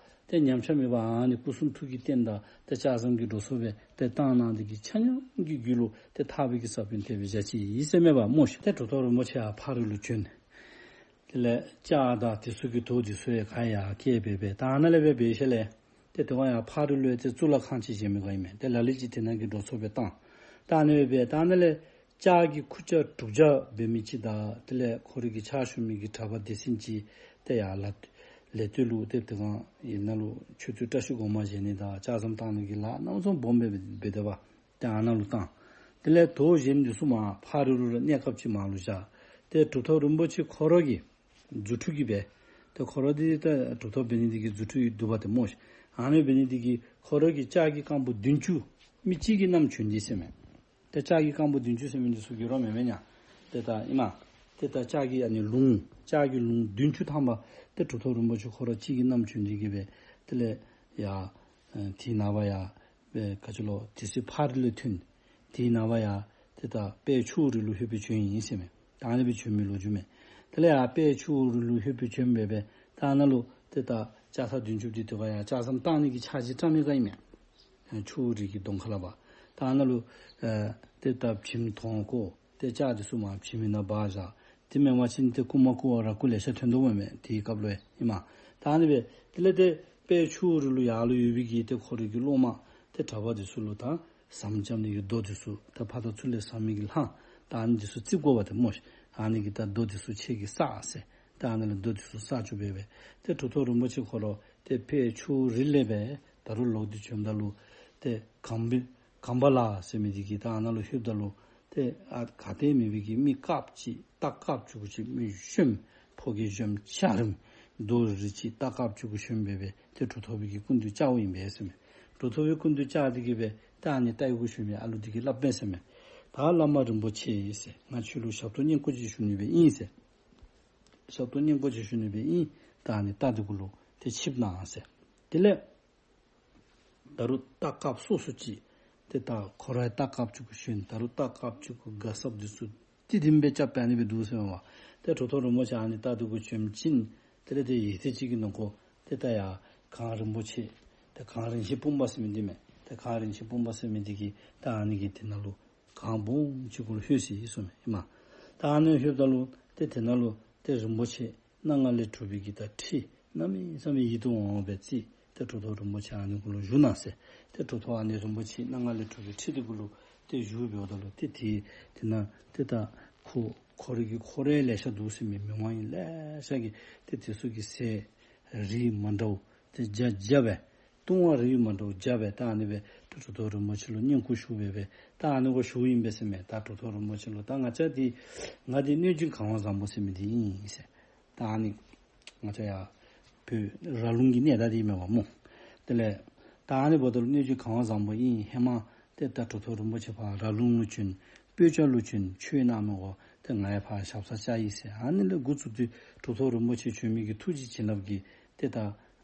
ཏེ་ཉམས་ཆག་མེད་པར་ཨ་ནི་སྐུ་གསུང་ཐུགས་ཀྱི་རྟེན་དང་ཏེ་ལྕགས་ཟམ་གྱི་འགྲོ་སོང་སྦེ་ཏེ་བཏང་གནང་འདི་གིས་ཆ་མཉམ་གྱི་རྒྱུད་ལུ་ཏེ་ཐར་པའི་གི་ས་བོན་ཐེབས་སྦེ་བཞག་ཅི་ཨིན་ཟེར་མས་པ་སྨོ་ཤིག། ཏེ་གྲུབ་ཐོབ་རིན་པོ་ཆེ་ཡར་ཕག་རི་ལུ་བྱོན། དེ་ལས་ལྕགས་དང་དེ་ཚུ་གི་རྡོ་འདི་ཚུ་ཡང་ག་ཡར་བསྐྱལ་སྦེ་སྦེ་ད་ཨ་ནཱ་ལས་སྦེ་འབད་ཞིནམ་ལས་ཏེ་དེ་བ་ཡར་ཕག་རི་ལུ་ཡང་ཏེ་གཙུག་ལག་ཁང་ཅིག་བཞེངས་མི་ག་ཨིན་མས། ཏེ་ལ་ལུ་ཅིག་དེ་ནང་གི་འགྲོ་སོང་སྦེ་བཏང་། ད་ཨ་ནི་སྦེ་སྦེ་ད་ཨ་ནཱ་ལས་ལྕགས་ཀྱི་ཁུར་ཆ་དྲུག་ཆ་འབད་མི་ཅིག་དང་དེ་ལས་ཁོ་རའི་གི་ཕྱག་ཞུ་མི་གི་གྲྭ་པ་སྡེ་ཚན་ཅིག་ཏེ་ཡར་ལ་ལས་སྟོད་ལུ་ཏེ་དེ་སྒང་ཨ་ནཱ་ལུ་མཆོད་རྟེན་བཀྲ་ཤིས་སྒོ་མང་བཞེངས་ནི་དང་ལྕགས་ཟམ་བཏང་ནི་གི་ལཱ་གནམ་མེད་ས་མེད་སྦོམ་སྦེ་འབད་དེ་བ། ཏེ་ཨ་ནཱ་ལུ་བཏང་། དེ་ལས་དོ་གཞན་འདི་ཚུ་མར་ཕག་རི་ལུ་ར་གནས་སྐབས་ཅིག་མར་ལུ་བཞག། ཏེ་གྲུབ་ཐོབ་རིན་པོ་ཆེ་ཁོ་ར་གིས་རྫུ་འཕྲུལ་གྱིས་སྦེ་ཏེ་ཁོ་ར་འདི་ད་གྲུབ་ཐོབ་འབད་ནི་འདི་གིས་རྫུ་འཕྲུལ་འདུག་པ་ཏེ་སྨོ་ཤིག། ཨ་ནི་འབད་ནི་འདི་གིས་ཁོ་ར་གིས་ལྕགས་ཀྱི་རྐང་པོ་བདུན་ཅུ་མི་གཅིག་གིས་བསྣམས་བྱོན་ཏེ་ཟེར་མས། ཏེ་ལྕགས་ཀྱི་རྐང་པོ་བདུན་ཅུ་ཟེར་མི་འདི་ཚུ་གི་རོ་མེན་མས་ཉ། ཏེ་ད་ཨིན་མས། ཏེ་ད་ལྕགས་ཀྱི་ཨ་ནི་ལུང་ལྕགས་ཀྱི་ལུང་བདུན་ཅུ་ཐམ་པ་ཏེ་གྲུབ་ཐོབ་རིན་པོ་ཆེ་ཁོ་ར་གཅིག་གིས་བསྣམས་བྱོན་ཏེ་གིས་སྦེ་དེ་ལས་ཡར་ཨེ་དེ་ནངས་པ་ཡར་སྦེ་ག་ཅི་ལོ་དེ་ཚེ་ཕག་རི་ལས་ཐོན། དེ་ནངས་པ་ཡར་ཏེ་ད་དཔལ་ཆུ་བོ་རི་ལུ་ལྷོད་སྦེ་བྱོན་ཡི་ཟེར་མས། ད་ཨ་ནི་སྦེ་བྱོན་མི་ལོ་རྒྱུས་མས། དེ་ལས་ཡར་དཔལ་ཆུ་བོ་རི་ལུ་ལྷོད་སྦེ་བྱོན་སྦེ་སྦེ་ད་ཨ་ནཱ་ལུ་ཏེ་ད་ལྕགས་ཐག་བདུན་ཅུ་འདི་དེ་ཁར་ཡར་ལྕགས་ཟམ་བཏང་ནི་གི་ཕྱག་རྗེས་བཀྲམ་མི་ག་ཨིན་མས། ཆུ་བོ་རི་གི་གདོང་ཁ་ལས་འབད། ད་ཨ་ནཱ་ལུ་ཨེ་ཏེ་ད་བྱེམ་དོང་བརྐོ། ཏེ་ལྕགས་འདི་ཚུ་མར་བྱེམ་ནང་འབག་བཞག། དེ་མེན་པ་ཅིན་ཏེ་རྐུན་མ་རྐུ་བ་ར་རྐུ་ལེ་ཤ་ཐོན་དོ་མས་མས། དེའི་སྐབས་ལུ་ཨིན་མས། ད་ཨ་ནི་སྦེ་དེ་ལས་ཏེ་དཔལ་ཆུ་བོ་རི་ལུ་ཡར་ལུ་ཡོད་པའི་གི་ཏེ་ཁོ་རའི་གི་སློབ་མ་ཏེ་གྲྭ་པ་འདི་ཚུ་ལུ་ད་ཟམ་རྐྱབ་ནི་གི་རྡོ་འདི་ཚུ་ད་ཕར་དང་ཚུར་ལས་ཟམ་མི་གི་ལྷམ་ད་ཨ་ནི་འདི་ཚུ་བརྩིག་དགོ་པ་ཏེ་སྨོ་ཤིག། ཨ་ནི་གི་ད་རྡོ་འདི་ཚུ་ཁྱེད་ཀྱིས་བསགས་ཟེར། ད་ཨ་ནི་ལས་རྡོ་འདི་ཚུ་བསགས་བཅུག་སྦེ་སྦེ་ཏེ་གྲུབ་ཐོབ་རིན་པོ་ཆེ་ཁོ་ར་ཏེ་དཔལ་ཆུ་བོ་རི་ལས་སྦེ་ད་རུང་ལོག་སྟེ་བྱོནམ་ད་ལུ་ཏེ་གངས་བི་གངས་བ་ལ་ཟེར་མི་འདི་གི་ད་ཨ་ནཱ་ལུ་ལྷོདཔ་ད་ལུ་ཏེ་ཨ་ག་ཏེ་མེད་པའི་གི་མི་དཀརཔོ་ཅིག་རྟ་དཀརཔོ་ཅིག་གུ་ཅིག་མི་གཞོནམ་ཕོ་སྐྱེས་གཞོནམ་འཇའ་རིསམོ་རྡོ་རི་ཅིག་རྟ་དཀརཔོ་ཅིག་གུ་གཞོནམ་སྦེ་སྦེ་ཏེ་གྲུབ་ཐོབ་པའི་གི་སྐུ་མདུན་བཅརཝ་ཨིན་པས་ཟེར་མས། གྲུབ་ཐོབ་པའི་སྐུ་མདུན་བཅར་ཏེ་གིས་སྦེ་ད་ཨ་ནི་རྟའི་གུ་གཞོནམ་ཨ་ལུ་འདི་གིས་སླབ་མས་ཟེར་མས། ད་བླ་མ་རིན་པོ་ཆེ་ཟེར་ང་ཁྱོད་ལུ་ཞབས་ཏོག་བསྙེན་བཀུར་ཅིག་ཞུ་ནི་སྦེ་ཨིན་ཟེར། ཞབས་ཏོག་བསྙེན་བཀུར་ཅིག་ཞུ་ནི་སྦེ་ཨིན། ད་ཨ་ནི་རྟ་འདི་གུ་ལུ་ཏེ་ཆིབས་གནང་ཟེར། དེ་ལས་ད་རུང་རྟ་དཀརཔོ་སོ་སོ་ཅིག་ཏེ་ད་ཁོ་རའི་རྟ་དཀརཔོ་ཅིག་གུ་ཞོན། ད་རུང་རྟ་དཀརཔོ་ཅིག་གུ་ག་སྲབ་འདི་ཚུ་ཏི་ཏིམ་སྦེ་རྐྱབ་སྦེ་ཨ་ནི་སྦེ་འདུག་ཟེར་མས་པ། ཏེ་གྲུབ་ཐོབ་རིན་པོ་ཆེ་ཨ་ནི་རྟ་འདི་གུ་བྱོན་ཞིནམ་དེ་ལས་ཏེ་ཡུད་ཐེངས་ཅིག་གི་ནང་འཁོད་ཏེ་ད་ཡར་གངས་རིན་པོ་ཆེ་ཏེ་གངས་རིན་ཆེན་སྤུངས་པ་ཟེར་མི་འདི་མས། ཏེ་གངས་རིན་ཆེན་སྤུངས་པ་ཟེར་མི་འདི་གི་ད་ཨ་ནི་གི་དེ་ནང་ལུ་གངས་སྦོམ་ཅིག་གུ་ལུ་ལྷོད་ཅི་ཟེར་མས་ཨིན་མས། ད་ཨ་ནི་ལྷོདཔ་ད་ལུ་ཏེ་དེ་ནང་ལུ་ཏེ་རིན་པོ་ཆེ་སྣ་ལྔ་ལས་གྲུབ་པའི་གི་ད་ཁྲི་གནམ་མེད་ས་མེད་ཡིད་དུ་འོང་བའི་རྩིས་ཏེ་གྲུབ་ཐོབ་རིན་པོ་ཆེ་ཨ་ནི་གུ་ལུ་བཞུགས་གནང་ཟེར། ཏེ་གྲུབ་ཐོབ་ཨ་ནི་རིན་པོ་ཆེ་སྣ་ལྔ་ལས་གྲུབ་པའི་ཁྲི་འདི་གུ་ལུ་ཏེ་བཞུགས་འབདཝ་ད་ལུ་ཏེ་དེ་དེ་ནང་ཏེ་ད་ཁོ་ཁོ་རའི་གི་ཁོ་རའི་ལེ་ཤ་འདུག་ཟེར་མི་མི་དབང་ཡང་ལེ་ཤ་གིས་ཏེ་དེ་ཚུ་གི་ཟས་རིགས་མ་འདྲཝ་ཏེ་བརྒྱ་བརྒྱ་སྦེ་བཏུང་བ་རིགས་མ་འདྲཝ་བརྒྱ་སྦེ་ད་ཨ་ནི་སྦེ་ཏེ་གྲུབ་ཐོབ་རིན་པོ་ཆེ་ལུ་བསྙེན་བཀུར་ཞུ་སྦེ་སྦེ་ད་ཨ་ནི་སྦེ་ཞུཝ་ཨིན་པས་ཟེར་མས། ད་གྲུབ་ཐོབ་རིན་པོ་ཆེ་ལུ་ད་ང་བཅས་འདི་ང་འདི་གནོད་སྦྱིན་གང་བ་བཟང་པོ་ཟེར་མི་འདི་ཨིན་ཟེར། ད་ཨ་ནི་ང་བཅས་ཡར་བོད་ར་ལུང་གི་གནས་བདག་འདི་མས་པ་སྨོ། དེ་ལས་ད་ཨ་ནི་འབདཝ་ད་ལུ་གནོད་སྦྱིན་གང་བ་བཟང་པོ་ཨིན། ཧེ་མ་ཏེ་ད་གྲུབ་ཐོབ་རིན་པོ་ཆེ་ཕར་ར་ལུང་ལུ་བྱོན་སྤོས་སྐྱ་ལུ་བྱོན་ཆོས་གནང་མི་འོ་ཏེ་ང་ཡང་ཕར་ཞབས་སར་བཅར་ཡི་ཟེར། ཨ་ནི་ལས་འགོ་བཙུགས་ཏེ་གྲུབ་ཐོབ་རིན་པོ་ཆེ་བྱོན་མི་གི་ཐུགས་རྗེ་བྱིན་རླབས་ཀྱིས་ཏེ་ད་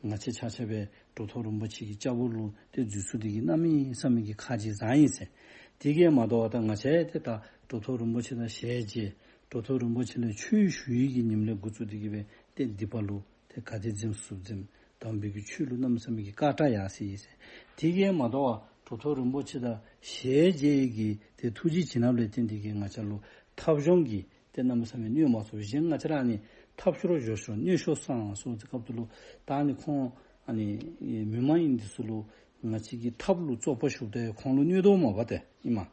ང་བཅས་ཆ་ཁྱབ་སྦེ་གྲུབ་ཐོབ་རིན་པོ་ཆེ་གི་སྐྱབས་འོག་ལུ་ཏེ་འཛུལ་ཚུགས་འདི་གིས་གནམ་མེད་ས་མེད་ཀྱི་ཁ་རྗེ་བཟང་ཡི་ཟེར། དེ་གིས་མ་དོ་བར་ད་ང་བཅས་ཏེ་ད་གྲུབ་ཐོབ་རིན་པོ་ཆེ་དང་ཞལ་མཇལ། གྲུབ་ཐོབ་རིན་པོ་ཆེ་ལུ་ཆོས་ཞུ་ཡི་གི་ཉིནམ་ལས་འགོ་བཙུགས་འདི་གིས་སྦེ་ཏེ་སྡིག་པ་ལུ་ཏེ་ག་དེ་འཛེམ་ཚུགས་འཛེམ། དམ་པའི་གི་ཆོས་ལུ་གནམ་མེད་ས་མེད་ཀྱི་དགའ་དྲགས་ཡར་སོ་ཡི་ཟེར། དེ་གིས་མ་དོ་བར་གྲུབ་ཐོབ་རིན་པོ་ཆེ་དང་ཞལ་མཇལ་ཡི་གི་ཏེ་ཐུགས་རྗེ་བྱིན་རླབས་ལས་བརྟེན་འདི་གིས་ང་བཅས་ལུ་ཐབས་གཞུང་གི་ཏེ་གནམ་མེད་ས་མེད་གནོད་མ་ཚུགས། གཞན་ང་བཅས་ར་ནི་ཐབས་ཤོར་འགྱོ་ཤོར་གནོད་ཤོར་སོང་ཟེར་སྐབས་དེ་ལུ་ད་ནི་ཁོང་ཨ་ནི་མི་མ་ཡིན་འདི་ཚུ་ལུ་ང་བཅས་ཀྱི་ཐབས་ལུ་བཙོག་པ་ཞུགས་ཏེ་ཁོང་ལུ་གནོད་དོ་མས་པ་ཏེ་ཨིན་མས།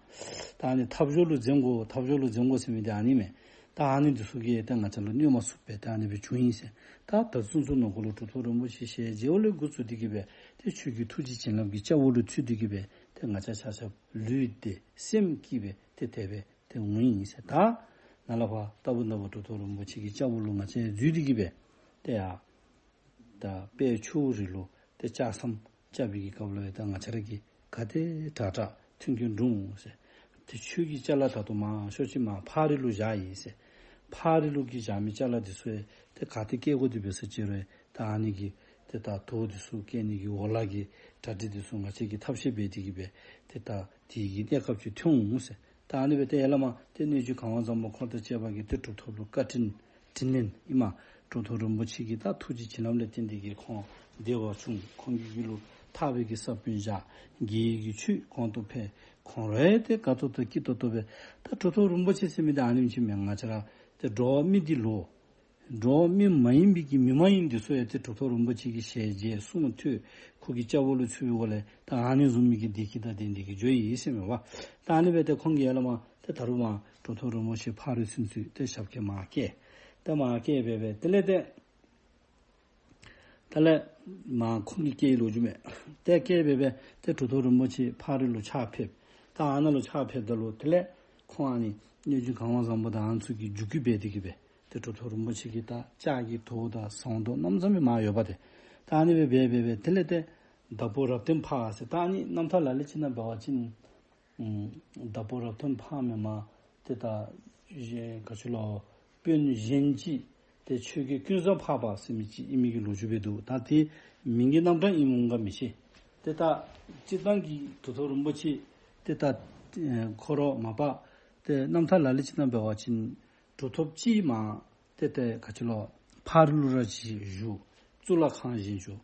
ད་ནི་ཐབས་སྦྱོར་ལུ་འཛེམ་དགོ་ཐབས་སྦྱོར་ལུ་འཛེམ་དགོ་ཟེར་མི་འདི་ཨ་ནི་མས། ད་ཨ་ནི་འདི་ཚུ་གིས་ད་ང་བཅས་ལུ་གནོད་མ་ཚུགས་པས། ད་ཨ་ནི་སྦེ་བྱུང་ཡི་ཟེར། ད་ད་ཚུན་ཚོད་ནང་འཁོད་ལུ་གྲུབ་ཐོབ་རིན་པོ་ཆེ་ཞལ་མཇལ་བ་ལས་འགོ་བཙུགས་འདི་གིས་སྦེ་ཏེ་ཆོས་ཀྱི་ཐུགས་རྗེ་བྱིན་རླབས་ཀྱི་སྐྱབས་འོག་ལུ་ཚུད་འདི་གིས་སྦེ་ཏེ་ང་བཅས་ཆ་ཁྱབ་ལུས་བདེ་སེམས་སྐྱིད་སྦེ་ཏེ་དེ་སྦེ་ཏེ་འོང་ཡི་ཟེར། ད་ནཱ་ལས་ཕར་ལྟ་བུ་ནཱ་བུ་གྲུབ་ཐོབ་རིན་པོ་ཆེ་གི་སྐྱབས་འོག་ལུ་ང་བཅས་འཛུལ་འདི་གིས་སྦེ་ཏེ་ཡར་ ད་དཔལ་ཆུ་བོ་རི་ལུ་ཏེ་ལྕགས་ཟམ་རྐྱབ་པའི་གི་སྐབས་ལུ་ཡང་ད་ང་བཅས་ར་གིས་ག་དེ་དྲག་དྲག་མཐུན་རྐྱེན་བསྒྲུབ་འོང་ཟེར། ཏེ་ཆོས་ཀྱི་ཅ་ལ་ད་ལྟོ་མང་ཤོས་ཅིག་མར་ཕག་རི་ལུ་བཞག་ཡི་ཟེར། ཕག་རི་ལུ་གི་བཞག་མི་ཅ་ལ་འདི་ཚུ་ཡང་ཏེ་ག་ཏེ་བསྐྱལ་དགོ་དེ་འབད་ས་ཅིག་རུང་ད་ཨ་ནི་གི་ཏེ་ད་དོས་འདི་ཚུ་བསྐྱལ་ནི་གི་འོ་ལ་གི་གྲ་སྒྲིག་འདི་ཚུ་ང་བཅས་ཀྱིས་ཐབས་ཤེས་འབད་དེ་གིས་སྦེ་ཏེ་ད་དེ་གི་གནས་སྐབས་ཅིག་ཐོན་འོང་ཟེར། ད་ཨ་ནི་སྦེ་ཏེ་ཡར་ལས་མར་ཏེ་གནས་མཆོག་གངས་དབང་བཟང་པོ་འཁོར་དང་བཅས་པ་གིས་ཏེ་གྲུབ་ཐོབ་ལུ་བཀའ་དྲིན་དྲིན་ལན་ཨིན་མས། གྲུབ་ཐོབ་རིན་པོ་ཆེ་གིས་ད་ཐུགས་རྗེ་བྱིན་རླབས་ལས་བརྟེན་ཏེ་གིས་ཁོང་བདེ་བ་བྱུང་། ཁོང་གི་རྒྱུད་ལུ་ཐར་པའི་གི་ས་བོན་བཞག། དགེ་བའི་གི་ཆོས་གོང་དུ་འཕེལ། ཁོང་ར་ཡང་ཏེ་དགའ་ཏོག་ཏོ་སྐྱིད་ཏོག་ཏོ་སྦེ། ད་གྲུབ་ཐོབ་རིན་པོ་ཆེ་ཟེར་མི་འདི་ཨ་ནེམ་ཅིག་མས། ང་བཅས་ར་ཏེ་འགྲོ་བ་མི་འདི་ལུ་འགྲོ་བ་མི་མ་ཡིན་པའི་གི་མི་མ་ཡིན་འདི་ཚུ་ཡང་ཏེ་གྲུབ་ཐོབ་རིན་པོ་ཆེ་གི་ཞལ་མཇལ་གསུང་ཐོས་ཁོ་གི་སྐྱབས་འོག་ལུ་ཚུད་པའི་སྒོ་ལས་ད་ཨ་ནི་བཟུམ་མའི་གི་བདེ་སྐྱིད་དང་ལྡན་ཏེ་གིས་འགྱོ་ཡི་ཟེར་མས་པ། ད་ཨ་ནི་སྦེ་ཏེ་ཁོང་གིས་ཡར་ལས་མར་ཏེ་ད་རུང་མར་གྲུབ་ཐོབ་རིན་པོ་ཆེ་ཕག་རི་ཚུན་ཚོད་ཏེ་ཞབས་སྐྱེལ་མར་བསྐྱལ། ཏེ་མར་བསྐྱལ་སྦེ་སྦེ་དེ་ལས་ཏེ་དེ་ལས་མར་ཁོང་གིས་བསྐྱལ་ལོ་རྒྱུས་མས། ཏེ་བསྐྱལ་སྦེ་སྦེ་ཏེ་གྲུབ་ཐོབ་རིན་པོ་ཆེ་ཕག་རི་ལུ་ཕྱག་ཕེབས། ད་ཨ་ནཱ་ལུ་ཕྱག་ཕེབས་ད་ལུ་དེ་ལས་ཁོང་ཨ་ནི་གནས་མཆོག་གངས་དབང་བཟང་པོ་དང་ཨ་ནི་ཚུ་གིས་རྒྱུད་སྐུལ་འབད་དེ་གིས་སྦེ་ཏེ་གྲུབ་ཐོབ་རིན་པོ་ཆེ་གི་ད་ལྕགས་ཀྱི་དོས་དང་ཟངས་དོས་གནམ་མེད་ས་མེད་མར་ཡོདཔ་ཏེ། ད་ཨ་ནི་སྦེ་སྦེ་སྦེ་སྦེ་དེ་ལས་ཏེ་བདག་པོ་རབ་བརྟན་ཕག་ཟེར། ད་ཨ་ནི་རྣམ་ཐར་ལ་ལུ་ཅིག་ནང་འབད་བ་ཅིན་ཨུམ་བདག་པོ་རབ་བརྟན་ཕག་མེན་མས། ཏེ་ད་གཞན་ག་ཅི་ལོ་དཔོན་གཞན་ཅིག་ཏེ་ཆོས་རྒྱལ་ཀུན་བཟང་ཕག་པ་ཟེར་མི་ཅིག་ཨིན་མི་གི་ལོ་རྒྱུས་སྦེ་འདུག། ད་དེ་མིང་གི་རྣམ་གྲངས་ཨིནམ་འོང་ག་མི་ཤེས། ཏེ་ད་སྤྱིར་བཏང་གི་གྲུབ་ཐོབ་རིན་པོ་ཆེ་ཏེ་ད་ཨེ་ཁོ་ར་མ་པ་ཏེ་རྣམ་ཐར་ལ་ལུ་ཅིག་ནང་འབད་བ་ཅིན་གྲུབ་ཐོབ་གཅིག་མར་ཏེ་ཏེ་ག་ཅི་ལོ་ཕག་རི་ལུ་ར་ཅིག་བཞུགས། གཙུག་ལག་ཁང་བཞེངས་བཞུགས།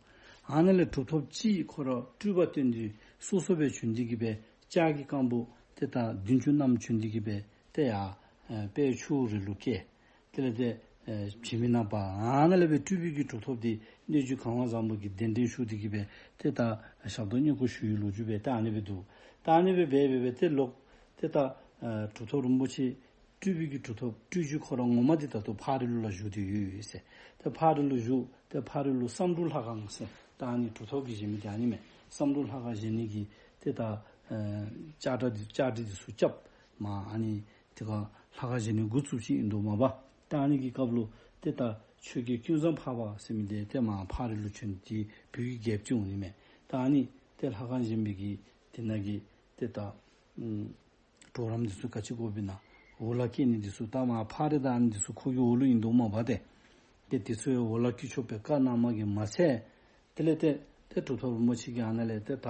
ཨ་ནཱ་ལས་གྲུབ་ཐོབ་གཅིག་ཁོ་ར་སྤྲུལ་པ་སྟོན་ཏེ་སོ་སོ་སྦེ་བྱོན་ཏེ་གིས་སྦེ་ལྕགས་ཀྱི་རྐང་པ་ཏེ་ད་བདུན་ཅུ་བསྣམས་བྱོན་ཏེ་གིས་སྦེ་ཏེ་ཡར་ཨེ་དཔལ་ཆུ་བོ་རི་ལུ་བསྐྱལ། དེ་ལས་ཏེ་ཨེ་བྱེ་མའི་ནགས་པ་ཨ་ནཱ་ལས་སྦེ་སྤྲུལ་པའི་གི་གྲུབ་ཐོབ་འདི་གནས་མཆོག་གངས་དབང་བཟང་པོ་གིས་གདན་འདྲེན་ཞུ་སྟེ་གིས་སྦེ་ཏེ་ད་ཞབས་ཏོག་བསྙེན་བཀུར་ཞུ་བའི་ལོ་རྒྱུས་སྦེ་ད་ཨ་ནི་སྦེ་འདུག། ད་ཨ་ནི་སྦེ་སྦེ་སྦེ་སྦེ་ཏེ་ལོག་ཏེ་ད་ཨེ་གྲུབ་ཐོབ་རིན་པོ་ཆེ་སྤྲུལ་པའི་གི་གྲུབ་ཐོབ་སྤྲུལ་རྒྱུ་ཁོ་ར་ངོ་མ་འདི་ད་ལྟོ་ཕག་རི་ལུ་ལ་བཞུགས་ཏེ་ཡོད་ཟེར། ཏེ་ཕག་རི་ལུ་བཞུགས། ཏེ་ཕག་རི་ལུ་བསམ་འགྲུབ་ལྷ་ཁང་ཟེར། ད་ཨ་ནི་གྲུབ་ཐོབ་ཀྱིས་བཞེངས་མི་འདི་ཨ་ནི་མས། བསམ་འགྲུབ་ལྷ་ཁང་བཞེངས་ནི་གི་ཏེ་ད་ཨེ་བཅའ་སྒྲིག་བཅའ་སྒྲིག་འདི་ཚུ་རྐྱབ། མར་ཨ་ནི་ཏེ་ག་ལྷ་ཁང་བཞེངས་ནི་འགོ་བཙུགས་ཅི་ཨིན་འདུག་མས་པ། ད་ཨ་ནི་གི་སྐབས་ལུ་ཏེ་ད་ཆོས་རྒྱལ་ཀུན་བཟང་ཕག་པ་ཟེར་མི་འདི་ཏེ་མར་ཕག་རི་ལུ་བྱོན་ཏེ་བོད་ཀྱི་རྒྱལཔོ་ཅིག་འོང་ནི་མས། ད་ཨ་ནི་ཏེ་ལྷ་ཁང་བཞེངས་པའི་གི་དེ་ནང་གི་ཏེ་ད་ཨུམ་གྲོགས་རམ་འདི་ཚུ་ག་ཅི་དགོཔ་ཨིན་ན། འོ་ལ་སྐྱེལ་ནི་འདི་ཚུ་ད་མར་ཕག་རི་དང་ཨ་ནི་འདི་ཚུ་ཁོ་གི་འོག་ལུ་ཨིན་འདུག་མས་པ་ཏེ། ཏེ་འདི་ཚུ་ཡང་འོ་ལ་སྐྱེལ་ཆོག་པའི་བཀའ་གནང་མི་གིས་མ་ཚད། དེ་ལས་ཏེ་ཏེ་གྲུབ་ཐོབ་རིན་པོ་ཆེ་གིས་ཨ་ནཱ་ལས་ཏེ་ད་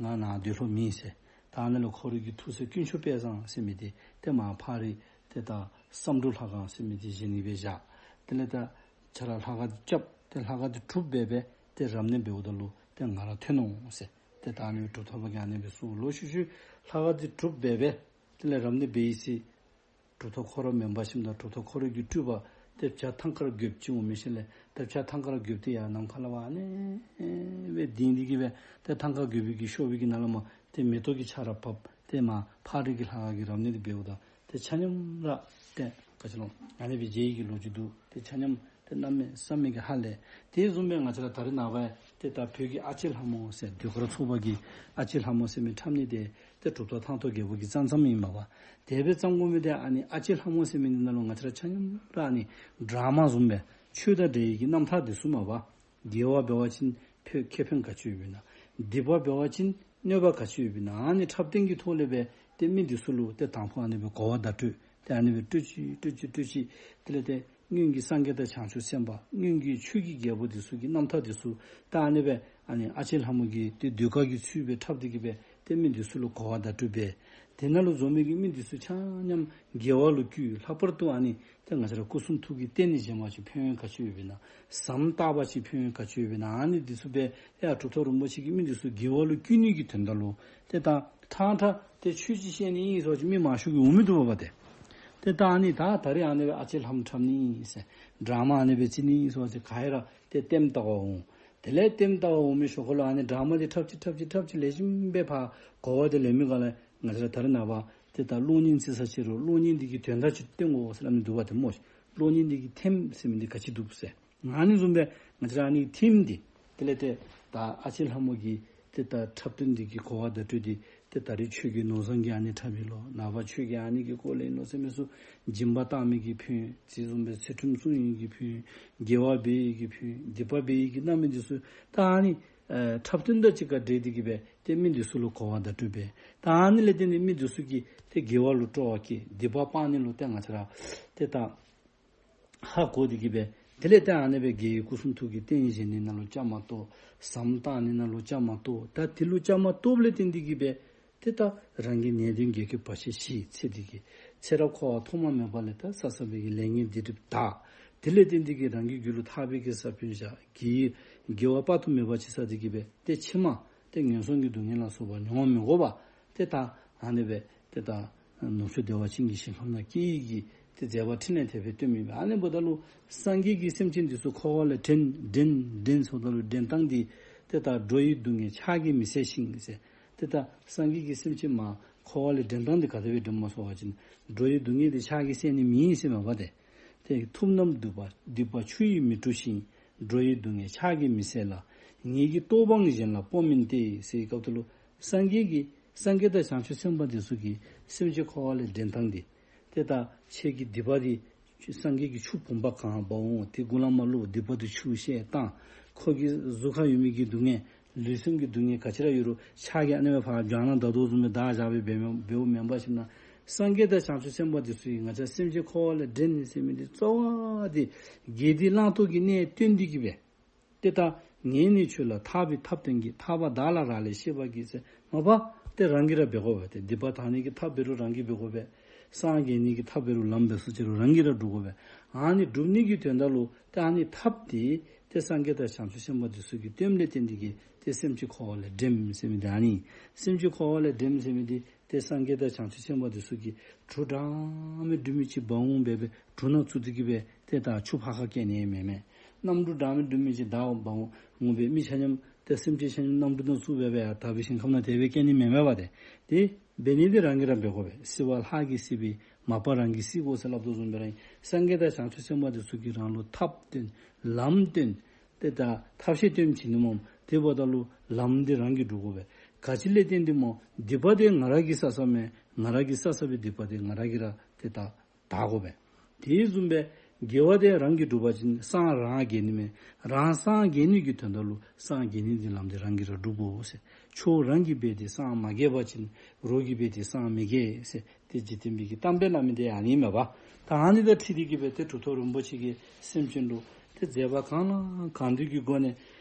ང་ནཱ་སྡོད་ལོང་མེད་ཟེར། ད་ཨ་ནཱ་ལས་ཁོ་རའི་གི་ཐུགས་སྲས་དཀོན་མཆོག་དཔལ་བཟང་ཟེར་མི་འདི་ཏེ་མར་ཕག་རི་ཏེ་ད་བསམ་འགྲུབ་ལྷ་ཁང་ཟེར་མི་འདི་བཞེངས་ནི་སྦེ་བཞག། དེ་ལས་ད་ཁྱོད་ར་ལྷ་ཁང་འདི་རྐྱབ། ཏེ་ལྷ་ཁང་འདི་གྲུབ་སྦེ་སྦེ་ཏེ་རབ་གནས་འབདཝ་ད་ལུ་ཏེ་ང་ར་འཐོན་འོང་ཟེར། ཏེ་ད་ཨ་ནི་གྲུབ་ཐོབ་ཀྱིས་ཨ་ནི་སྦེ་གསུངས། ལོག་ཤུལ་ཤུལ་ལྷ་ཁང་འདི་གྲུབ་སྦེ་སྦེ་དེ་ལས་རབ་གནས་འབད་ཡི་ཟེར། གྲུབ་ཐོབ་ཁོ་ར་མེན་པར་ཞིནམ་ད་གྲུབ་ཐོབ་ཁོ་རའི་གི་སྤྲུལ་པ་ཏེ་བྱ་ཐང་དཀར་རྒོདཔོ་ཅིག་འོང་མི་ཤེས་ལས། ཏེ་བྱ་ཐང་དཀར་རྒོདཔོ་འདི་ཡར་ནམ་མཁའ་ལས་ཕར་ཨ་ནི་སྦེ་ལྡིང་སྟེ་གིས་སྦེ་ཏེ་ཐང་དཀར་རྒོདཔོ་གི་ཤོག་བུ་གི་ནང་ལས་མར་ཏེ་མེ་ཏོག་གི་ཆར་ར་བབས། ཏེ་མར་ཕག་རི་གི་ལྷ་ཁང་གི་རབ་གནས་འདི་འབདཝ་ད་ཏེ་ཆ་མཉམ་ར་ཏེ་ག་ཅི་ལོ་ཨ་ནི་སྦེ་མཇལ་ནི་གི་ལོ་རྒྱུས་འདུག། ཏེ་ཆ་མཉམ་ཏེ་གནམ་མེད་ས་མེད་ཀྱི་ཧ་ལས། དེ་བཟུམ་སྦེ་ང་བཅས་ར་ད་རེས་ནངས་པ་ཏེ་ད་བོད་ཀྱི་ཨ་ལྕེ་ལྷ་མོ་ཟེར་ཟློས་གར་ཚོགས་པ་གིས་ཨ་ལྕེ་ལྷ་མོ་ཟེར་མི་འཁྲབ་ནི་འདི་ཏེ་གྲུབ་ཐོབ་ཐང་སྟོང་རྒྱལ་པོ་གིས་བརྩམས་བརྩམསམ་ཨིན་མས་པ། དེ་སྦེ་བརྩམས་དགོ་མི་འདི་ཨ་ནི་ཨ་ལྕེ་ལྷ་མོ་ཟེར་མི་འདི་ནང་ལུ་ང་བཅས་ར་ཆ་མཉམ་ར་ཨ་ནི་ཌ་ར་མ་བཟུམ་སྦེ་ཆོས་དང་འབྲེལ་བའི་གི་རྣམ་ཐར་འདི་ཚུ་མས་པ། དགེ་བ་འབད་བ་ཅིན་ཕན་ཁེ་ཕན་ག་ཅི་ཡོདཔ་ཨིན་ན། སྡིག་པ་འབད་བ་ཅིན་གནོད་པ་ག་ཅི་ཡོདཔ་ཨིན་ན། ཨ་ནི་འཁྲབ་སྟོན་གྱི་ཐོག་ལས་སྦེ་ཏེ་མི་འདི་ཚུ་ལུ་ཏེ་དང་ཕུ་ཨ་ནི་སྦེ་གོ་བ་བརྡ་སྤྲོད། ཏེ་ཨ་ནི་སྦེ་སྤྲོད་ཅི་སྤྲོད་ཅི་སྤྲོད་ཅི། དེ་ལས་ཏེ་སྔོན་གྱི་སངས་རྒྱས་དང་བྱང་ཆུབ་སེམས་དཔའ་སྔོན་གྱི་ཆོས་ཀྱི་རྒྱལ་པོ་འདི་ཚུ་གི་རྣམ་ཐར་འདི་ཚུ་ད་ཨ་ནི་སྦེ་ཨ་ནི་ཨ་ལྕེ་ལྷ་མོ་གིས་ཏེ་ཟློས་གར་གྱི་ཚུལ་སྦེ་འཁྲབ་སྟེ་གིས་སྦེ་ཏེ་མི་འདི་ཚུ་ལུ་གོ་བ་བརྡ་སྤྲོད་འབད། དེ་ནང་ལུ་འཛོམས་མི་གི་མི་འདི་ཚུ་ཆ་མཉམ་དགེ་བ་ལུ་བཀོད། ལྷག་པར་དུ་ཨ་ནི་ཏེ་ང་བཅས་ར་སྐུ་གསུང་ཐུགས་ཀྱི་རྟེན་ནི་བཞེངས་པ་ཅིན་ཕན་ཡོན་ག་ཅི་ཡོདཔ་ཨིན་ན། ཟམ་བཏགས་པ་ཅིན་ཕན་ཡོན་ག་ཅི་ཡོདཔ་ཨིན་ན། ཨ་ནི་འདི་ཚུ་སྦེ་ཡ་གྲུབ་ཐོབ་རིན་པོ་ཆེ་གིས་མི་འདི་ཚུ་དགེ་བ་ལུ་བཀོད་ནི་གི་དོན་དག་ལུ་ཏེ་ད་ཕྲང་ཕྲང་ཏེ་ཆོས་ཅིག་བཤད་ནི་ཨིན་ཟེར་བ་ཅིན་མི་མང་ཤོས་ཀྱིས་འོང་མི་བཏུབ་པས་པ་ཏེ། ཏེ་ད་ཨ་ནི་ད་ད་རེས་ཨ་ནི་སྦེ་ཨ་ལྕེ་ལྷ་མོ་འཁྲབ་ནི་ཨིན་ཟེར། ཌ་ར་མ་ཨ་ནི་སྦེ་རྩེ་ནི་ཨིན་ཟེར་བ་ཅིན་ག་ར་ཏེ་ལྟདམོ་ལྟ་བར་འོང་། དེ་ལས་ལྟདམོ་ལྟ་བར་འོང་མི་ཞོར་ཁ་ལུ་ཨ་ནི་ཌ་ར་མ་འདི་འཁྲབ་ཅི་འཁྲབ་ཅི་འཁྲབ་ཅི་ལེགས་ཤོམ་སྦེ་ཕར་གོ་བ་འདི་ལེན་མི་སྒང་ལས་ང་བཅས་ར་ད་རེས་ནངས་པ་ཏེ་ད་གློག་བརྙན་རྩེ་ས་ཅིག་རུང་གློག་བརྙན་འདི་གི་དོན་དག་ཅིག་སྟོན་དགོ་ཟེར་སླབ་ནི་འདུག་པ་ཏེ་སྨོ། གློག་བརྙན་འདི་གི་ཐེམ་ཟེར་མི་འདི་ག་ཅི་འདུག་ཟེར། ཨ་ནི་བཟུམ་སྦེ་ང་བཅས་ར་ཨ་ནི་ཐེམ་འདི་དེ་ལས་ཏེ་ད་ཨ་ལྕེ་ལྷ་མོ་གིས་ ཏེ་ད་འཁྲབ་སྟོན་འདི་གི་གོ་བ་བརྡ་སྤྲོད་འདི་ཏེ་ད་རེས་ཆོས་རྒྱལ་ནོར་བཟང་གིས་ཨ་ནི་འཁྲབ་ཨིན་ལོ། ནངས་པ་ཆོས་རྒྱལ་ཨ་ནི་གི་སྐོར་ལས་ཨིན་ལོ་ཟེར་མི་ཚུ་སྦྱིན་པ་བཏང་མི་གི་ཕན་ཡོན། དེ་བཟུམ་སྦེ་ཚུལ་ཁྲིམས་སྲུང་ནི་གི་ཕན་ཡོན། དགེ་བ་འབད་ནི་གི་ཕན་ཡོན། སྡིག་པ་འབད་ནི་གི་རྣམ་སྨིན་འདི་ཚུ་ད་ཨ་ནི་ཨེ་འཁྲབ་སྟོན་དང་གཅིག་ཁར་འདྲེས་ཏེ་གི་སྦེ་ཏེ་མི་འདི་ཚུ་ལུ་གོ་བ་བརྡ་སྤྲོད་འབད། ད་ཨ་ནི་ལས་བརྟེན་ཏེ་མི་འདི་ཚུ་གིས་ཏེ་དགེ་བ་ལུ་སྤྲོ་བ་སྐྱེ། སྡིག་པ་སྤང་ནི་ལུ་ཏེ་ང་བཅས་ར་ཏེ་ད་ཧ་གོ་སྟེ་གི་སྦེ། དེ་ལས་ཏེ་ཨ་ནི་སྦེ་རྒྱལ་བའི་སྐུ་གསུང་ཐུགས་ཀྱི་རྟེན་བཞེངས་ནི་ནང་ལུ་བཅའ་མར་གཏོགས། ཟམ་བཏགས་ནི་ནང་ལུ་བཅའ་མར་གཏོགས། ད་དེ་ལུ་བཅའ་མར་གཏོགསཔ་ལས་བརྟེན་ཏེ་གི་སྦེ་ཏེ་ད་རང་གི་ནད་གདོན་བགེགས་རྐྱེན་བར་ཆད་ཞི། ཚེ་འདི་གི་ཚེ་རབས་འཁོར་བ་ཐོག་མ་མེད་པ་ལས་ད་བསགས་བསགས་པའི་གི་ལས་ངན་སྡིག་སྒྲིབ་དག། དེ་ལས་བརྟེན་ཏེ་གི་རང་གི་རྒྱུད་ལུ་ཐར་པའི་གི་ས་བོན་བཞག། དགེ་དགེ་བ་དཔག་ཏུ་མེད་པ་ཅིག་བསགས་ཏེ་གི་སྦེ་ཏེ་ཕྱི་མ་ཏེ་ངན་སོང་གི་སྡུག་བསྔལ་ལ་སོགས་པ་མྱོང་མི་དགོ་པར་ཏེ་ད་ཨ་ནི་སྦེ་ཏེ་ད་ནུབ་ཕྱོགས་བདེ་བ་ཅན་གྱི་ཞིང་ཁམས་ནང་སྐྱེ་ནི་གི་ཏེ་མཛད་པ་འཕྲིན་ལས་དེ་སྦེ་སྟོན་མི་སྦེ། ཨ་ནི་འབདཝ་ད་ལུ་སངས་རྒྱས་ཀྱིས་སེམས་ཅན་འདི་ཚུ་འཁོར་བ་ལས་འདྲེན་འདྲེན་འདྲེན་ཟེརཝ་ད་ལུ་འདྲེན་ཐངས་འདི་ཏེ་ད་འགྲོ་བའི་སྡུག་བསྔལ་ཕྱག་གིས་མི་སེལ་ཞིང་ཟེར། ཏེ་ད་སངས་རྒྱས་ཀྱིས་སེམས་ཅན་མར་འཁོར་བ་ལས་འདྲེན་ཐངས་འདི་ག་དེ་སྦེ་འདྲེནམ་སྨོ་ཟེར་བ་ཅིན་འགྲོ་བའི་སྡུག་བསྔལ་འདི་ཕྱག་གིས་སེལ་ནི་མེད་ཟེར་མས་པ་ཏེ། ཏེ་ཐུབ་རྣམས་སྡིག་པ་སྡིག་པ་ཆུ་ཡིས་མི་འཁྲུ་ཞིང་། འགྲོ་བའི་སྡུག་བསྔལ་ཕྱག་གིས་མི་སེལ་ལ། ངེད་ཀྱི་རྟོག་འཕང་གཞན་ལ་སྤོ་མིན་ཏེ་ཟེར་བའི་སྐབས་དེ་ལུ་སངས་རྒྱས་ཀྱིས་སངས་རྒྱས་དང་བྱང་ཆུབ་སེམས་དཔའ་འདི་ཚུ་གིས་སེམས་ཅན་འཁོར་བ་ལས་འདྲེན་ཐངས་འདི་ཏེ་ད་ཁྱེད་ཀྱི་སྡིག་པ་འདི་སངས་རྒྱས་ཀྱིས་ཆུ་བུམ་པ་གང་འབག་འོང་། དེ་གུ་ལས་མར་བླུག། སྡིག་པ་འདི་ཆུ་བཤལ་བཏང་། ཁོ་གི་གཟུགས་ཁར་ཡོད་མི་གི་སྡུག་བསྔལ་ལུས་སེམས་ཀྱི་སྡུག་བསྔལ་ག་ཅི་ར་ཡོད་རུང་ཕྱག་གིས་ཨ་ནི་སྦེ་ཕར་རྒྱང་ནང་བརྡབ་དོ་བཟུམ་སྦེ་བརྡབ་བཞག་སྦེ་འབདཝ་མེན་པར་ཞིན་ན་སངས་རྒྱས་དང་བྱང་ཆུབ་སེམས་དཔའ་འདི་ཚུ་གིས་ང་བཅས་སེམས་ཅན་འཁོར་བ་ལས་འདྲེན་ནི་ཟེར་མི་འདི་རྩ་བ་འདི་དགེ་སྡིག་བླང་དོར་གྱི་གནས་སྟོན་ཏེ་གི་སྦེ། ཏེ་ད་ངས་ནི་ཁྱོད་ལ་ཐར་པའི་ཐབས་བསྟན་གྱི། ཐར་པ་བདག་ལ་རག་ལས་ཤེས་པར་གྱིས་ཟེར། མ་པ་ཏེ་རང་གིས་ར་འབད་དགོ་པས། ཏེ་སྡིག་པ་དག་ནི་གི་ཐབས་འབད་རུང་རང་གིས་འབད་དགོ་པས། སངས་རྒྱས་ནི་གི་ཐབས་འབད་རུང་ལམ་འབད་སོ་ཅི་རུང་རང་གིས་ར་སྒྲུབ་དགོ་པས། ཨ་ནི་སྒྲུབ་ནི་གི་དོན་དག་ལུ་ཏེ་ཨ་ནི་ཐབས་འདི་ཏེ་སངས་རྒྱས་དང་བྱང་ཆུབ་སེམས་དཔའ་འདི་ཚུ་གིས་སྟོནམ་ལས་བརྟེན་ཏེ་གི་ཏེ་སེམས་ཅན་འཁོར་བ་ལས་འདྲེནམ་ཟེར་མི་འདི་ཨ་ནི། སེམས་ཅན་འཁོར་བ་ལས་འདྲེནམ་ཟེར་མི་འདི་ཏེ་སངས་རྒྱས་དང་བྱང་ཆུབ་སེམས་དཔའ་འདི་ཚུ་གིས་གྲུ་འདྲ་མིན་འདྲ་མིན་ཅིག་འབག་འོང་སྦེ་སྦེ་གྲུ་ནང་བཙུགས་ཏེ་གི་སྦེ་ཏེ་ད་ཆུ་ཕར་ཁ་བསྐྱལ་ནི་མེན་མས། གནམ་གྲུ་འདྲ་མིན་འདྲ་མིན་ཅིག་བདའ་འོང་འབག་འོང་སྦེ་མི་ཆ་མཉམ་ཏེ་སེམས་ཅན་ཆ་མཉམ་གནམ་གྲུ་ནང་བཙུགས་སྦེ་སྦེ་ཡར་དག་པའི་ཞིང་ཁམས་ནང་དེ་སྦེ་བསྐྱལ་ནི་མེན་མས་པ་ཏེ། དེ་འབད་ནི་འདི་རང་གིས་ར་འབད་དགོ་པས། སྲིད་པ་ལྷ་གིས་སྲིད་པས། མ་པ་རང་གིས་སྲིད་དགོ་ཟེར་སླབ་དོ་བཟུམ་སྦེ་ར་ཨིན། སངས་རྒྱས་དང་བྱང་ཆུབ་སེམས་དཔའ་འདི་ཚུ་གིས་རང་ལུ་ཐབས་སྟོན་ལམ་སྟོན། ཏེ་ད་ཐབས་ཤེས་སྟོནམ་བྱིན་ནུག་མས། དེ་འབདཝ་ད་ལུ་ལམ་འདི་རང་གིས་སྒྲུབ་དགོ་པས། ག་ཅི་ལས་བརྟེན་ཏེ་སྨོ། སྡིག་པ་འདི་ང་ར་གིས་བསགས་བསགསཔ་མས། ང་ར་གིས་བསགས་བསགས་པའི་སྡིག་པ་འདི་ང་ར་གིས་ར་ཏེ་ད་དག་དགོ་པས། དེ་བཟུམ་སྦེ་དགེ་བ་འདི་རང་གིས་སྒྲུབ་པ་ཅིན་སངས་རང་རྒྱས་ནི་མས། རང་སངས་རྒྱས་ནི་གི་དོན་དག་ལུ་སངས་རྒྱས་ནི་འདི་ལམ་འདི་རང་གིས་ར་སྒྲུབ་དགོ་ཟེར། ཆོས་རང་གིས་འབད་དེ་སངས་མ་རྒྱས་པ་ཅིན་རོགས་ཀྱིས་འབད་དེ་སངས་མི་རྒྱས་ཟེར། ཏེ་འཇིག་རྟེན་པའི་གི་གཏམ་དཔེ་སླབ་མི་འདི་ཨ་ནི་མས་པ། ད་ཨ་ནི་དང་འཁྲིལ་ཏེ་གི་སྦེ་ཏེ་གྲུབ་ཐོབ་རིན་པོ་ཆེ་གིས་སེམས་ཅན་ལུ་ཏེ་མཛད་པ་གང་ལ་གང་འདུལ་གྱི་སྒོ་ནས་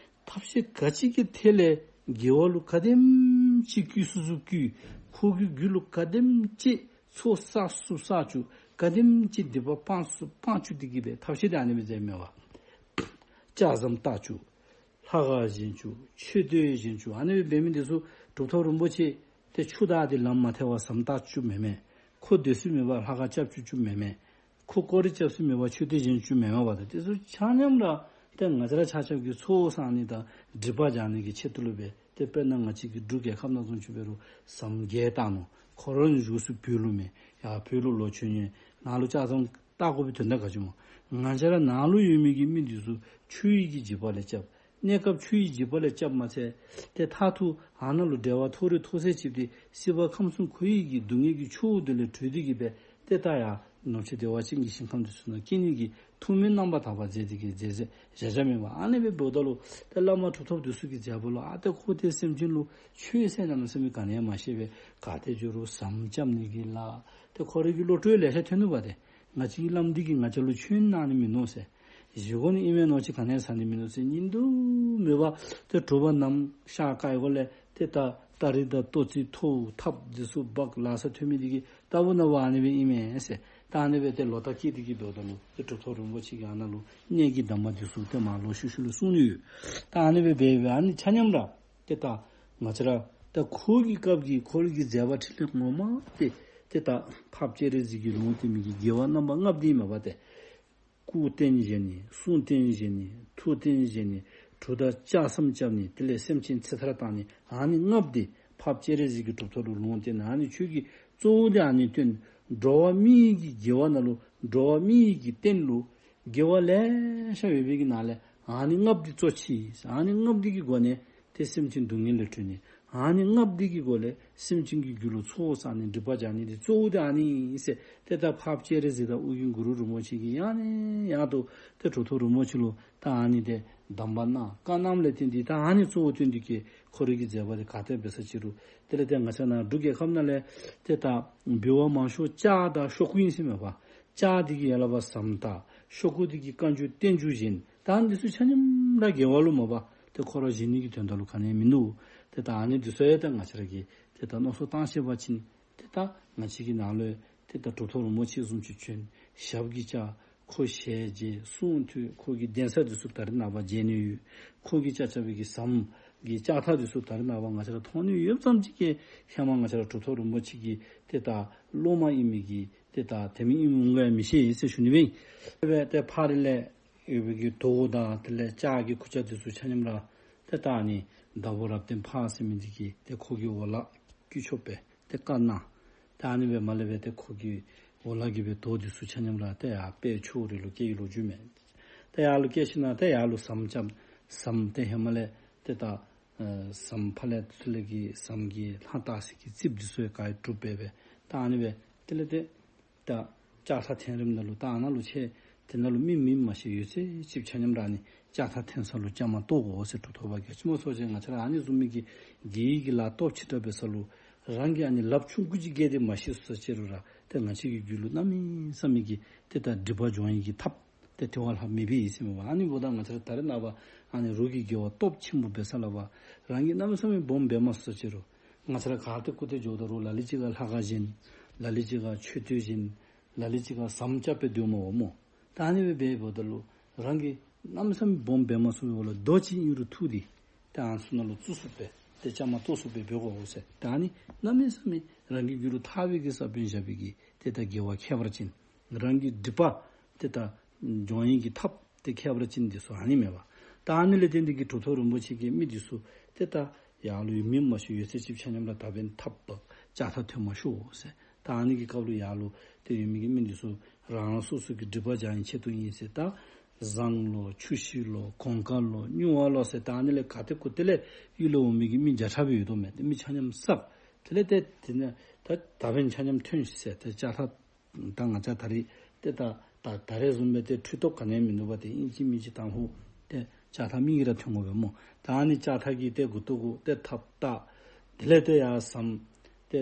ཐབས་ཤེས་ག་ཅི་གི་ཐད་ལས་དགེ་བ་ལུ་ག་དེམ་ཅིག་བསྐུལ་ཚུགས་ཚུགས་བསྐུལ། ཁོ་གི་རྒྱུད་ལུ་ག་དེམ་ཅིག་ཚོགས་བསགས་ཚུགས་བསགས་བཅུག། ག་དེམ་ཅིག་སྡིག་པ་སྤང་ཚུགས་སྤང་བཅུག་སྟེ་གི་སྦེ་ཐབས་ཤེས་འདི་ཨ་ནི་སྦེ་མཛདཔ་མས་པ། ལྕགས་ཟམ་བཏགས་བཅུག། ལྷ་ཁང་བཞེངས་བཅུག། མཆོད་རྟེན་བཞེངས་བཅུག། ཨ་ནི་སྦེ་འབད་མི་འདི་ཚུ་གྲུབ་ཐོབ་རིན་པོ་ཆེ་ཏེ་ཆུ་དང་འདི་ལམ་མ་ཐལ་བར་ཟམ་བཏགས་བཅུགཔ་མེན་མས། ཁོ་སྡོད་ས་མེད་པར་ལྷ་ཁང་རྐྱབ་བཅུག་བཅུགཔ་མེན་མས། ཁོ་སྐོར་ར་རྐྱབ་ས་མེད་པར་མཆོད་རྟེན་བཞེངས་བཅུགཔ་མེན་མས་པ། ད་དེ་ཚུ་ཆ་མཉམ་ར་ཏེ་ང་བཅས་ར་ཆ་ཁྱབ་ཀྱི་ཚོགས་བསགས་ནི་དང་སྒྲིབ་པ་སྦྱང་ནི་གི་ཆེད་དུ་ལུ་སྦེ་ཏེ་དཔེར་ན་ང་བཅས་ཀྱི་འབྲུག་རྒྱལ་ཁབ་ནང་བཟུམ་ཅིག་འབད་རུང་ཟམ་བརྒྱད་བཏགས་ནུག། ཁོ་ར་བཞུགས་ས་བོད་ལུ་མས། ཡར་བོད་ལུ་ལོག་བྱོན་ནི་ནཱ་ལུ་ལྕགས་ཟམ་བཏགས་དགོ་པའི་དོན་དག་ག་ཅི་སྨོ། ང་བཅས་ར་ནཱ་ལུ་ཡོད་མི་གི་མི་འདི་ཚུ་ཆོས་ཡིད་ཀྱི་འཇིགས་པ་ལས་སྐྱབས། གནས་སྐབས་ཆོས་ཡིད་འཇིགས་པ་ལས་སྐྱབས་མ་ཚད་ཏེ་མཐར་ཐུག་ཨ་ནཱ་ལུ་བདེ་བ་མཐོ་རིས་མཐོ་ཚད་ཅིག་ཏེ་སྲིད་པ་ཁམས་གསུམ་འཁོར་བའི་གི་སྡུག་བསྔལ་གྱི་ཕྱོགས་འདི་ལས་གྲོལ་ཏེ་གི་སྦེ་ཏེ་ད་ཡར་ནུབ་ཕྱོགས་བདེ་བ་ཅན་གྱི་ཞིང་ཁམས་འདི་ཚུ་ནང་སྐྱེ་ནི་གི་ཐུགས་སྨོན་རྣམ་པར་དག་པ་མཛད་དེ་གི་མཛད་མཛད་བཞག་བཞགཔ་མས་པ། ཨ་ནི་སྦེ་འབདཝ་ད་ལུ་ཏེ་བླ་མ་གྲུབ་ཐོབ་འདི་ཚུ་གི་མཛད་པ་ལུ་ཨ་ཏེ་ཁོ་ཏེ་སེམས་ཅན་ལུ་ཆོས་ཟེར་གནམ་མེད་ས་མེད་ག་ནི་ཡང་མ་ཤེས་པས། ག་ཏེ་འགྱོ་རུང་ཟམ་རྐྱབ་ནི་གི་ལཱ། ཏེ་ཁོ་རའི་གི་བློ་གྲོས་ལེ་ཤ་ཐོན་ནུག་པ་ཏེ། ང་བཅས་ཀྱི་བླམ་འདི་གིས་ང་བཅས་ལུ་ཆོས་གནང་ནི་མིན་ནུག་ཟེར། བཞེས་སྒོ་ནི་ཨིན་མས་མནོ་ཅི་ག་ནི་ཡང་ཟ་ནི་མིན་ནུག་ཟེར། ཉིན་དུ་མེད་པར་ཏེ་དྲོ་པ་ནམ་ཤར་དཀར་ཡོལ་ལས་ཏེ་ད་སྟ་རི་དང་ལྟོ་ཚིགས་ཐོག་ཐགཔ་འདི་ཚུ་འབག་ལཱ་ས་ཐོན་མི་འདི་གིས་ལྟ་བུ་ན་བུ་ཨ་ནི་སྦེ་ཨིན་མས་ཟེར། ད་ཨ་ནི་སྦེ་ཏེ་ལོག་ལྟ་སྐྱེས་ཏེ་གི་འབདཝ་ད་ལུ་ཏེ་གྲུབ་ཐོབ་རིན་པོ་ཆེ་གིས་ཨ་ནཱ་ལུ་གནད་ཀྱི་གདམས་པ་འདི་ཚུ་ཏེ་མར་ལོག་ཤུལ་ཤུལ་ལུ་གསུངས་ནི་ཡོད། ད་ཨ་ནི་སྦེ་འབད་འབད་ཨ་ནི་ཆ་མཉམ་ར་ཏེ་ད་ང་བཅས་ར་ད་ཁོ་གི་སྐབས་ཀྱི་ཁོ་རའི་གི་མཛད་པ་འཕྲིན་ལས་ངོ་མ་ཏེ་ཏེ་ད་འཕགས་པ་སྤྱན་རས་གཟིགས་ཀྱིས་ལུང་བསྟན་མི་གི་དགེ་བ་རྣམ་པ་ལྔ་པོ་འདི་མས་པ་ཏེ། སྐུ་རྟེན་བཞེངས་ནི། གསུང་རྟེན་བཞེངས་ནི། ཐུགས་རྟེན་བཞེངས་ནི། གྲུ་དང་ལྕགས་ཟམ་རྐྱབ་ནི། དེ་ལས་སེམས་ཅན་ཚེ་ཐར་བཏང་ནི། ཨ་ནི་ལྔ་པོ་འདི་འཕགས་པ་སྤྱན་རས་གཟིགས་ཀྱིས་གྲུབ་ཐོབ་ལུ་ལུང་བསྟན་ནི། ཨ་ནི་ཆོས་ཀྱི་གཙོ་བོ་འདི་ཨ་ནི་སྟོན། འགྲོ་བ་མིའི་གི་དགེ་བ་ནང་ལུ་འགྲོ་བ་མིའི་གི་རྟེན་ལུ་དགེ་བ་ལེ་ཤ་ཡོད་པའི་གི་ནང་ལས་ཨ་ནི་ལྔ་པོ་འདི་གཙོ་ཆེ། ཨ་ནི་ལྔ་པོ་འདི་གི་སྒོ་ནས་ ཏེ་སེམས་ཅན་སྡུག་བསྔལ་ལས་གྲོལ་ནི། ཨ་ནི་ལྔ་པོ་འདི་གི་སྒོ་ལས་སེམས་ཅན་གྱི་རྒྱུད་ལུ་ཚོགས་བསགས་ནི་སྒྲིབ་པ་སྦྱང་ནི་འདི་གཙོ་བོ་འདི་ཨ་ནི་ཨིན་ཟེར། ཏེ་ད་འཕགས་པ་སྤྱན་རས་གཟིགས་དང་ཨོ་རྒྱན་གུ་རུ་རིན་པོ་ཆེ་གིས་ཡང་ནས་ཡང་དུ་ཏེ་གྲུབ་ཐོབ་རིན་པོ་ཆེ་ལུ་ད་ཨ་ནི་ཏེ་གདམས་པ་གནང་བཀའ་གནངམ་ལས་བརྟེན་ཏེ་ད་ཨ་ནི་གཙོ་བོ་བཏོན་ཏེ་གིས་ཁོ་རའི་གི་མཛད་པ་འདི་ག་ཏེ་འབད་ས་ཅི་རུང་དེ་ལས་ཏེ་ང་བཅས་ནཱ་འབྲུག་རྒྱལ་ཁབ་ནང་ལས་ཏེ་ད་འབུལ་བ་མང་ཤོས་ལྕགས་དང་ཤོག་ཀུ་ཨིན་ཟེར་མས་པ། ལྕགས་འདི་གིས་ཡ་ལ་བ་ཟམ་བཏགས། ཤོག་ཀུ་འདི་གིས་བཀའ་འགྱུར་བསྟན་འགྱུར་བཞེངས། ད་ཨ་ནི་འདི་ཚུ་ཆ་མཉམ་ར་དགེ་བ་ལུ་མ་པ་ཏེ་ཁོ་ར་བཞེངས་ནི་གི་དོན་དག་ལུ་ག་ནི་ཡང་མིན་འདུག། ཏེ་ད་ཨ་ནི་འདི་ཚུ་ཡང་ད་ང་བཅས་ར་གིས་ཏེ་ད་མནོ་བསམ་བཏང་ཤེས་པ་ཅིན་ཏེ་ད་ང་བཅས་ཀྱི་ནང་ལུ་ཏེ་ད་གྲུབ་ཐོབ་རིན་པོ་ཆེ་བཟུམ་ཅིག་བྱོན། ཞབས་ཀྱིས་བཅགས། ཁོ་ཞལ་མཇལ། གསུང་ཐོས། ཁོ་གི་གདན་ས་འདི་ཚུ་ད་རེས་ནངས་པ་མཇལ་ནི་ཡོད། ཁོ་གིས་བཅགས་བཅགས་པའི་གི་ཟམ་གྱི་ལྕགས་ཐག་འདི་ཚུ་ད་རེས་ནངས་པ་ང་བཅས་ར་མཐོང་ནི་ཡོདཔ་ཙམ་ཅིག་གིས་ཧེ་མ་ང་བཅས་ར་གྲུབ་ཐོབ་རིན་པོ་ཆེ་གི་ཏེ་ད་སློབ་མ་ཨིན་མི་གི་ཏེ་ད་དེ་མིན་ཨིནམ་འོང་ག་ཡང་མི་ཤེས་ཟེར་ཞུ་ནི་སྦེ་ཨིན། དེ་སྦེ་ཏེ་ཕག་རི་ལས་ཡོད་པའི་གི་རྡོ་དང་དེ་ལས་ལྕགས་ཀྱི་ཁུར་ཆ་འདི་ཚུ་ཆ་མཉམ་ར་ཏེ་ད་ཨ་ནི་དྭགས་པོ་རབ་བརྟན་ཕག་ཟེར་མི་འདི་གིས་ཏེ་ཁོ་གི་འོག་ལུ་དཀོན་མཆོག་སྦེ་ཏེ་བཀའ་གནང་། ཏེ་ཨ་ནི་སྦེ་མ་ལས་སྦེ་ཏེ་ཁོ་གི་འོག་ལུ་གི་སྦེ་རྡོ་འདི་ཚུ་ཆ་མཉམ་ར་ཏེ་ཡར་དཔལ་ཆུ་བོ་རི་ལུ་བསྐྱལ་ཡི་ལོ་རྒྱུས་མས། ཏེ་ཡར་ལུ་བསྐྱལ་ཞིནམ་ལས་ཏེ་ཡར་ལུ་ཟམ་བཅགས། ཟམ་ཏེ་ཧེ་མ་ལས་ཏེ་ད་ཨེ་ཟམ་ཕར་ལས་ཚུར་ལས་ཀྱི་ཟམ་གྱི་ལྷ་བཏགས་ས་གི་རྩིགཔ་འདི་ཚུ་ཡང་ག་ར་གྲུབ་སྦེ་སྦེ་ད་ཨ་ནི་སྦེ་དེ་ལས་ཏེ་ད་ལྕགས་ཐག་འཐེན་རནམ་ད་ལུ་ད་ཨ་ནཱ་ལུ་ཆེ་དེ་ནང་ལུ་མི་མིན་མ་ཤེས་ཡོད་ཚད་ཅིག་ཆ་མཉམ་ར་ཨ་ནི་ལྕགས་ཐག་འཐེན་ས་ལུ་བཅའ་མར་གཏོགས་དགོ་ཟེར་གྲུབ་ཐོབ་པ་གིས་ཅི་སྨོ་ཟེར་བ་ཅིན་ང་བཅས་ར་ཨ་ནི་བཟུམ་མའི་གི་དགེ་བའི་གི་ལཱ་སྟོབས་ཆེ་དྲགས་འབད་ས་ལུ་རང་གིས་ཨ་ནི་ལགཔ་ཆུང་ཀུ་ཅིག་བརྒལ་ཏེ་མ་ཤེས་སོང་ཟེར་རུང་ར་ཏེ་ང་བཅས་ཀྱི་རྒྱུད་ལུ་གནམ་མེད་ས་མེད་ཀྱི་ཏེ་ད་སྒྲིབ་པ་སྦྱང་ནི་གི་ཐབས་ཏེ་དེ་བ་ལྷག་མེད་པའི་ཨིན་ཟེར་མས་པ། ཨ་ནི་འབདཝ་ད་ང་བཅས་ར་ད་རེས་ནངས་པ་ཨ་ནི་རོགས་ཀྱི་དགེ་བ་སྟོབས་ཆེན་པོ་འབད་ས་ལུ་པ་རང་གིས་གནམ་མེད་ས་མེད་སྦོམ་འབད་མ་སོང་ཟེར་རུང་ང་བཅས་ར་ག་ཏེ་སྐུ་ཏེ་འགྱོཝ་ད་རུང་ལ་ལུ་ཅིག་ག་ལྷ་ཁང་བཞེངས། ལ་ལུ་ཅིག་ག་མཆོད་རྟེན་བཞེངས། ལ་ལུ་ཅིག་ག་ཟམ་བཅགས་སྦེ་སྡོདཔ་མས་པ་སྨོ། ད་ཨ་ནི་སྦེ་འབདཝ་ད་ལུ་རང་གིས་གནམ་མེད་ས་མེད་སྦོམ་འབད་མ་སོང་བའི་འོག་ལུ་རྡོ་ཅིག་ཨིན་རུང་འཐུ་སྟེ་ཏེ་ཨ་ནི་ཚུ་ནང་ལུ་བཙུགས་ཚུགསཔ་སྦེ་ཏེ་བཅའ་མར་གཏོགས་ཚུགསཔ་སྦེ་འབད་དགོ་ཟེར། ད་ཨ་ནི་གནམ་མེད་ས་མེད་རང་གི་རྒྱུད་ལུ་ཐར་པའི་གི་ས་བོན་བཞག་པའི་གི་ཏེ་ད་དགེ་བ་ཁྱད་པར་ཅན་རང་གི་སྒྲིབ་པ་ཏེ་ད་སྦྱང་ནི་གི་ཐབས་ཏེ་ཁྱད་པར་ཅན་འདི་ཚུ་ཨ་ནི་མས་པ། ད་ཨ་ནི་ལས་བརྟེན་ཏེ་གིས་གྲུབ་ཐོབ་རིན་པོ་ཆེ་གིས་མི་འདི་ཚུ་ཏེ་ད་ཡར་ལུ་ཡོད་མི་མ་ཤེས་ཡོད་ཚད་ཅིག་ཆ་མཉམ་ར་ད་འབདན་ཐགཔ་ལྕགས་ཐག་འཐེན་མ་ཤོག་ཟེར། ད་ཨ་ནི་གི་སྐབས་ལུ་ཡར་ལུ་ཏེ་ཡོད་མི་གི་མི་འདི་ཚུ་རང་རང་སོ་སོ་གི་སྒྲིབ་པ་སྦྱང་ནིའི་ཆེད་དུ་ཨིན་ཟེར། ད་ཟངས་ལོ་ཆུ་ཤེལ་ལོ་གོང་དཀར་ལོ་སྨྱུག་བ་ལོ་ཟེར་ད་ཨ་ནི་ལས་ག་ཏེ་གུ་ཏེ་ལས་གཡུས་ལས་འོང་མི་གི་མི་བརྒྱ་ཕྲག་སྦེ་ཡོད་དོ་མས། ཏེ་མི་ཆ་མཉམ་བསགས། དེ་ལས་ཏེ་དེ་ནས་ད་ད་འབདན་ཆ་མཉམ་འཐེན་ཤིག་ཟེར། ཏེ་ལྕགས་ཐག་ད་ང་བཅས་ད་རེས་ཏེ་ད་ད་ད་རེས་བཟུམ་སྦེ་ཏེ་འཕྲུལ་སྟོབས་ག་ནི་ཡང་མིན་འདུག་པ། ཏེ་ཨིན་ཅི་མིན་ཅི་དང་ཕུ་ཏེ་ལྕགས་ཐག་མི་གིས་ར་འཐེན་དགོ་པས་སྨོ། ད་ཨ་ནི་ལྕགས་ཐག་གི་ཏེ་མགུ་ཏོ་གུ་ཏེ་ཐགཔ་བཏགས། དེ་ལས་ཏེ་ཡར་ཟམ་ཏེ་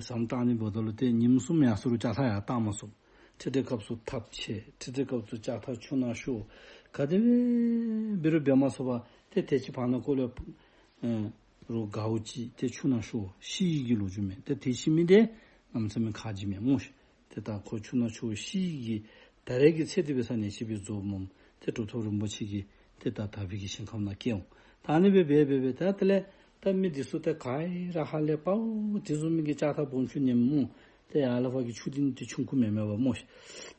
ཟམ་བཏགས་ནི་འབདཝ་ད་ལུ་ཏེ་ཉིནམ་གསུམ་ཡར་སོང་རུང་ལྕགས་ཐག་ཡར་བཏགས་མ་ཚུགས། ཁྲིད་ཁྲིད་སྐབས་སུ་ཐགཔ་ཆད། ཁྲིད་ཁྲིད་སྐབས་སུ་ལྕགས་ཐག་ཆུ་ནང་ཤོར། ག་དེ་སྦེ་འབད་རུང་འབད་མ་ཚུགས་པར་ཏེ་དེ་ཅིག་བར་ན་ཁོ་ལུ་ཨེ་རོགས་དགའཝ་ཅིག་ཏེ་ཆུ་ནང་ཤོར་ཤི་ཡི་གི་ལོ་རྒྱུས་མས། ཏེ་དེ་ཤི་མི་འདི་གནམ་མེད་ས་མེད་ཁག་ཆེ་མས་སྨོ་ཤིག། ཏེ་ད་ཁོ་ཆུ་ནང་ཤོར་ཤི་ཡི་གི་ད་རེས་ཀྱི་ཚེ་འདི་འབད་ས་ནད་གཞི་སྦེ་རྫོགསཔ་མས། ཏེ་གྲུབ་ཐོབ་རིན་པོ་ཆེ་གིས་ཏེ་ད་དག་པའི་གི་ཞིང་ཁམས་ནང་སྐྱེ་འོང་། ད་ཨ་ནི་སྦེ་འབད་འབད་འབད་ད་དེ་ལས་ད་མི་འདི་ཚུ་ཏེ་ག་ར་ཧ་ལས་པའོ། དེ་བཟུམ་མའི་གི་ལྕགས་ཐག་སྦོམ་ཆུང་ནེམ་སྨོ། ཏེ་ཡར་ལས་ཕར་གྱི་ཆུ་འདི་ནི་ཏེ་ཆུང་ཀུ་མེན་མས་པ་སྨོ་ཤིག།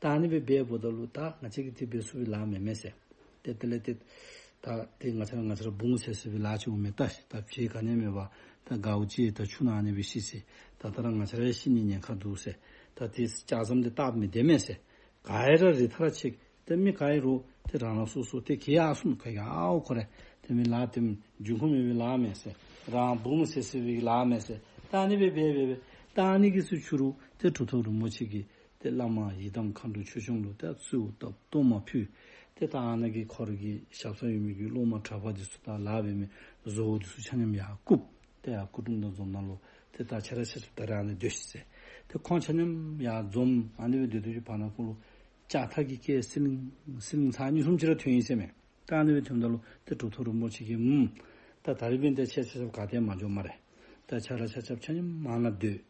ད་ཨ་ནི་སྦེ་འབད་འབདཝ་ད་ལུ་ད་ང་བཅས་ཀྱིས་དེ་འབད་ཚུགས་པའི་ལཱ་མེན་མས་ཟེར། ཏེ་དེ་ལས་ཏེ་ད་ཏེ་ང་བཅས་ར་ང་བཅས་ར་བུང་ཟེར་ཟེར་བའི་ལཱ་ཅིག་འོང་མས། ད་ད་ཕྱི་ག་ནི་མེད་པར་ད་དགའཝ་ཅིག་ད་ཆུ་ནང་ཨ་ནི་སྦེ་ཤི་ཟེར། ད་ད་ར་ང་བཅས་ར་ཡང་ཤི་ནིའི་ཉེན་ཁ་འདུག་ཟེར། ད་ཏེ་ལྕགས་ཟམ་འདི་བཏགས་མི་བདེ་མས་ཟེར། ག་ར་རི་ཐ་ར་ཆད། ཏེ་མི་ག་ར་རོགས་ཏེ་རང་རང་སོ་སོ་ཏེ་གི་ཡར་སོང་ནུག། ག་གིས་ཨའོ་ཁོ་རེ་ཏེ་མི་ལཱ་ཏེ་འབྱུང་ཁུངས་མེད་པའི་ལཱ་མས་ཟེར། རང་བུང་ཟེར་ཟེར་བའི་ལཱ་མས་ཟེར། ད་ཨ་ནི་སྦེ་འབད་འབད་འབད་ད་ཨ་ནི་གི་ཚུ་ཚུ་རུང་ཏེ་གྲུབ་ཐོབ་རིན་པོ་ཆེ་གིས་ཏེ་བླ་མ་ཡི་དམ་མཁའ་འགྲོ་ཆོས་སྐྱོང་ལུ་ཏེ་གསོལཝ་བཏབ། གཏོར་མ་ཕུལ། ཏེ་ད་ཨ་ནཱ་གི་ཁོ་ར་གི་ཞབས་སར་ཡོད་མི་གི་སློབ་མ་གྲྭ་པ་འདི་ཚུ་དང་ལཱ་འབད་མི་བཟོ་བོ་འདི་ཚུ་ཆ་མཉམ་ཡར་བཀུག། ཏེ་ཡར་སྐུ་འཁྲུངས་ད་འཛོམས་ནང་ལུ་ཏེ་ད་ཁྱེད་ར་ཆ་ཁྱབ་ད་རེས་ཨ་ནི་སྡོད་ཤིག་ཟེར། ཏེ་ཁོང་ཆ་མཉམ་ཡར་འཛོམས། ཨ་ནི་སྦེ་སྡོད་སྡོད་ཀྱི་བར་ན་ཁོང་ལུ་ལྕགས་ཐག་གི་སྐད་སིལ་སིལ་ཚར་གཉིས་གསུམ་ཅིག་ར་ཐོན་ཡི་ཟེར་མས། ད་ཨ་ནི་སྦེ་ཐོནམ་ད་ལུ་ཏེ་གྲུབ་ཐོབ་རིན་པོ་ཆེ་གིས་ཨུམ་ད་ད་རིས་འབདན་ཏེ་ཁྱེད་ཆ་ཁྱབ་ག་ཏེ་མ་འགྱོ་སྨ་རེ། ད་ཁྱེད་ར་ཆ་ཁྱབ་ཆ་མཉམ་ཨ་ནཱ་སྡོད།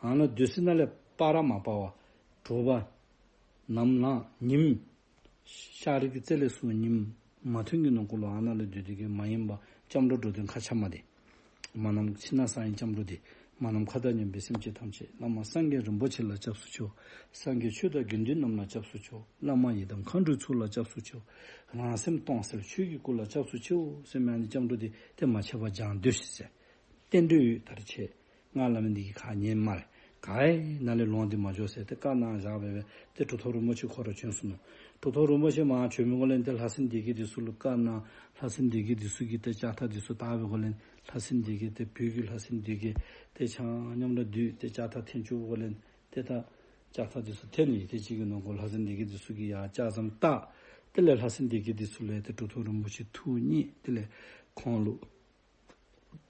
ཨ་ནཱ་སྡོད་ས་ནང་ལས་སྤར་ར་མ་སྤར་བར་དྲོ་པ་ནམ་ལངས་ཉིམ་ཤར་གྱི་རྩེ་ལས་བཟུང་ཉིམ་མ་ཐོན་གྱི་ནང་འཁོད་ལུ་ཨ་ནཱ་ལུ་སྡོད་སྡོད་ཀྱི་མ་ཡེངས་པར་སྐྱབས་འགྲོ་འགྲོ་དོན་མཁའ་ཁྱབ་མ་འདི། མ་ནམ་མཁའ་ནང་གསལ་བའི་སྐྱབས་འགྲོ་འདི། མ་ནམ་མཁའ་དང་མཉམ་པའི་སེམས་ཅན་ཐམས་ཅད། བླ་མ་སངས་རྒྱས་རིན་པོ་ཆེ་ལ་སྐྱབས་སུ་མཆིའོ། སངས་རྒྱས་ཆོས་དང་དགེ་འདུན་རྣམས་ལ་སྐྱབས་སུ་མཆིའོ། བླ་མ་ཡི་དམ་མཁའ་འགྲོའི་ཚོགས་ལ་སྐྱབས་སུ་མཆིའོ། རང་སེམས་སྟོང་གསལ་ཆོས་ཀྱི་སྐུ་ལ་སྐྱབས་སུ་མཆིའོ་ཟེར་མི་ཨ་ནི་སྐྱབས་འགྲོ་འདི་ཏེ་མ་ཆད་པར་བགྱང་སྡོད་ཤིག་ཟེར། བསྟན་འགྲོའི་ཡུལ་ད་རེས་ཁྱེད་ང་སླབ་མི་འདི་གི་ཁ་ཉན་སྨ་རེ། ག་ཡང་ནཱ་ལས་ལོང་སྟེ་མ་འགྱོ་ཟེར་ཏེ་བཀའ་གནང་བཞག་སྦེ་སྦེ་ཏེ་གྲུབ་ཐོབ་རིན་པོ་ཆེ་ཁོ་ར་བྱོན་སོང་ནུག། གྲུབ་ཐོབ་རིན་པོ་ཆེ་མར་བྱོན་པའི་སྒང་ལས་ཏེ་ལྷ་སྲིན་སྡེ་བརྒྱད་འདི་ཚུ་ལུ་བཀའ་གནང་། ལྷ་སྲིན་སྡེ་བརྒྱད་འདི་ཚུ་གིས་ཏེ་ལྕགས་ཐག་འདི་ཚུ་བཏགས་པའི་སྒང་ལས་ལྷ་སྲིན་སྡེ་བརྒྱད་ཏེ་བོད་ཀྱི་ལྷ་སྲིན་སྡེ་བརྒྱད་ཏེ་ཆ་མཉམ་ར་བསྡུས་ཏེ་ལྕགས་ཐག་འཐེན་བཅུག་པའི་སྒང་ལས་ཏེ་ད་ལྕགས་ཐག་འདི་ཚུ་འཐེན་ནི་ཡོད། ཏེ་གཅིག་གི་ནང་འཁོད་ལྷ་སྲིན་སྡེ་བརྒྱད་འདི་ཚུ་གིས་ཡར་ལྕགས་ཟམ་བཏགས། དེ་ལས་ལྷ་སྲིན་སྡེ་བརྒྱད་འདི་ཚུ་ལས་ཏེ་གྲུབ་ཐོབ་རིན་པོ་ཆེ་ཐུགས་མཉེས། དེ་ལས་ཁོང་ལུ་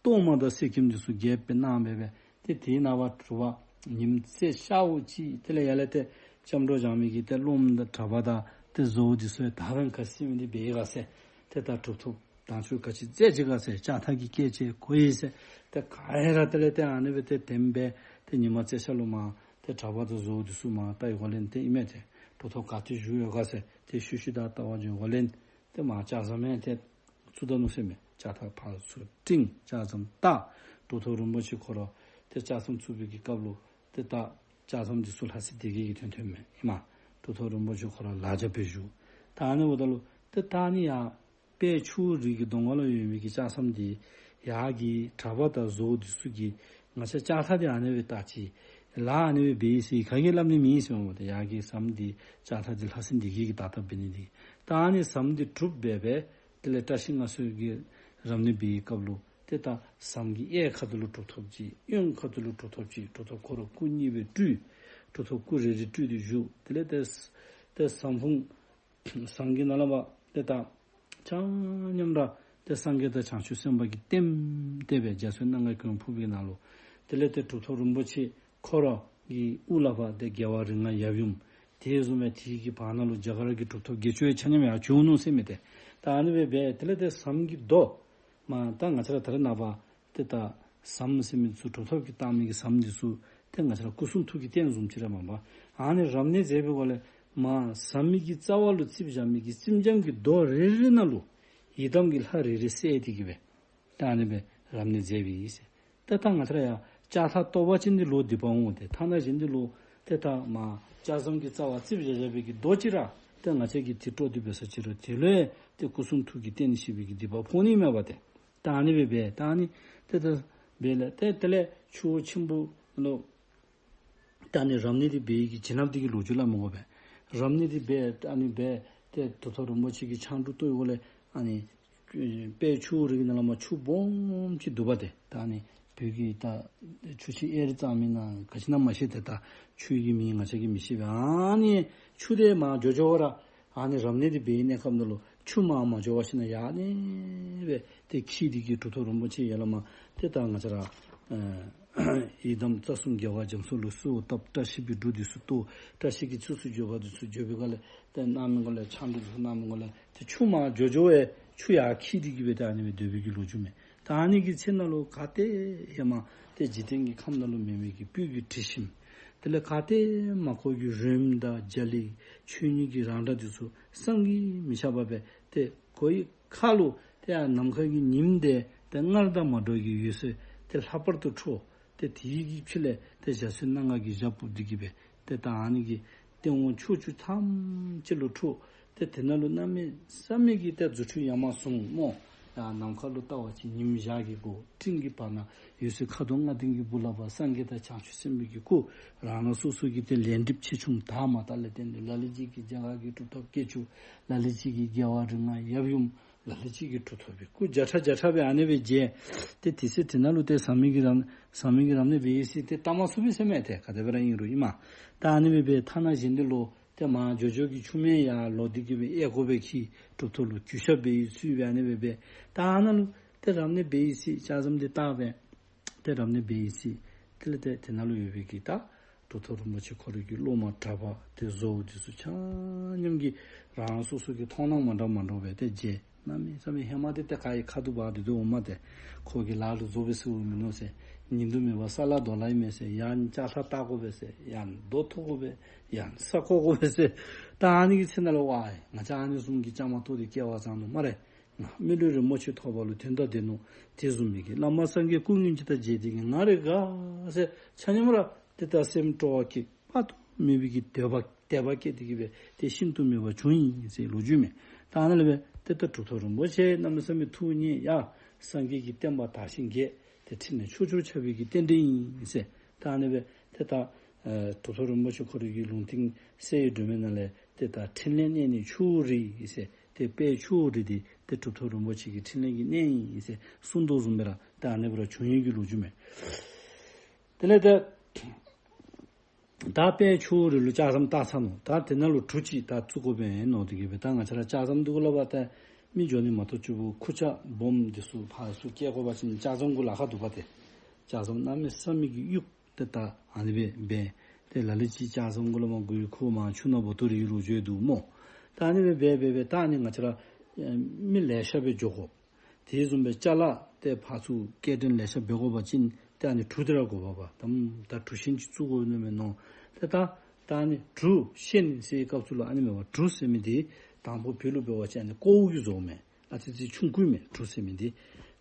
གཏོར་མ་དང་གསེར་སྐྱེམས་འདི་ཚུ་རྒྱས་པར་གནང་སྦེ་སྦེ་ཏེ་དེའི་ནངས་པ་དྲོ་པ་ཉིམ་ཚད་ཤརཝ་ཅིག་དེ་ལས་ཡར་ལས་ཏེ་སྐྱབས་འགྲོ་བཞེངས་མི་གི་ཏེ་སློབམ་དང་གྲྭ་པ་དང་ཏེ་བཟོ་བོ་འདི་ཚུ་ཡང་ད་རང་ག་ཅི་ཟེར་མི་འདི་འབད་ཡི་ག་ཟེར། ཏེ་ད་གྲུབ་ཐོབ་དམ་ཆོས་ག་ཅི་མཛད་ཅི་ག་ཟེར། ལྕགས་ཐག་གི་སྐད་ཅིག་གོ་ཡི་ཟེར། ཏེ་ག་ར་དེ་ལས་ཏེ་ཨ་ནི་སྦེ་ཏེ་དེ་སྦེ་ཏེ་ཉིམ་ཚད་ཤརཝ་ལུ་མར་ཏེ་གྲྭ་པ་དང་བཟོ་བོ་འདི་ཚུ་མར་བལྟ་བའི་སྒང་ལས་ཏེ་ཨིན་མས། ཏེ་གྲུབ་ཐོབ་ག་ཏེ་བཞུགས་ཡོད་ག་ཟེར་ཏེ་ཤུལ་ཤུལ་བདའ་བལྟ་བར་འགྱོ་བའི་སྒང་ལས་ཏེ་མར་ལྕགས་ཟམ་ཡང་ཏེ་བཙུགས་ད་ནུག་ཟེར་མས། ལྕགས་ཐག་ཕར་ཚུར་བསྲིངས། ལྕགས་ཟམ་བཏགས། གྲུབ་ཐོབ་རིན་པོ་ཆེ་ཁོ་ར་ཏེ་ལྕགས་ཟམ་བཙུགས་པའི་གི་སྐབས་ལུ་ཏེ་ད་ལྕགས་ཟམ་འདི་ཚུ་ལྷ་སྲིན་སྡེ་བརྒྱད་ཀྱིས་འཐེན་འཐེནམ་མས་ཨིན་མས། གྲུབ་ཐོབ་རིན་པོ་ཆེ་ཁོ་ར་ལ་རྒྱབ་སྦེ་བཞུགས། ད་ཨ་ནི་འབདཝ་ད་ལུ་ཏེ་ད་ཨ་ནི་ཡར་དཔལ་ཆུ་བོ་རི་གི་གདོང་ཁ་ལུ་ཡོད་མི་གི་ལྕགས་ཟམ་འདི་ཡར་གྱི་གྲྭ་པ་དང་བཟོ་བོ་འདི་ཚུ་གིས་ང་བཅས་ལྕགས་ཐག་འདི་ཨ་ནི་སྦེ་བཏགས་ཅི། ལཱ་ཨ་ནི་སྦེ་འབད་ཡི་ཟེར་ག་གིས་སླབ་ནི་མེད་ཟེར་མས། ཏེ་ཡར་གྱི་ཟམ་འདི་ལྕགས་ཐག་འདི་ལྷ་སྲིན་སྡེ་བརྒྱད་ཀྱིས་བཏགས་བཏགསཔ་འབད་ནི་འདི། ད་ཨ་ནི་ཟམ་འདི་གྲུབ་སྦེ་སྦེ་དེ་ལས་བཀྲ་ཤིས་མངའ་གསོལ་གྱི་རབ་གནས་འབད་བའི་སྐབས་ལུ་ཏེ་ད་ཟམ་གྱི་གཡས་ཁ་ཐུག་ལུ་གྲུབ་ཐོབ་ཅིག། གཡོན་ཁ་ཐུག་ལུ་གྲུབ་ཐོབ་ཅིག། གྲུབ་ཐོབ་ཁོ་ར་སྐུ་གཉིས་སྦེ་སྤྲུལ། གྲུབ་ཐོབ་སྐུ་རེ་རེ་སྤྲུལ་ཏེ་བཞུགས། དེ་ལས་ཏེ་ཏེ་ཟམ་ཕུང་ཟམ་གྱི་ནང་ལས་མར་ཏེ་ད་ཆ་མཉམ་ར་ཏེ་སངས་རྒྱས་དང་བྱང་ཆུབ་སེམས་དཔའ་གི་རྟེན་དེ་སྦེ་འཇའ་ཚོན་སྣ་ལྔའི་གོ་འཕང་ཕུབ་པའི་ནང་ལུ་དེ་ལས་ཏེ་གྲུབ་ཐོབ་རིན་པོ་ཆེ་ཁོ་ར་གི་དབུ་ལས་ཕར་ཏེ་རྒྱལ་བ་རིགས་ལྔ་ཡབ་ཡུམ། དེ་བཟུམ་སྦེ་དེ་གི་བར་ན་ལུ་རྒྱ་གར་གྱི་གྲུབ་ཐོབ་བརྒྱད་ཅུ་ཡང་ཆ་མཉམ་ཡར་བྱོན་ནུག་ཟེར་མས། ཏེ་ད་ཨ་ནི་སྦེ་འབད་དེ་ལས་ཏེ་ཟམ་གྱི་རྡོ་མར་ད་ང་བཅས་ར་ད་རེས་ནངས་པ་ཏེ་ད་ཟམ་ཟེར་མི་ཚུ་གྲུབ་ཐོབ་ཀྱིས་བཏགས་མི་གི་ཟམ་འདི་ཚུ་ཏེ་ང་བཅས་ར་སྐུ་གསུང་ཐུགས་ཀྱི་རྟེན་བཟུམ་ཅིག་ར་མས་པ། ཨ་ནི་རབ་གནས་མཛད་པའི་སྒང་ལས་མར་ཟམ་གྱི་རྩ་བ་ལུ་བརྩིགས་བཞག་མི་གི་བརྩིགས་རྒྱང་གི་རྡོ་རེ་རེ་ནང་ལུ་ཡི་དམ་གྱི་ལྷ་རེ་རེ་གསལ་ཏེ་གི་སྦེ་ད་ཨ་ནི་སྦེ་རབ་གནས་མཛད་པའི་ཨིན་ཟེར། ཏེ་ད་ང་བཅས་ར་ཡང་ལྕགས་ཐག་བཏོག་པ་ཅིན་འདི་ལོག་སྡིག་པ་འོང་། ཏེ་ཐ་ན་གཞན་འདི་ལུ་ཏེ་ད་མར་ལྕགས་ཟམ་གྱི་རྩ་བར་བརྩིགས་བཞག་བཞག་པའི་གི་རྡོ་ཅིག་ར་ཏེ་ང་བཅས་ཀྱིས་དེ་དཀྲོགས་ཏེ་འབད་ས་ཅིག་རུང་དེ་ལུ་ཡང་ཏེ་སྐུ་གསུང་ཐུགས་ཀྱི་རྟེན་ཞེས་པའི་གི་སྡིག་པ་ཕོག་ནི་མས་པ། ཏེ་ད་ཨ་ནི་སྦེ་འབད་ད་ཨ་ནི་ཏེ་ད་འབད་ལས་ཏེ་དེ་ལས་ཆུ་བོ་ཆེན་པོ་ལུ་ད་ཨ་ནི་རབ་གནས་འདི་འབད་བའི་གི་བྱིན་རླབས་འདི་གི་ལོ་རྒྱུས་སླབ་མི་དགོ་པས། རབ་གནས་འདི་འབད་ཨ་ནི་འབད་ཏེ་གྲུབ་ཐོབ་རིན་པོ་ཆེ་གིས་ཆང་འབྲུ་གཏོར་བའི་སྒང་ལས་ཨ་ནི་དཔལ་ཆུ་བོ་རི་གི་ནང་ལས་མར་ཆུ་སྦོམ་ཅིག་འདུག་པ། ཏེ་ད་ཨ་ནི་བོད་ཀྱི་ད་ཆུ་ཆེན་གཡས་རུ་གཙང་མའི་ནང་ག་ཅི་ཨིན་ན་མ་ཤེས། ཏེ་ད་ཆུ་གི་མིང་ང་བཅས་ཀྱིས་མི་ཤེས་པས། ཨ་ནི་ཆུ་དེ་མར་འགྱོ་འགྱོ་བ་ར་ཨ་ནི་རབ་གནས་འདི་འབད་བའི་གནས་སྐབས་ནང་ལུ་ཆུ་མར་མ་འགྱོ་བར་ཞིན་ན་ཡར་ཨ་ནི་སྦེ་ཏེ་འཁྱིལ་ཏེ་གི་གྲུབ་ཐོབ་རིན་པོ་ཆེ་ཡར་ལས་མར་ཏེ་ད་ང་བཅས་ར་ཨ་ཡི་དམ་རྩ་གསུམ་རྒྱལ་བ་རྒྱ་མཚོ་ལུ་གསོལཝ་བཏབ། བཀྲ་ཤིས་པའི་འབྲུ་འདི་ཚུ་གཏོར། བཀྲ་ཤིས་ཀྱི་ཚིགས་སུ་བརྗོད་པ་འདི་ཚུ་བརྗོད་པའི་སྒང་ལས་ཏེ་གནང་མི་སྒང་ལས་ཆང་འབྲུ་འདི་ཚུ་གནང་མི་སྒང་ལས་ཏེ་ཆུ་མར་འགྱོ་འགྱོ་བའི་ཆུ་ཡར་འཁྱིལ་ཏེ་གི་སྦེ་ཏེ་ཨ་ནི་སྦེ་སྡོད་པའི་གི་ལོ་རྒྱུས་མས། ད་ཨ་ནི་གི་ཚེ་ནང་ལུ་ག་ཏེ་ཧེ་མ་ཏེ་འཇིག་རྟེན་གྱི་ཁམས་ནང་ལུ་མེད་མི་གི་སྤོས་ཀྱི་དྲི་ཞིམ། དེ་ལས་ག་ཏེ་མ་གོ་གི་རོལམོ་དང་རྒྱ་གླིང་ཆོས་ཉིད་ཀྱི་རང་སྒྲ་འདི་ཚུ་བསམ་གྱིས་མི་ཁྱབ་པ་སྦེ་ཏེ་གོ་བའི་ཁར་ལུ་ཏེ་ཡར་ནམ་མཁའ་གི་ཉིམ་དེ་ཏེ་སྔར་དང་མ་འདྲཝ་གི་འོད་ཟེར་ཏེ་ལྷག་པར་དུ་འཕྲོ། ཏེ་དེ་གི་ཕྱི་ལས་ཏེ་འཇའ་ཚོན་སྣ་ལྔ་གི་ཞབས་ཕུབ་འདི་གིས་སྦེ་ཏེ་ད་ཨ་ནི་གི་སྟེང་འོག་ཕྱོགས་བཅུ་ཐམས་ཅད་ལུ་འཕྲོ། ཏེ་དེ་ནང་ལུ་གནམ་མེད་ས་མེད་ཀྱི་ཏེ་རྫུ་འཕྲུལ་ཡ་མ་ཟུང་སྨོ། ཡར་ནམ་མཁའ་ལུ་བལྟ་བ་ཅིན་ཉིམ་ཞག་གི་སྒོ། སྤྲིན་གྱི་བར་ན་འོད་ཟེར་ཁ་དོག་ལྔ་ལྡན་གྱི་སྦུག་ལས་ཕར་སངས་རྒྱས་དང་བྱང་ཆུབ་སེམས་དཔའ་གི་སྐུ། རང་རང་སོ་སོ་གི་ཏེ་ལས་སྒྲིབ་ཆེ་ཆུང་དག་མ་དག་ལས་བརྟེན་ཏེ་ལ་ལུ་ཅིག་གིས་རྒྱ་གར་གྱི་གྲུབ་ཐོབ་བརྒྱད་ཅུ། ལ་ལུ་ཅིག་གིས་རྒྱལ་བ་རིགས་ལྔ་ཡབ་ཡུམ། ལ་ལུ་ཅིག་གིས་གྲུབ་ཐོབ་པའི་སྐུ་བརྒྱ་ཕྲག་བརྒྱ་ཕྲག་སྦེ་ཨ་ནི་སྦེ་མཇལ། ཏེ་དེ་ཚེ་དེ་ནང་ལུ་ཏེ་ཟམ་མི་གི་རབ་ཟམ་མི་གི་རབ་གནས་འབད་ཡི་ཟེར་ཏེ་བལྟ་མ་ཚུགས་པས་ཟེར་མས། ཏེ་ག་དེ་སྦེ་ར་ཨིན་རུང་ཨིན་མས། ད་ཨ་ནི་སྦེ་འབད་ཐ་ན་གཞན་འདི་ལུ་ཏེ་མར་འགྱོ་འགྱོ་གི་ཆུ་མིག་ཡར་ལོག་སྟེ་གི་སྦེ་ཨེ་གོ་སྦེ་འཁྱིལ། གྲུབ་ཐོབ་ལུ་གུས་ཞབས་འབད་ཡི་ཚུལ་སྦེ་ཨ་ནི་སྦེ་འབད། ད་ཨ་ནཱ་ལུ་ཏེ་རབ་གནས་འབད་ཡི་ཟེར་ལྕགས་ཟམ་འདི་བཏགས་སྦེ་ཏེ་རབ་གནས་འབད་ཡི་ཟེར། དེ་ལས་ཏེ་དེ་ནང་ལུ་ཡོད་པའི་གི་ད་གྲུབ་ཐོབ་རིན་པོ་ཆེ་ཁོ་རའི་གི་སློབ་མ་གྲྭ་པ་ཏེ་བཟོ་བོ་འདི་ཚུ་ཆ་མཉམ་གྱིས་རང་སོ་སོ་གི་མཐོང་སྣང་མ་འདྲཝ་མ་འདྲཝ་སྦེ་ཏེ་མཇལ། གནམ་མེད་ས་མེད་ཧེ་མ་འདི་ཏེ་ག་ཡི་ཁ་ཐུག་འབག་སྟེ་འོངམ་མས། ཏེ་ཁོ་གིས་ལ་ལུ་རྫོགས་སྦེ་ཟེརཝ་མིན་ནུག་ཟེར། ཉིན་དུ་མེད་པར་ས་ལ་རྡོ་ལ་ཨིན་མས་ཟེར། ཡང་ལྕགས་ཐག་བཏགས་དགོ་པས་ཟེར། ཡང་རྡོ་འཐུ་དགོ་པས། ཡང་ས་བརྐོ་དགོ་པས་ཟེར། ད་ཨ་ནི་གི་ཚེ་ནང་ལུ་ཝའི་ང་བཅས་ཨ་ནི་བཟུམ་གྱི་བཅའ་མར་གཏོགས་ཏེ་སྐྱེ་བ་བཟང་ནུག་སྨ་རེ། ང་མི་ལུས་རིན་པོ་ཆེ་ཐོབ་པ་ལུ་དོན་དག་བདེན་ནོ། དེ་བཟུམ་མའི་གི་བླ་མ་སངས་རྒྱས་སྐུ་དངོས་ཅིག་དང་མཇལ་ཏེ་གི་ང་རེ་དགའ་ཟེར་ཆ་མཉམ་ར་ཏེ་ད་སེམས་སྤྲོ་བ་སྐྱེས། དཔག་ཏུ་མེད་པའི་གི་དད་པ་དད་པ་སྐྱེས་ཏེ་གི་སྦེ་ཏེ་ཤིན་ཏུ་མོས་པ་བྱུང་ཡི་ཟེར་ལོ་རྒྱུས་མས། ད་ཨ་ནཱ་ལས་སྦེ་ཏེ་ད་གྲུབ་ཐོབ་རིན་པོ་ཆེ་གནམ་མེད་ས་མེད་ཐུགས་མཉེས་ཡ། སངས་རྒྱས་ཀྱི་བསྟན་པ་དར་ཞིང་རྒྱས། ཏེ་ཕྲིན་ལས་ཕྱོགས་བཅུར་ཁྱབ་པའི་གི་རྟེན་འབྲེལ་ཨིན་ཟེར། ད་ཨ་ནི་སྦེ་ཏེ་ད་ཨེ་གྲུབ་ཐོབ་རིན་པོ་ཆེ་ཁོ་རའི་གི་ལུང་བསྟན་གསེར་གྱི་སྒྲོན་མེ་ནང་ལས་ ཏེ་ད་ཕྲིན་ལས་གནས་ནི་ཆུ་བོ་རི་ཟེར། ཏེ་དཔལ་ཆུ་བོ་རི་འདི་ཏེ་གྲུབ་ཐོབ་རིན་པོ་ཆེ་གི་ཕྲིན་ལས་ཀྱི་གནས་ཨིན་ཟེར་གསུངས་དོ་བཟུམ་སྦེ་ར་ད་ཨ་ནི་སྦེ་ར་བྱུང་ཡོད་ཀྱི་ལོ་རྒྱུས་མས། དེ་ལས་ཏེ་ད་དཔལ་ཆུ་བོ་རི་ལུ་ལྕགས་ཟམ་བཏགས་ཚར་ནུག། ད་དེ་ནང་ལུ་གྲུ་ཅིག་ད་བཙུགས་དགོ་པས་མནོ་སྟེ་གི་སྦེ། ད་ང་བཅས་ར་ལྕགས་ཟམ་འདི་གུ་ལུ་འབད་ད་མི་འགྱོ་ནི་མ་གཏོགས་ཅིག་པོ་ཁུར་ཆ་སྦོམ་འདི་ཚུ་ཕར་ཚུར་བསྐྱལ་དགོ་པ་ཅིན་ལྕགས་ཟམ་གུ་ལཱ་ཁག་འདུག་པ། ཏེ་ལྕགས་ཟམ་གནམ་མེད་ས་མེད་ཀྱི་གཡུག་ཏེ་ད་ཨ་ནི་སྦེ་འབད། ཏེ་ལ་ལུ་ཅིག་ལྕགས་ཟམ་གུ་ལུ་མར་འགུལ་ཁུག་མར་ཆུ་ནང་འབོ་ཐུབ་རིགས་ལོ་རྒྱུས་འདུག་སྨོ། ད་ཨ་ནི་སྦེ་འབད་འབད་འབད་ད་ཨ་ནི་ང་བཅས་ར་ཨེ་མི་ལེ་ཤ་སྦེ་འགྱོ་དགོ། དེ་བཟུམ་སྦེ་ཅ་ལ་ཏེ་ཕར་ཚུར་སྐྱེལ་འདྲེན་ལེ་ཤ་འབད་དགོ་པ་ཅིན་ཏེ་ཨ་ནི་གྲུ་དེ་ར་དགོ་པས། ད་ད་གྲུ་ཤིང་ཅིག་བཙུགས་དགོ་ནི་མས་མནོ། ཏེ་ད་ད་ཨ་ནི་གྲུ་ཤིང་ཟེར་སྐབས་སུ་ལུ་ཨ་ནི་མས་པ། གྲུ་ཟེར་མི་འདི་དང་པོ་བོད་ལུ་འབད་བ་ཅིན་ཨ་ནི་ཀོཝ་གིས་བཟོཝ་མས། ཨ་ཙི་ཙི་ཆུང་ཀུ་མས་གྲུ་ཟེར་མི་འདི།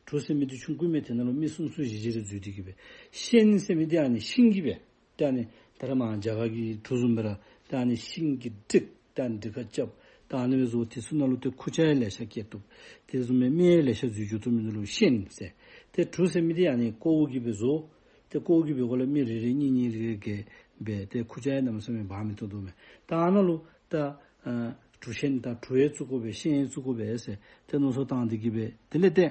གྲུ་ཟེར་མི་འདི་ཆུང་ཀུ་མས། དེ་ནང་ལུ་མི་གསུམ་གསུམ་བཞི་བཞི་རེ་འཛུལ་ཏེ་གི་སྦེ། ཤིང་ཟེར་མི་འདི་ཨ་ནི་ཤིང་གིས་སྦེ། ཏེ་ཨ་ནི་ད་རེས་མར་རྒྱ་གར་གྱི་གྲུ་བཟུམ་སྦེ་ར་ཏེ་ཨ་ནི་ཤིང་གི་ཊིག་ཏེ་ཨ་ནི་ཊིག་ཁ་རྐྱབ། ད་ཨ་ནི་སྦེ་བཟོ། དེ་ཚུ་ནང་ལུ་ཏེ་ཁུར་ཆ་ཡང་ལེ་ཤ་བསྐྱལ་བཏུབ། དེ་བཟུམ་སྦེ་མི་ཡང་ལེ་ཤ་འཛུལ་འགྱོ་བཏུབ་མི་འདི་ལུ་ཤིང་ཟེར། ཏེ་གྲུ་ཟེར་མི་འདི་ཨ་ནི་ཀོཝ་གིས་སྦེ་བཟོ། ཏེ་ཀོཝ་གིས་སྦེ་གོ་ལས་མི་རེ་རེ་གཉིས་གཉིས་རེ་རེ་བརྒལ་སྦེ་ཏེ་ཁུར་ཆ་ཡང་གནམ་མེད་ས་མེད་འབག་མི་བཏུབ་བཏུབ་མས། ད་ཨ་ནཱ་ལུ་ད་ཨ་གྲུ་ཤིང་ད་གྲུ་ཡང་བཙུགས་དགོ་པས་ཤིང་ཡང་བཙུགས་དགོ་པས་ཟེར་ཏེ་མནོ་བསམ་བཏང་སྟེ་གི་སྦེ། དེ་ལས་ཏེ་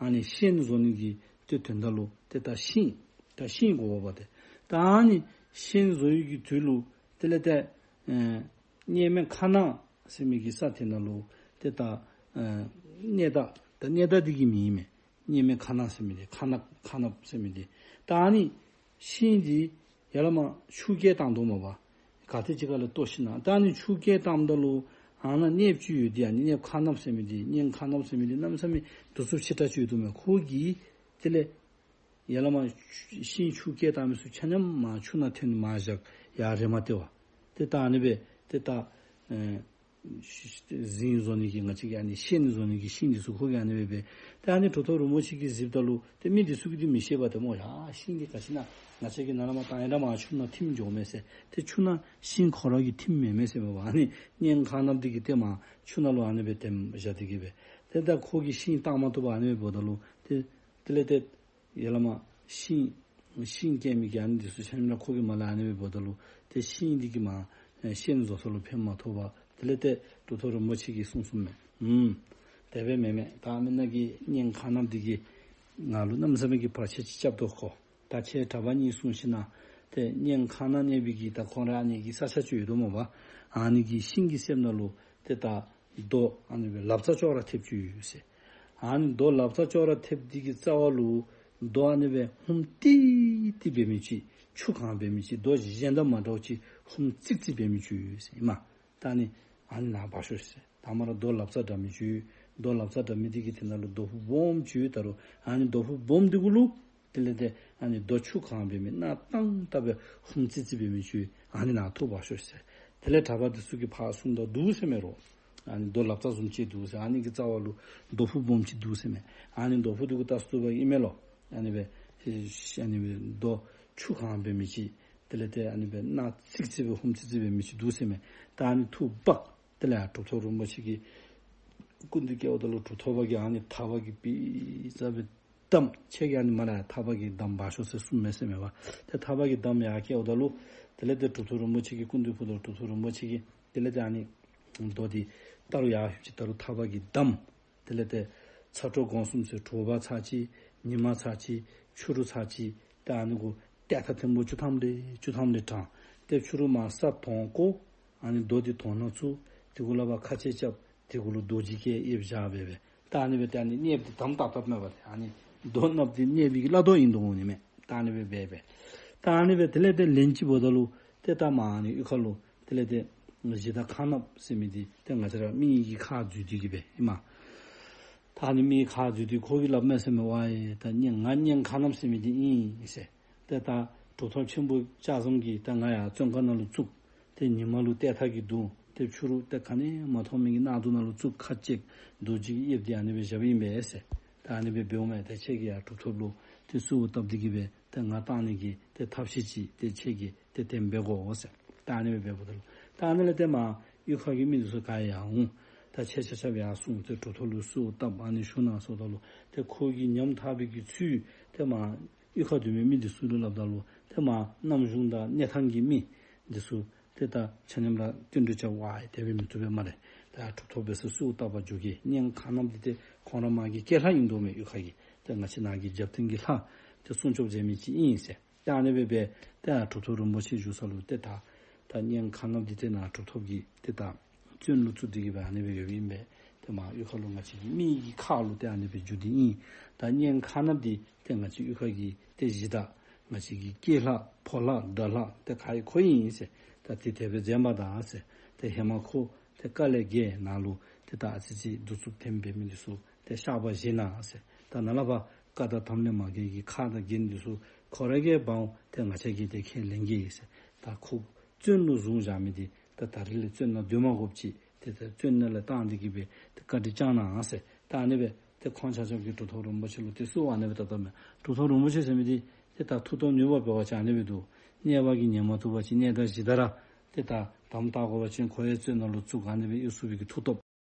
ཨ་ནི་ཤིང་བཟོ་ནི་གི་ཏེ་དོན་དག་ལུ་ཏེ་ད་ཤིང་ད་ཤིང་དགོ་པས་ཏེ། ད་ཨ་ནི་ཤིང་བཟོ་ཡི་གི་དུས་ལུ་དེ་ལས་ཏེ་ཨེ་གཉན་མེ་ཁ་ནག་ཟེར་མི་གི་ས་དེ་ནང་ལུ་ཏེ་ད་ཨེ་གནས་བདག་ད་གནས་བདག་འདི་གི་མིང་མས། གཉན་མེ་ཁ་ནག་ཟེར་མི་འདི། ཁ་ནག་ཁ་ནགཔོ་ཟེར་མི་འདི། ད་ཨ་ནི་ཤིང་འདི་ཡར་ལས་མར་ཆུ་བསྐྱལ་བཏང་དོ་མས་པ། ག་ཏེ་ཅིག་ཁ་ལས་བཏོག་ཞིནམ་ད་ཨ་ནི་ཆུ་བསྐྱལ་བཏངམ་ད་ལུ་ཨ་ནཱ་གནསཔོ་ཅིག་ཡོད་དེ། ཨ་ནི་གནསཔོ་ཁ་ནགཔོ་ཟེར་མི་འདི་གཉན་ཁ་ནགཔོ་ཟེར་མི་འདི་གནམ་མེད་ས་མེད་གདུག་རྩུབ་ཆེ་དྲགས་ཅིག་ཡོད་དོ་མས། ཁོ་གིས་དེ་ལས་ཡར་ལས་མར་ཤིང་ཆུ་བསྐྱལ་བཏང་མི་ཚུ་ཆ་མཉམ་མར་ཆུ་ནང་ཐོན་མར་བཞག། ཡར་རེག་མ་སྟེར་བར། ཏེ་ད་ཨ་ནི་སྦེ་ཏེ་ད་ཨེ་གཟིམ་བཟོ་ནི་གི་ང་བཅས་ཀྱི་ཨ་ནི་ཤིང་བཟོ་ནི་གི་ཤིང་འདི་ཚུ་ཁོ་གིས་ཨ་ནི་སྦེ་འབད། ཏེ་ཨ་ནི་གྲུབ་ཐོབ་རིན་པོ་ཆེ་གིས་གཟིགསཔ་ད་ལུ་ཏེ་མི་འདི་ཚུ་གིས་འདི་མི་ཤེས་པས་ཏེ་སྨོ། ཡ་ཤིང་འདི་ག་ཅི་ཨིན་ན། ང་བཅས་ཀྱིས་ནཱ་ལས་མར་བཏང་ཡར་ལས་མར་ཆུ་ནང་ཐིམ་འགྱོཝ་མས་ཟེར། ཏེ་ཆུ་ནང་ཤིང་ཁོ་ར་གིས་ཐིམ་མི་མས་ཟེར་མས་པ། ཨ་ནི་གཉན་ཁ་ནགཔོ་འདི་གིས་ཏེ་མར་ཆུ་ནང་ལུ་ཨ་ནི་སྦེ་ཐིམ་བཞག་སྟེ་གི་སྦེ། ཏེ་ད་ཁོ་གིས་ཤིང་བཏང་མ་བཏུབ་པར་ཨ་ནི་སྦེ་འབདཝ་ད་ལུ་ཏེ་དེ་ལས་ཏེ་ཡར་ལས་མར་ཤིང་ཤིང་བསྐྱལ་མི་གི་ཨ་ནི་འདི་ཚུ་ཆ་མཉམ་ར་ཁོ་གིས་མར་ལས་ཨ་ནི་སྦེ་འབདཝ་ད་ལུ་ཏེ་ཤིང་འདི་གིས་མར་ཨེ་ཤིང་བཟོ་ས་ལུ་ཕན་མ་ཐོགས་པར། དེ་ལས་ཏེ་གྲུབ་ཐོབ་རིན་པོ་ཆེ་གིས་གསུངས་གསུངསམ་མས། ཨུམ། དེ་སྦེ་མེན་མས། ད་མེན་ན་གི་གཉན་ཁ་ནགཔོ་འདི་གིས་ང་ལུ་གནམ་མེད་ས་མེད་ཀྱི་བར་ཆད་ཅིག་རྐྱབ་དོ་ཁོ། ད་ཁྱེད་གྲྭ་པ་གཉིས་གསུངས་ཞིནམ་ཏེ་གཉན་ཁ་ནགཔོ་གནས་པའི་གི་ད་ཁོང་ར་ཨ་ནི་གི་ས་ཆ་ཅིག་ཡོད་དོ་མས་པ། ཨ་ནི་གི་ཤིང་གི་གསེབ་ནང་ལུ་ཏེ་ད་རྡོ་ཨ་ནི་སྦེ་ལབ་རྩ་ཅོག་ར་ཐེབས་ཅིག་ཡོད་ཟེར། ཨ་ནི་རྡོ་ལབ་རྩ་ཅོག་ར་ཐེབས་འདི་གི་རྩ་བ་ལུ་རྡོ་ཨ་ནི་སྦེ་ཧུམ་ཏིག་ཏིག་འབད་མི་ཅིག་ཆུ་གང་འབད་མི་ཅིག་རྡོ་གཞན་དང་མ་འདྲཝ་ཅིག་ཧུམ་ཙིག་ཙིག་འབད་མི་ཅིག་ཡོད་ཟེར་ཨིན་མས། ད་ཨ་ནི་ཨ་ནི་ནཱ་འབག་ཤོག་ཟེར། ད་མར་རྡོ་ལབ་རྩ་འདྲ་མི་ཅིག་ཡོད། རྡོ་ལབ་རྩ་འདྲ་མི་འདི་གི་དེ་ནང་ལུ་རྡོ་ཕུང་སྦོམ་ཅིག་ཡོད་ད་རུང་ཨ་ནི་རྡོ་ཕུང་སྦོམ་འདི་གུ་ལུ་དེ་ལས་ཏེ་ཨ་ནི་རྡོ་ཆུ་གང་འབད་མི་ནག་ཏང་ཏ་སྦེ་ཧུམ་ཙིག་ཙིག་འབད་མི་ཅིག་ཨ་ནི་ནཱ་འཐུ་འབག་ཤོག་ཟེར། དེ་ལས་གྲྭ་པ་འདི་ཚུ་གིས་ཕར་གསུངམ་ད་འདུག་ཟེར་མས་རོ། ཨ་ནི་རྡོ་ལབ་རྩ་བཟུམ་ཅིག་འདུག་ཟེར། ཨ་ནི་གི་རྩ་བ་ལུ་རྡོ་ཕུང་སྦོམ་ཅིག་འདུག་ཟེར་མས། ཨ་ནི་རྡོ་ཕུང་འདི་གུ་ལྟ་སྟེ་འདུག་པ་ཨིན་མས་ལོ། ཨ་ནི་སྦེ་ཨ་ནི་སྦེ་རྡོ་ཆུ་གང་འབད་མི་ཅིག་དེ་ལས་ཏེ་ཨ་ནི་སྦེ་ནག་ཙིག་ཙིག་སྦེ་ཧུམ་ཙིག་ཙིག་འབད་མི་ཅིག་འདུག་ཟེར་མས། ད་ཨ་ནི་འཐུ་འབག། དེ་ལས་ཡར་གྲུབ་ཐོབ་རིན་པོ་ཆེ་གི་སྐུ་མདུན་བསྐྱལཝ་ད་ལུ་གྲུབ་ཐོབ་པ་གིས་ཨ་ནི་ཐག་པ་གིས་པི་ཙ་སྦེ་བསྡམས། ཁྱེད་ཀྱིས་ཨ་ནི་མར་ལས་ཐག་པ་གིས་བསྡམས་འབག་ཤོག་ཟེར་གསུངསམ་མས་ཟེར་མས་པ། ཏེ་ཐག་པ་གིས་བསྡམས་ཡར་བསྐྱལཝ་ད་ལུ་དེ་ལས་ཏེ་གྲུབ་ཐོབ་རིན་པོ་ཆེ་གི་སྐུ་མདུན་ཕུ་ད་ལུ་གྲུབ་ཐོབ་རིན་པོ་ཆེ་གིས་དེ་ལས་ཏེ་ཨ་ནི་རྡོ་འདི་ད་རུང་ཡར་ཧུབ་ཅིག་ད་རུང་ཐག་པ་གིས་བསྡམས། དེ་ལས་ཏེ་ཚ་དྲོ་དགོང་གསུམ་ཟེར་དྲོ་པ་ཚར་གཅིག་ཉིན་མ་ཚར་གཅིག་ཕྱི་རུ་ཚར་གཅིག་ཏེ་ཨ་ནི་གུ་ཏེ་ཐག་ཐེངས་པོ་བཅུ་ཐམ་རེ་བཅུ་ཐམ་རེ་དྲངས། ཏེ་ཕྱི་རུ་མར་ས་དོང་བརྐོ། ཨ་ནི་རྡོ་འདི་དོང་ནང་བཙུགས། དེ་གུ་ལས་ཕར་ཁ་ཆེ་རྐྱབ། དེ་གུ་ལུ་རྡོ་རྗེ་བཀལ་ཡེབ་བཞག་སྦེ་སྦེ། ད་ཨ་ནི་སྦེ་ད་ཨ་ནི་གནསཔོ་འདི་བསྡམས་བཏབ་བཏབ་མས་པ། ཏེ་ཨ་ནི་རྡོ་གནསཔོ་འདི་གནས་པའི་གི་བླ་རྡོ་ཨིན་དོ་འོང་ནི་མས། ད་ཨ་ནི་སྦེ་འབད་སྦེ། ད་ཨ་ནི་སྦེ་དེ་ལས་ཏེ་ལན་གཅིག་འབདཝ་ད་ལུ་ཏེ་ད་མར་ཨ་ནི་གཡུས་ཁ་ལུ་དེ་ལས་ཏེ་གཞི་བདག་ཁ་ནགཔོ་ཟེར་མི་འདི་ཏེ་ང་བཅས་ར་མི་གི་ཁ་འཛུལ་ཏེ་གི་སྦེ་ཨིན་མས། ད་ཨ་ནི་མི་ཁ་འཛུལ་ཏེ་ཁོ་གིས་སླབ་མས་ཟེར་མས། ཝའེ་ད་གཉན་ང་གཉན་ཁ་ནགཔོ་ཟེར་མི་འདི་ཨིན་ཟེར། ཏེ་ད་གྲུབ་ཐོབ་ཆེན་པོ་ལྕགས་ཟམ་གྱིས་ད་ང་ཡར་བཙོན་ཁང་ནང་ལུ་བཙུགས། ཏེ་ཉིན་མ་ལུ་ཏེ་ཐག་གིས་བརྡུང་། ཏེ་ཕྱི་རུ་ཏེ་ག་ནི་མ་མཐོང་མི་གི་གནག་དུང་ནང་ལུ་བཙུགས། ཁ་ཅིག་རྡོ་རྗེ་གིས་ཡེབ་སྟེ་ཨ་ནི་སྦེ་བཞགཔ་ཨིན་པས་ཟེར། ད་ཨ་ནི་སྦེ་འབདཝ་མས། ཏེ་ཁྱེད་ཀྱིས་ཡར་གྲུབ་ཐོབ་ལུ་ཏེ་གསོལཝ་བཏབ་སྟེ་གི་སྦེ་ཏེ་ང་བཏང་ནི་གི་ཏེ་ཐབས་ཤེས་ཅིག་ཏེ་ཁྱེད་ཀྱིས་ཏེ་དེ་སྦེ་དགོ་ཟེར། ད་ཨ་ནི་སྦེ་འབདཝ་ད་ལུ་ད་ཨ་ནི་ལས་ཏེ་མར་གཡུས་ཁ་གི་མི་འདི་ཚུ་ག་ཡར་འོང་། ད་ཁྱེད་ཆ་ཁྱབ་ཡར་སོང་སྟེ་གྲུབ་ཐོབ་ལུ་གསོལཝ་བཏབ། ཨ་ནི་ཞུ་གནང་ཟེརཝ་ད་ལུ་ཏེ་ཁོ་གིས་ཉམ་ཐག་པའི་གི་ཚུལ་ཏེ་མར་གཡུས་ཁ་སྡོད་མི་མི་འདི་ཚུ་ལུ་སླབ་ད་ལུ་ཏེ་མར་གནམ་གཞུང་དང་གནས་ཐང་གི་མི་འདི་ཚུ་ ཏེ་ད་ཆ་མཉམ་ར་བསྟུན་གྲོས་རྐྱབ་པ་ཡང་དེ་སྦེ་མི་བཏུབ་པས་སྨ་རེ། ད་གྲུབ་ཐོབ་འབད་སར་གསོལཝ་བཏབ་པར་འགྱོ་གེ། གཉན་ཁ་ནགཔོ་འདི་ཏེ་ཁོང་ར་མ་གི་སྐྱེས་ལྷ་ཨིན་དོ་མས། གཡུས་ཁ་གི་ཏེ་ང་བཅས་ནཱ་གི་རྒྱབ་རྟེན་གྱི་ལྷ་ཏེ་སྲུང་སྐྱོབ་མཛད་མི་ཅིག་ཨིན་ཟེར། ཏེ་ཨ་ནི་སྦེ་སྦེ་ཏེ་ཨ་གྲུབ་ཐོབ་རིན་པོ་ཆེ་བཞུགས་ས་ལུ་ཏེ་ད་ད་གཉན་ཁ་ནགཔོ་འདི་ཏེ་ནཱ་གྲུབ་ཐོབ་ཀྱི་ཏེ་ད་བཙོན་ལུ་བཙུགས་ཏེ་གི་སྦེ་ཨ་ནི་སྦེ་ཡོདཔ་ཨིན་པས། ཏེ་མར་གཡུས་ཁ་ལུ་ང་བཅས་ཀྱི་མི་གི་ཁ་ལུ་ཏེ་ཨ་ནི་སྦེ་འགྱོ་སྟེ་ཨིན། ད་གཉན་ཁ་ནགཔོ་འདི་ཏེ་ང་བཅས་གཡུས་ཁ་གི་ཏེ་གཞི་བདག་ང་བཅས་ཀྱི་སྐྱེས་ལྷ་ཕོ་ལྷ་དགྲ་ལྷ་ཏེ་ག་ཡི་ཁོ་ཨིན་ཟེར། ད་ཏེ་དེ་སྦེ་མཛད་པ་དང་ཟེར། ཏེ་ཧེ་མ་ཁོ་ཏེ་དཀའ་ལས་བརྒྱད་ནང་ལུ་ཏེ་ད་ཨ་ཙི་ཅིག་གདུག་རྩུབ་ཐོན་འབད་མི་འདི་ཚུ་ཏེ་བཤགས་པ་བཞེས་གནང་ཟེར། ད་ནཱ་ལས་ཕར་བཀའ་དང་དམ་ལས་མ་འགལ་གྱི་ཁ་དང་རྒྱན་འདི་ཚུ་ཁོ་ར་གིས་འབག་འོང་། ཏེ་ང་བཅས་ཀྱིས་ཏེ་ཁས་ལེན་གེ་ཟེར། ད་ཁོ་བཙོན་ལུ་བཟུང་བཞག་མི་འདི་ད་ད་རིས་ལས་བཙོན་ནང་སྡོད་མ་དགོཔ་ཅིག་ཏེ་ད་བཙོན་ནང་ལས་བཏང་སྟེ་གི་སྦེ་ཏེ་བཀའ་དྲིན་བསྐྱང་གནང་ཟེར། ད་ཨ་ནི་སྦེ་ཏེ་ཁོང་ཆ་ཁྱབ་ཀྱིས་གྲུབ་ཐོབ་རིན་པོ་ཆེ་ལུ་ཏེ་གསོལ་བ་ཨ་ནི་སྦེ་བཏབ་བཏབ་མས། གྲུབ་ཐོབ་རིན་པོ་ཆེ་ཟེར་མི་འདི་ཏེ་ད་མཐུ་སྟོབས་ནུས་པ་འབད་བ་ཅིན་ཨ་ནི་སྦེ་འདུག། གནོད་པ་གིས་ཉེན་མ་བཏུབ་པ་ཅིན་གནས་བདག་གཞི་བདག་ར་ཏེ་ད་དམ་བཏགས་དགོ་པ་ཅིན་ཁོ་ཡང་བཙོན་ནང་ལུ་བཙུགས། ཨ་ནི་སྦེ་གཡུག་ཚུགས་པའི་གི་མཐུ་སྟོབས།